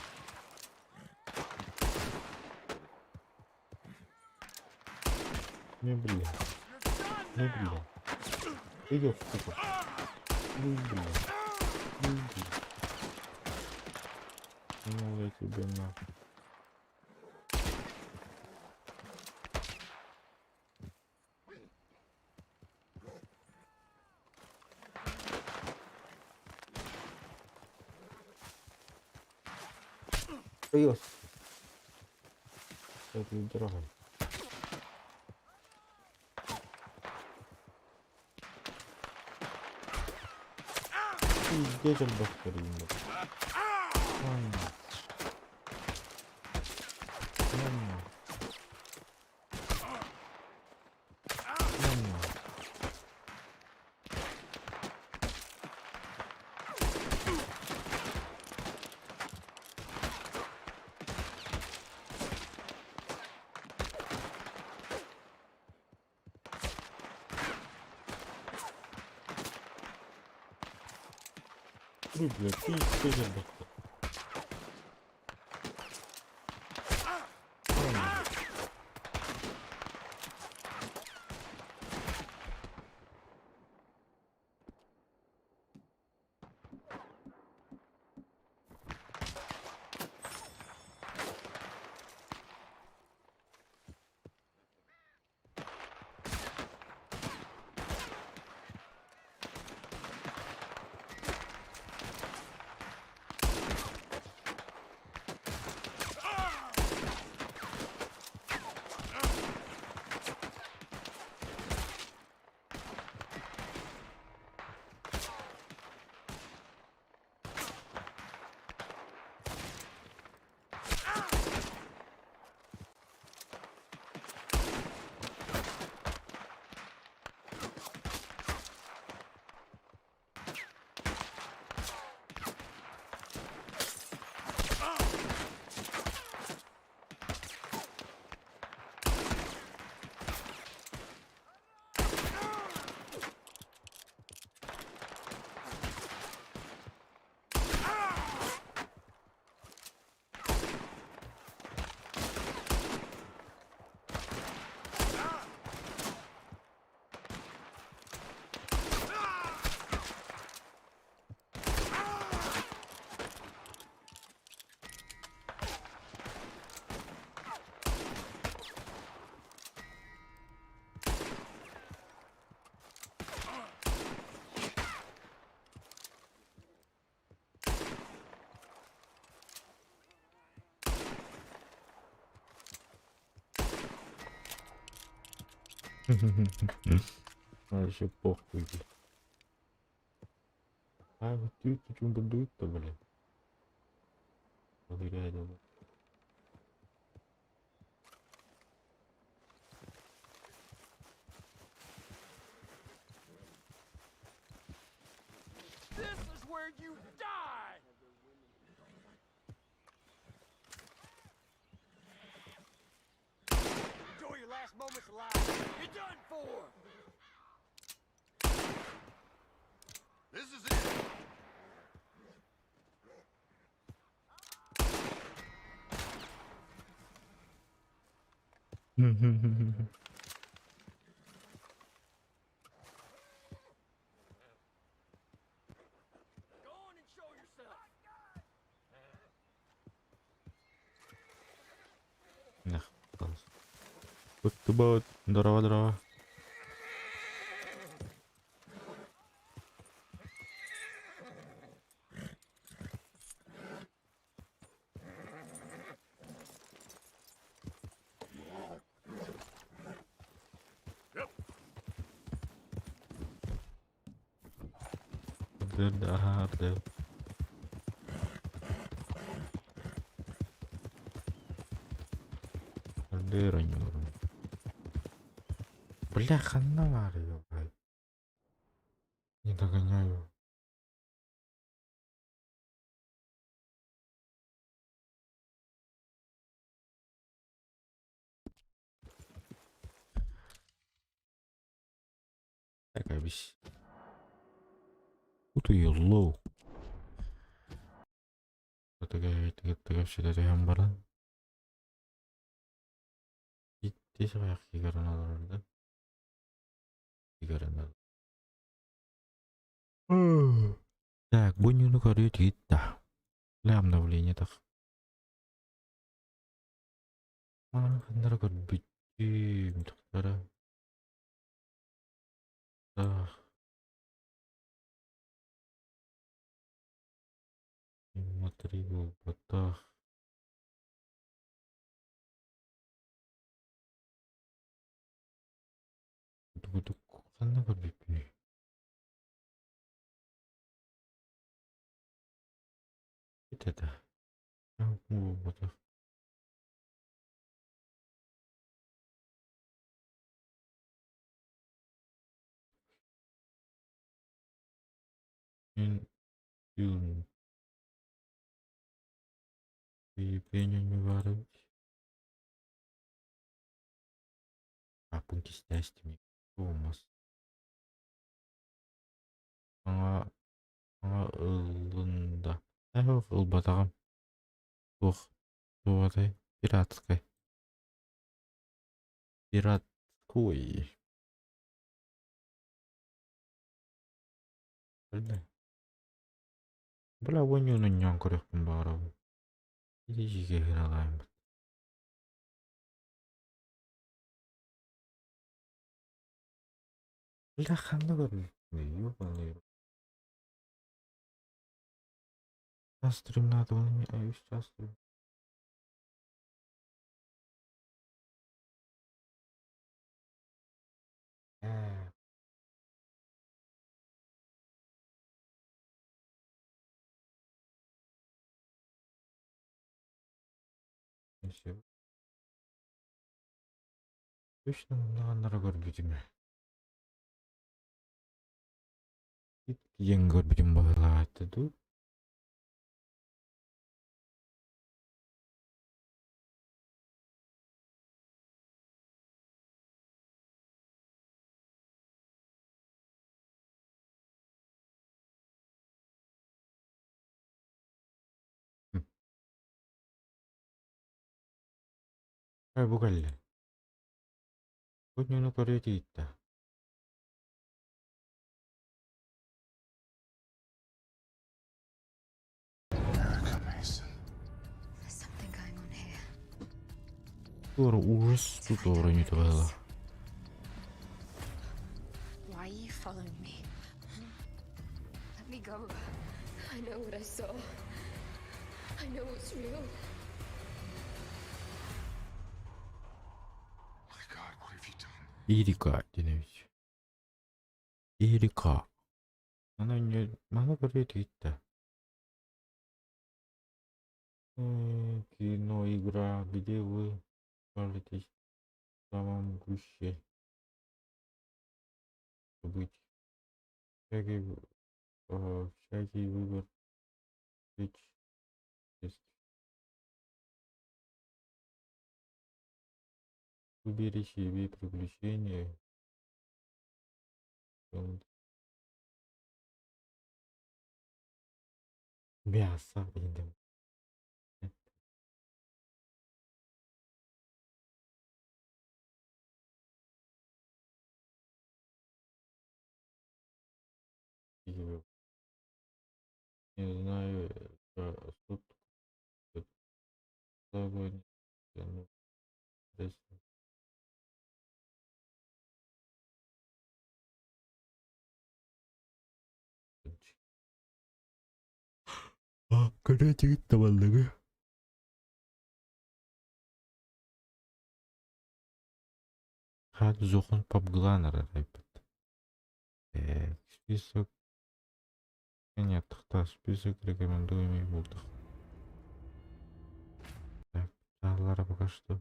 Не, бля. Не, бля. Иди, сука. Ну, бля. Ну, бля. Ну, я тебе на. Adiós. Дорога. Пиздец, бахтарин. Нормально. Нормально. Ой, бля, пиздец, бахтарин. Вообще похуй, блядь. А, вот ты почему продают-то, блядь? Проверяю, This is where you die! Enjoy your last moments alive. You're done for! This is it. Go on and show yourself. Нах, Кыттыбыт, здорово, здорово. Ардыр. Ардыр ойнуурум. Бля, ханна баар ёбай. Не догоняю. Так, абис. Утуйуллуу. Тыга баран. Итти сабаяк кигаран аларды. Кигаран ал. Так, бу нюну көрүө тиитта. Бля, обновление так. Маны ханнара көрбүттүм тохтара. Так. Смотри, буолбатах. Тугутук ханна көрбүппүнүй? Это. Буолбатах. Ин Юн. А пункистястими. Томас. Аңа аңа ылында. Эх, ылбатаҕым. Туох туоҕатай пиратскай. Пиратской. Бля. Бля, вонюну ньон көрүөхпүн баҕарабын. Ити хыналаайбыт. Бля, ханна көрбүппүнүй, ёбаный рот. Стримнаатыбын үс час стрим. Ээ. Всё. Точно мынағаннара көрбүтүм. Ит көрбүтүм баһылаатты ду. Ай бу кэллэ. Бу ньуну көрүө тиийдэ. Erica Mason. There's something going on here. Туора ужас туора не баһыла. Why are you following me? Let me go. I know what I saw. I know what's real. My God, what have you done? Эрика диэн эбит. Эрика. Маны маны көрүө этигит да. Кино игра, где вы окажетесь в самом гуще событий. Всякий, всякий выбор Выбери себе приключения. Мясо диэн. Не знаю, суд Көрөөчүгүт табаллыгы. Хат зохон папгылаан арайбыт. Список Нет, список рекомендуемых булдук. Так, тағылары пока что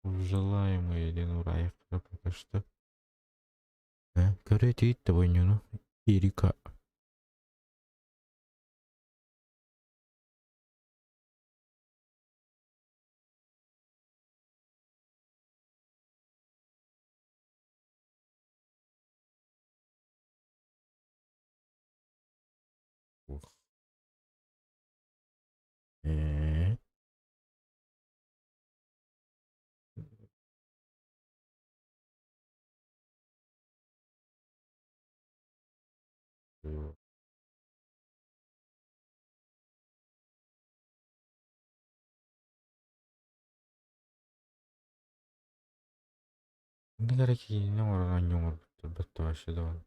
желаемые диэн ураайахтара пока что. Көрөөчүгүт да бойнуну Эрика. Ээ. Ханнык эрэ киинэни оҥорон оонньуу оҥорбуттар бэрт вообще даҕаны.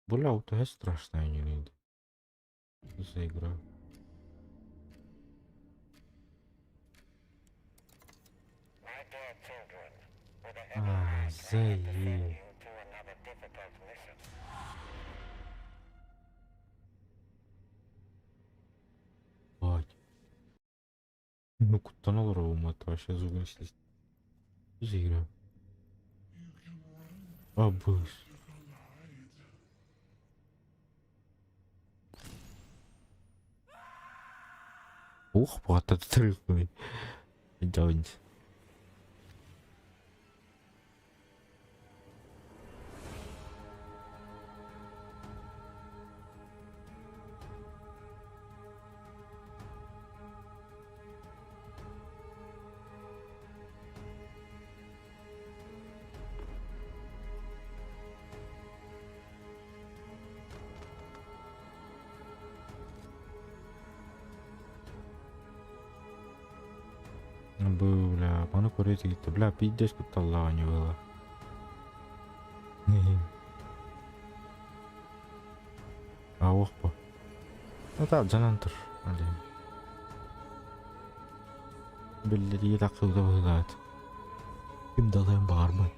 Бля, вот это страшная не надо. За игра. А, заеб. Ну куттан олоробун вообще звугун истэ За игра. Абыс. Ух, баҕата Дьон. Бля, маны көрө тигиттэ. Бля, пиздец кутталлаах оонньуу Ауах по. Ну так, дьанан тур. Биллэрии тахсыбыта быһыылаат. Ким да ылыан баҕарбат.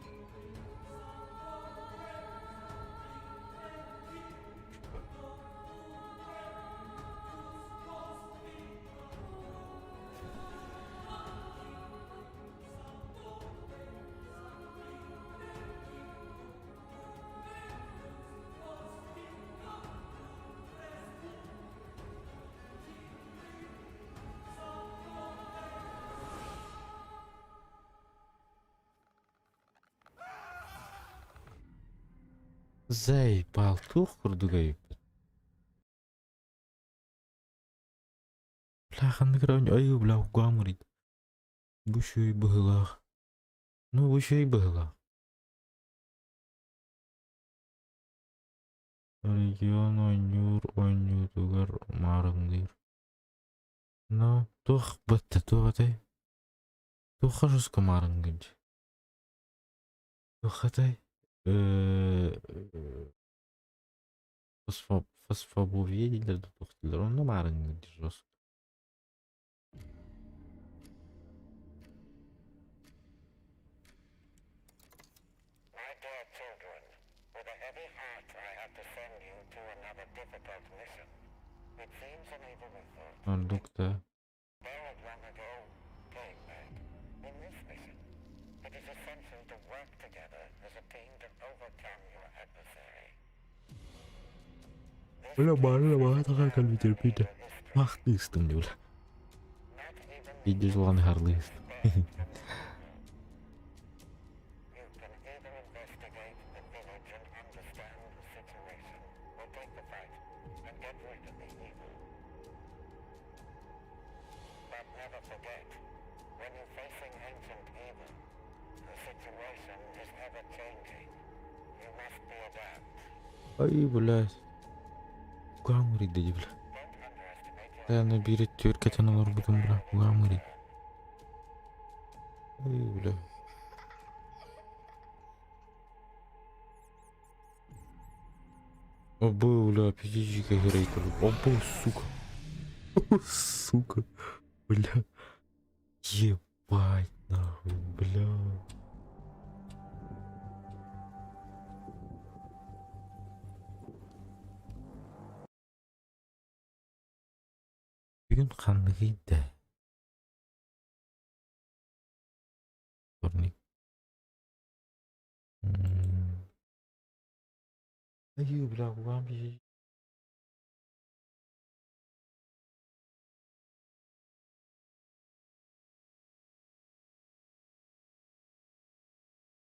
Заебал, туох курдук эбиппит. Бля, ханнык эрэ ой, бля, угамырыйда. Бу үчүгэй быһыылаах. Ну, бу үчүгэй быһыылаах. Регион оонньуур оонньуутугар маарыҥныыр. Но туох бытта туох этэй? Туохха жестко маарыҥныыр дии? Туох этэй? Фосфобовия дииллэр да туох дииллэр онно маарыҥныыр дии жестко. Ордук да Бля, бары баҕа кэлбит Ах ты истым бля. Иди жылған харлы истым. Ай, блядь. Куһаҕан ыарыйда дии, бля. Аны биир өттүгэр кэтэн олорбутум, бля, куһаҕан ыарыйда. Ай, бля. Обу, бля, пиздец, генератор. Обу, сука. Сука. Бля. Ебать, нахуй, бля. Бүгүн ханныгый да? Вторник. Айыы, бля, куһаҕан пиздец.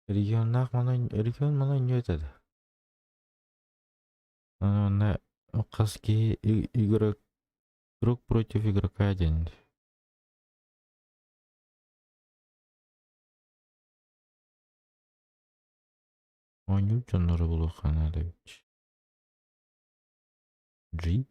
Регионнаах маны регион маны өнньүө этэ да. Онно хас киһи игрок игрок против игрока диэн. Оонньуур дьоннору булуохха наада эбит. G.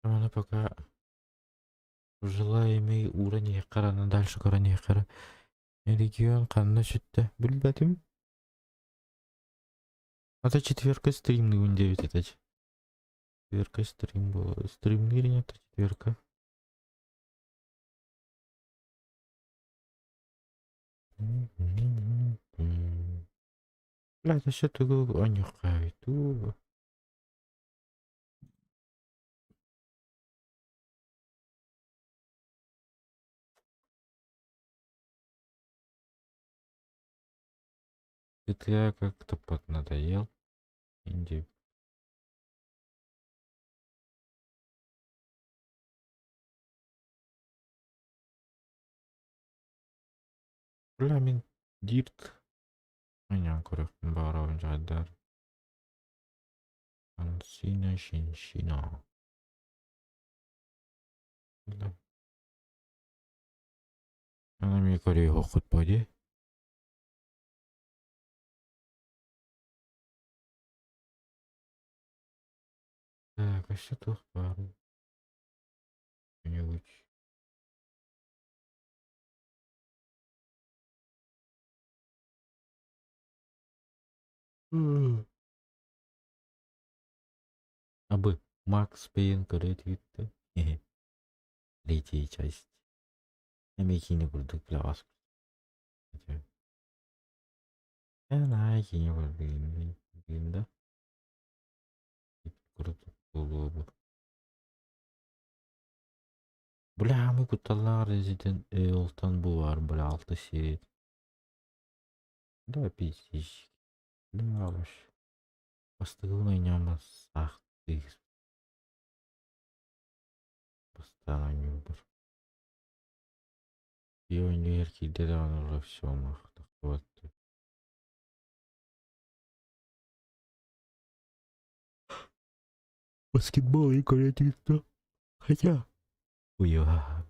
Аны пока желаемый уровень аны дальше көрөн иһиэххэ Регион ханна сүттэ билбэтим. Это четверка стримныгын диэбит этэ. Четверка стрим буолар. Стримныыр ини это четверка. Блядь, өссө тугу оонньуохха эбит дуу. GTA как-то поднадоел. Инди. Бля, мин Dirt. Оонньоон көрүөхпүн баҕарабын дьаһайдар. Ансина Шиншина. Бля. Аны эмиэ көрүөххүт буо дии. Так, өссө туох баарый? Что-нибудь. Абы Макс Пейн көрө этигит Третья часть. Эмиэ киинэ курдук бля Эн киинэ курдук да курдук буолуо бу. Бля, мы кутталлаах Resident Evil'тан бу бар, бля, алты серия. Да, пиздец. Да, вообще. Бастыгын ойнамас саахтыы. Бастаан оонньуубар. Киһи оонньуур киирдэ даҕаны уже всё нахуй тахсыбат. Баскетбол и көрөөтүгүт Хотя. Уйа.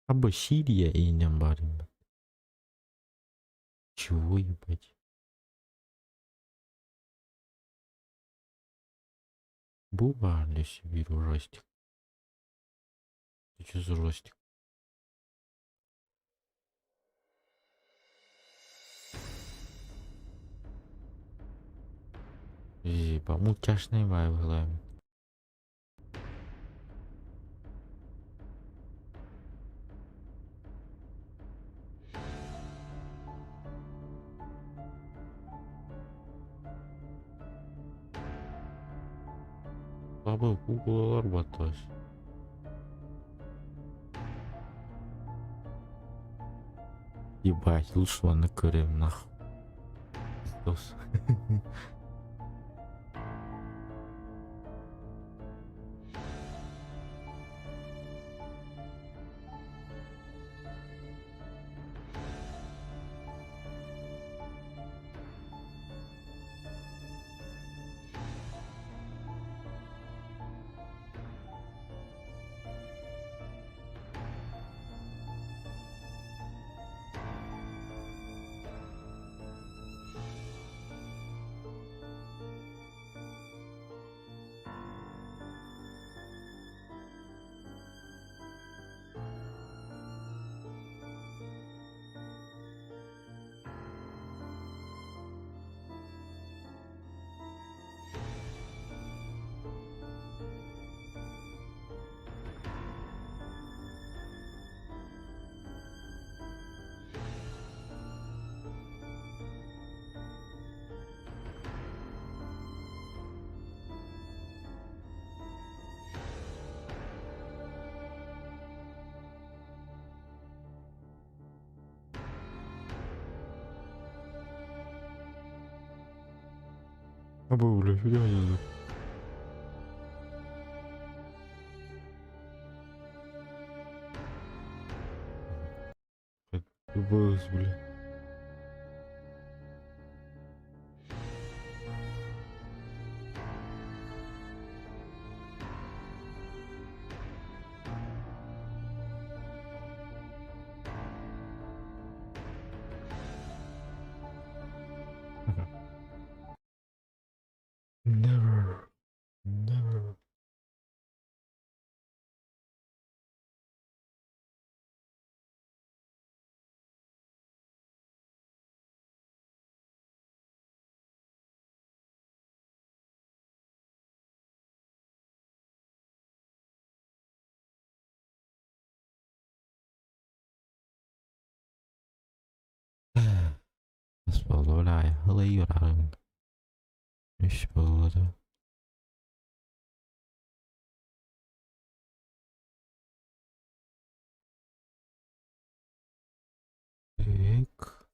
Абы Сирия и не барим. Чего ебать? Бу баар себе ужастик. Ты что за ужастик? Еба, мультяшный вайб главный. Слабый куколар баташ. Ебать, лучше аны көрем нахуй. Пиздос. Абы, блядь, куда они? Тупос, бля. Never, never. Үс буолла да. Так.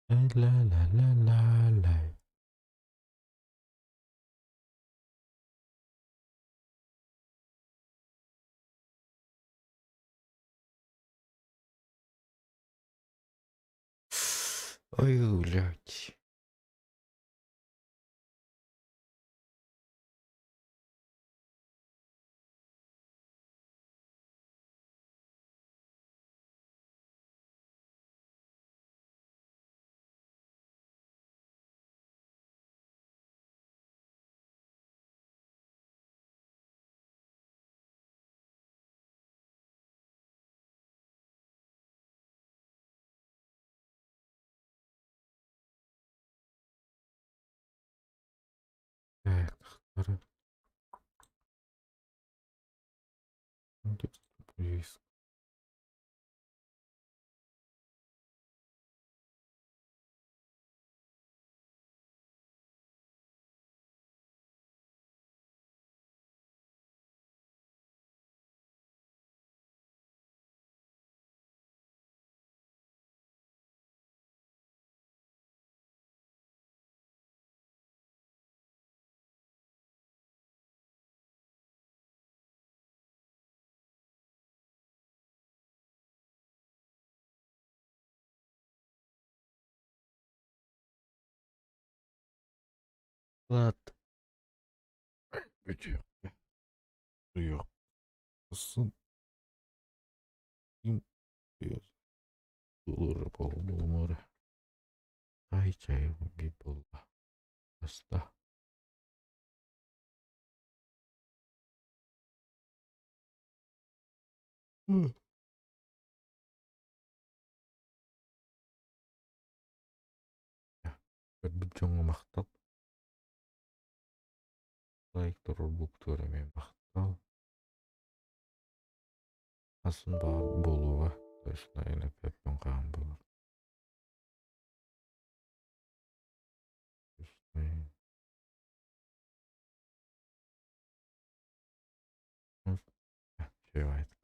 La la la la la. Ой, блядь. Так, тахтары. Здесь. Лаат бүтүөххэ суруйуохпун буолумура Ай чай биир буолла аста Көрбүт дьоҥҥо махтал. Лайк туруорбуккутугар эмиэ махтал. Атын баар буолуоҕа, точно эппэппин хаһан буолар. Все.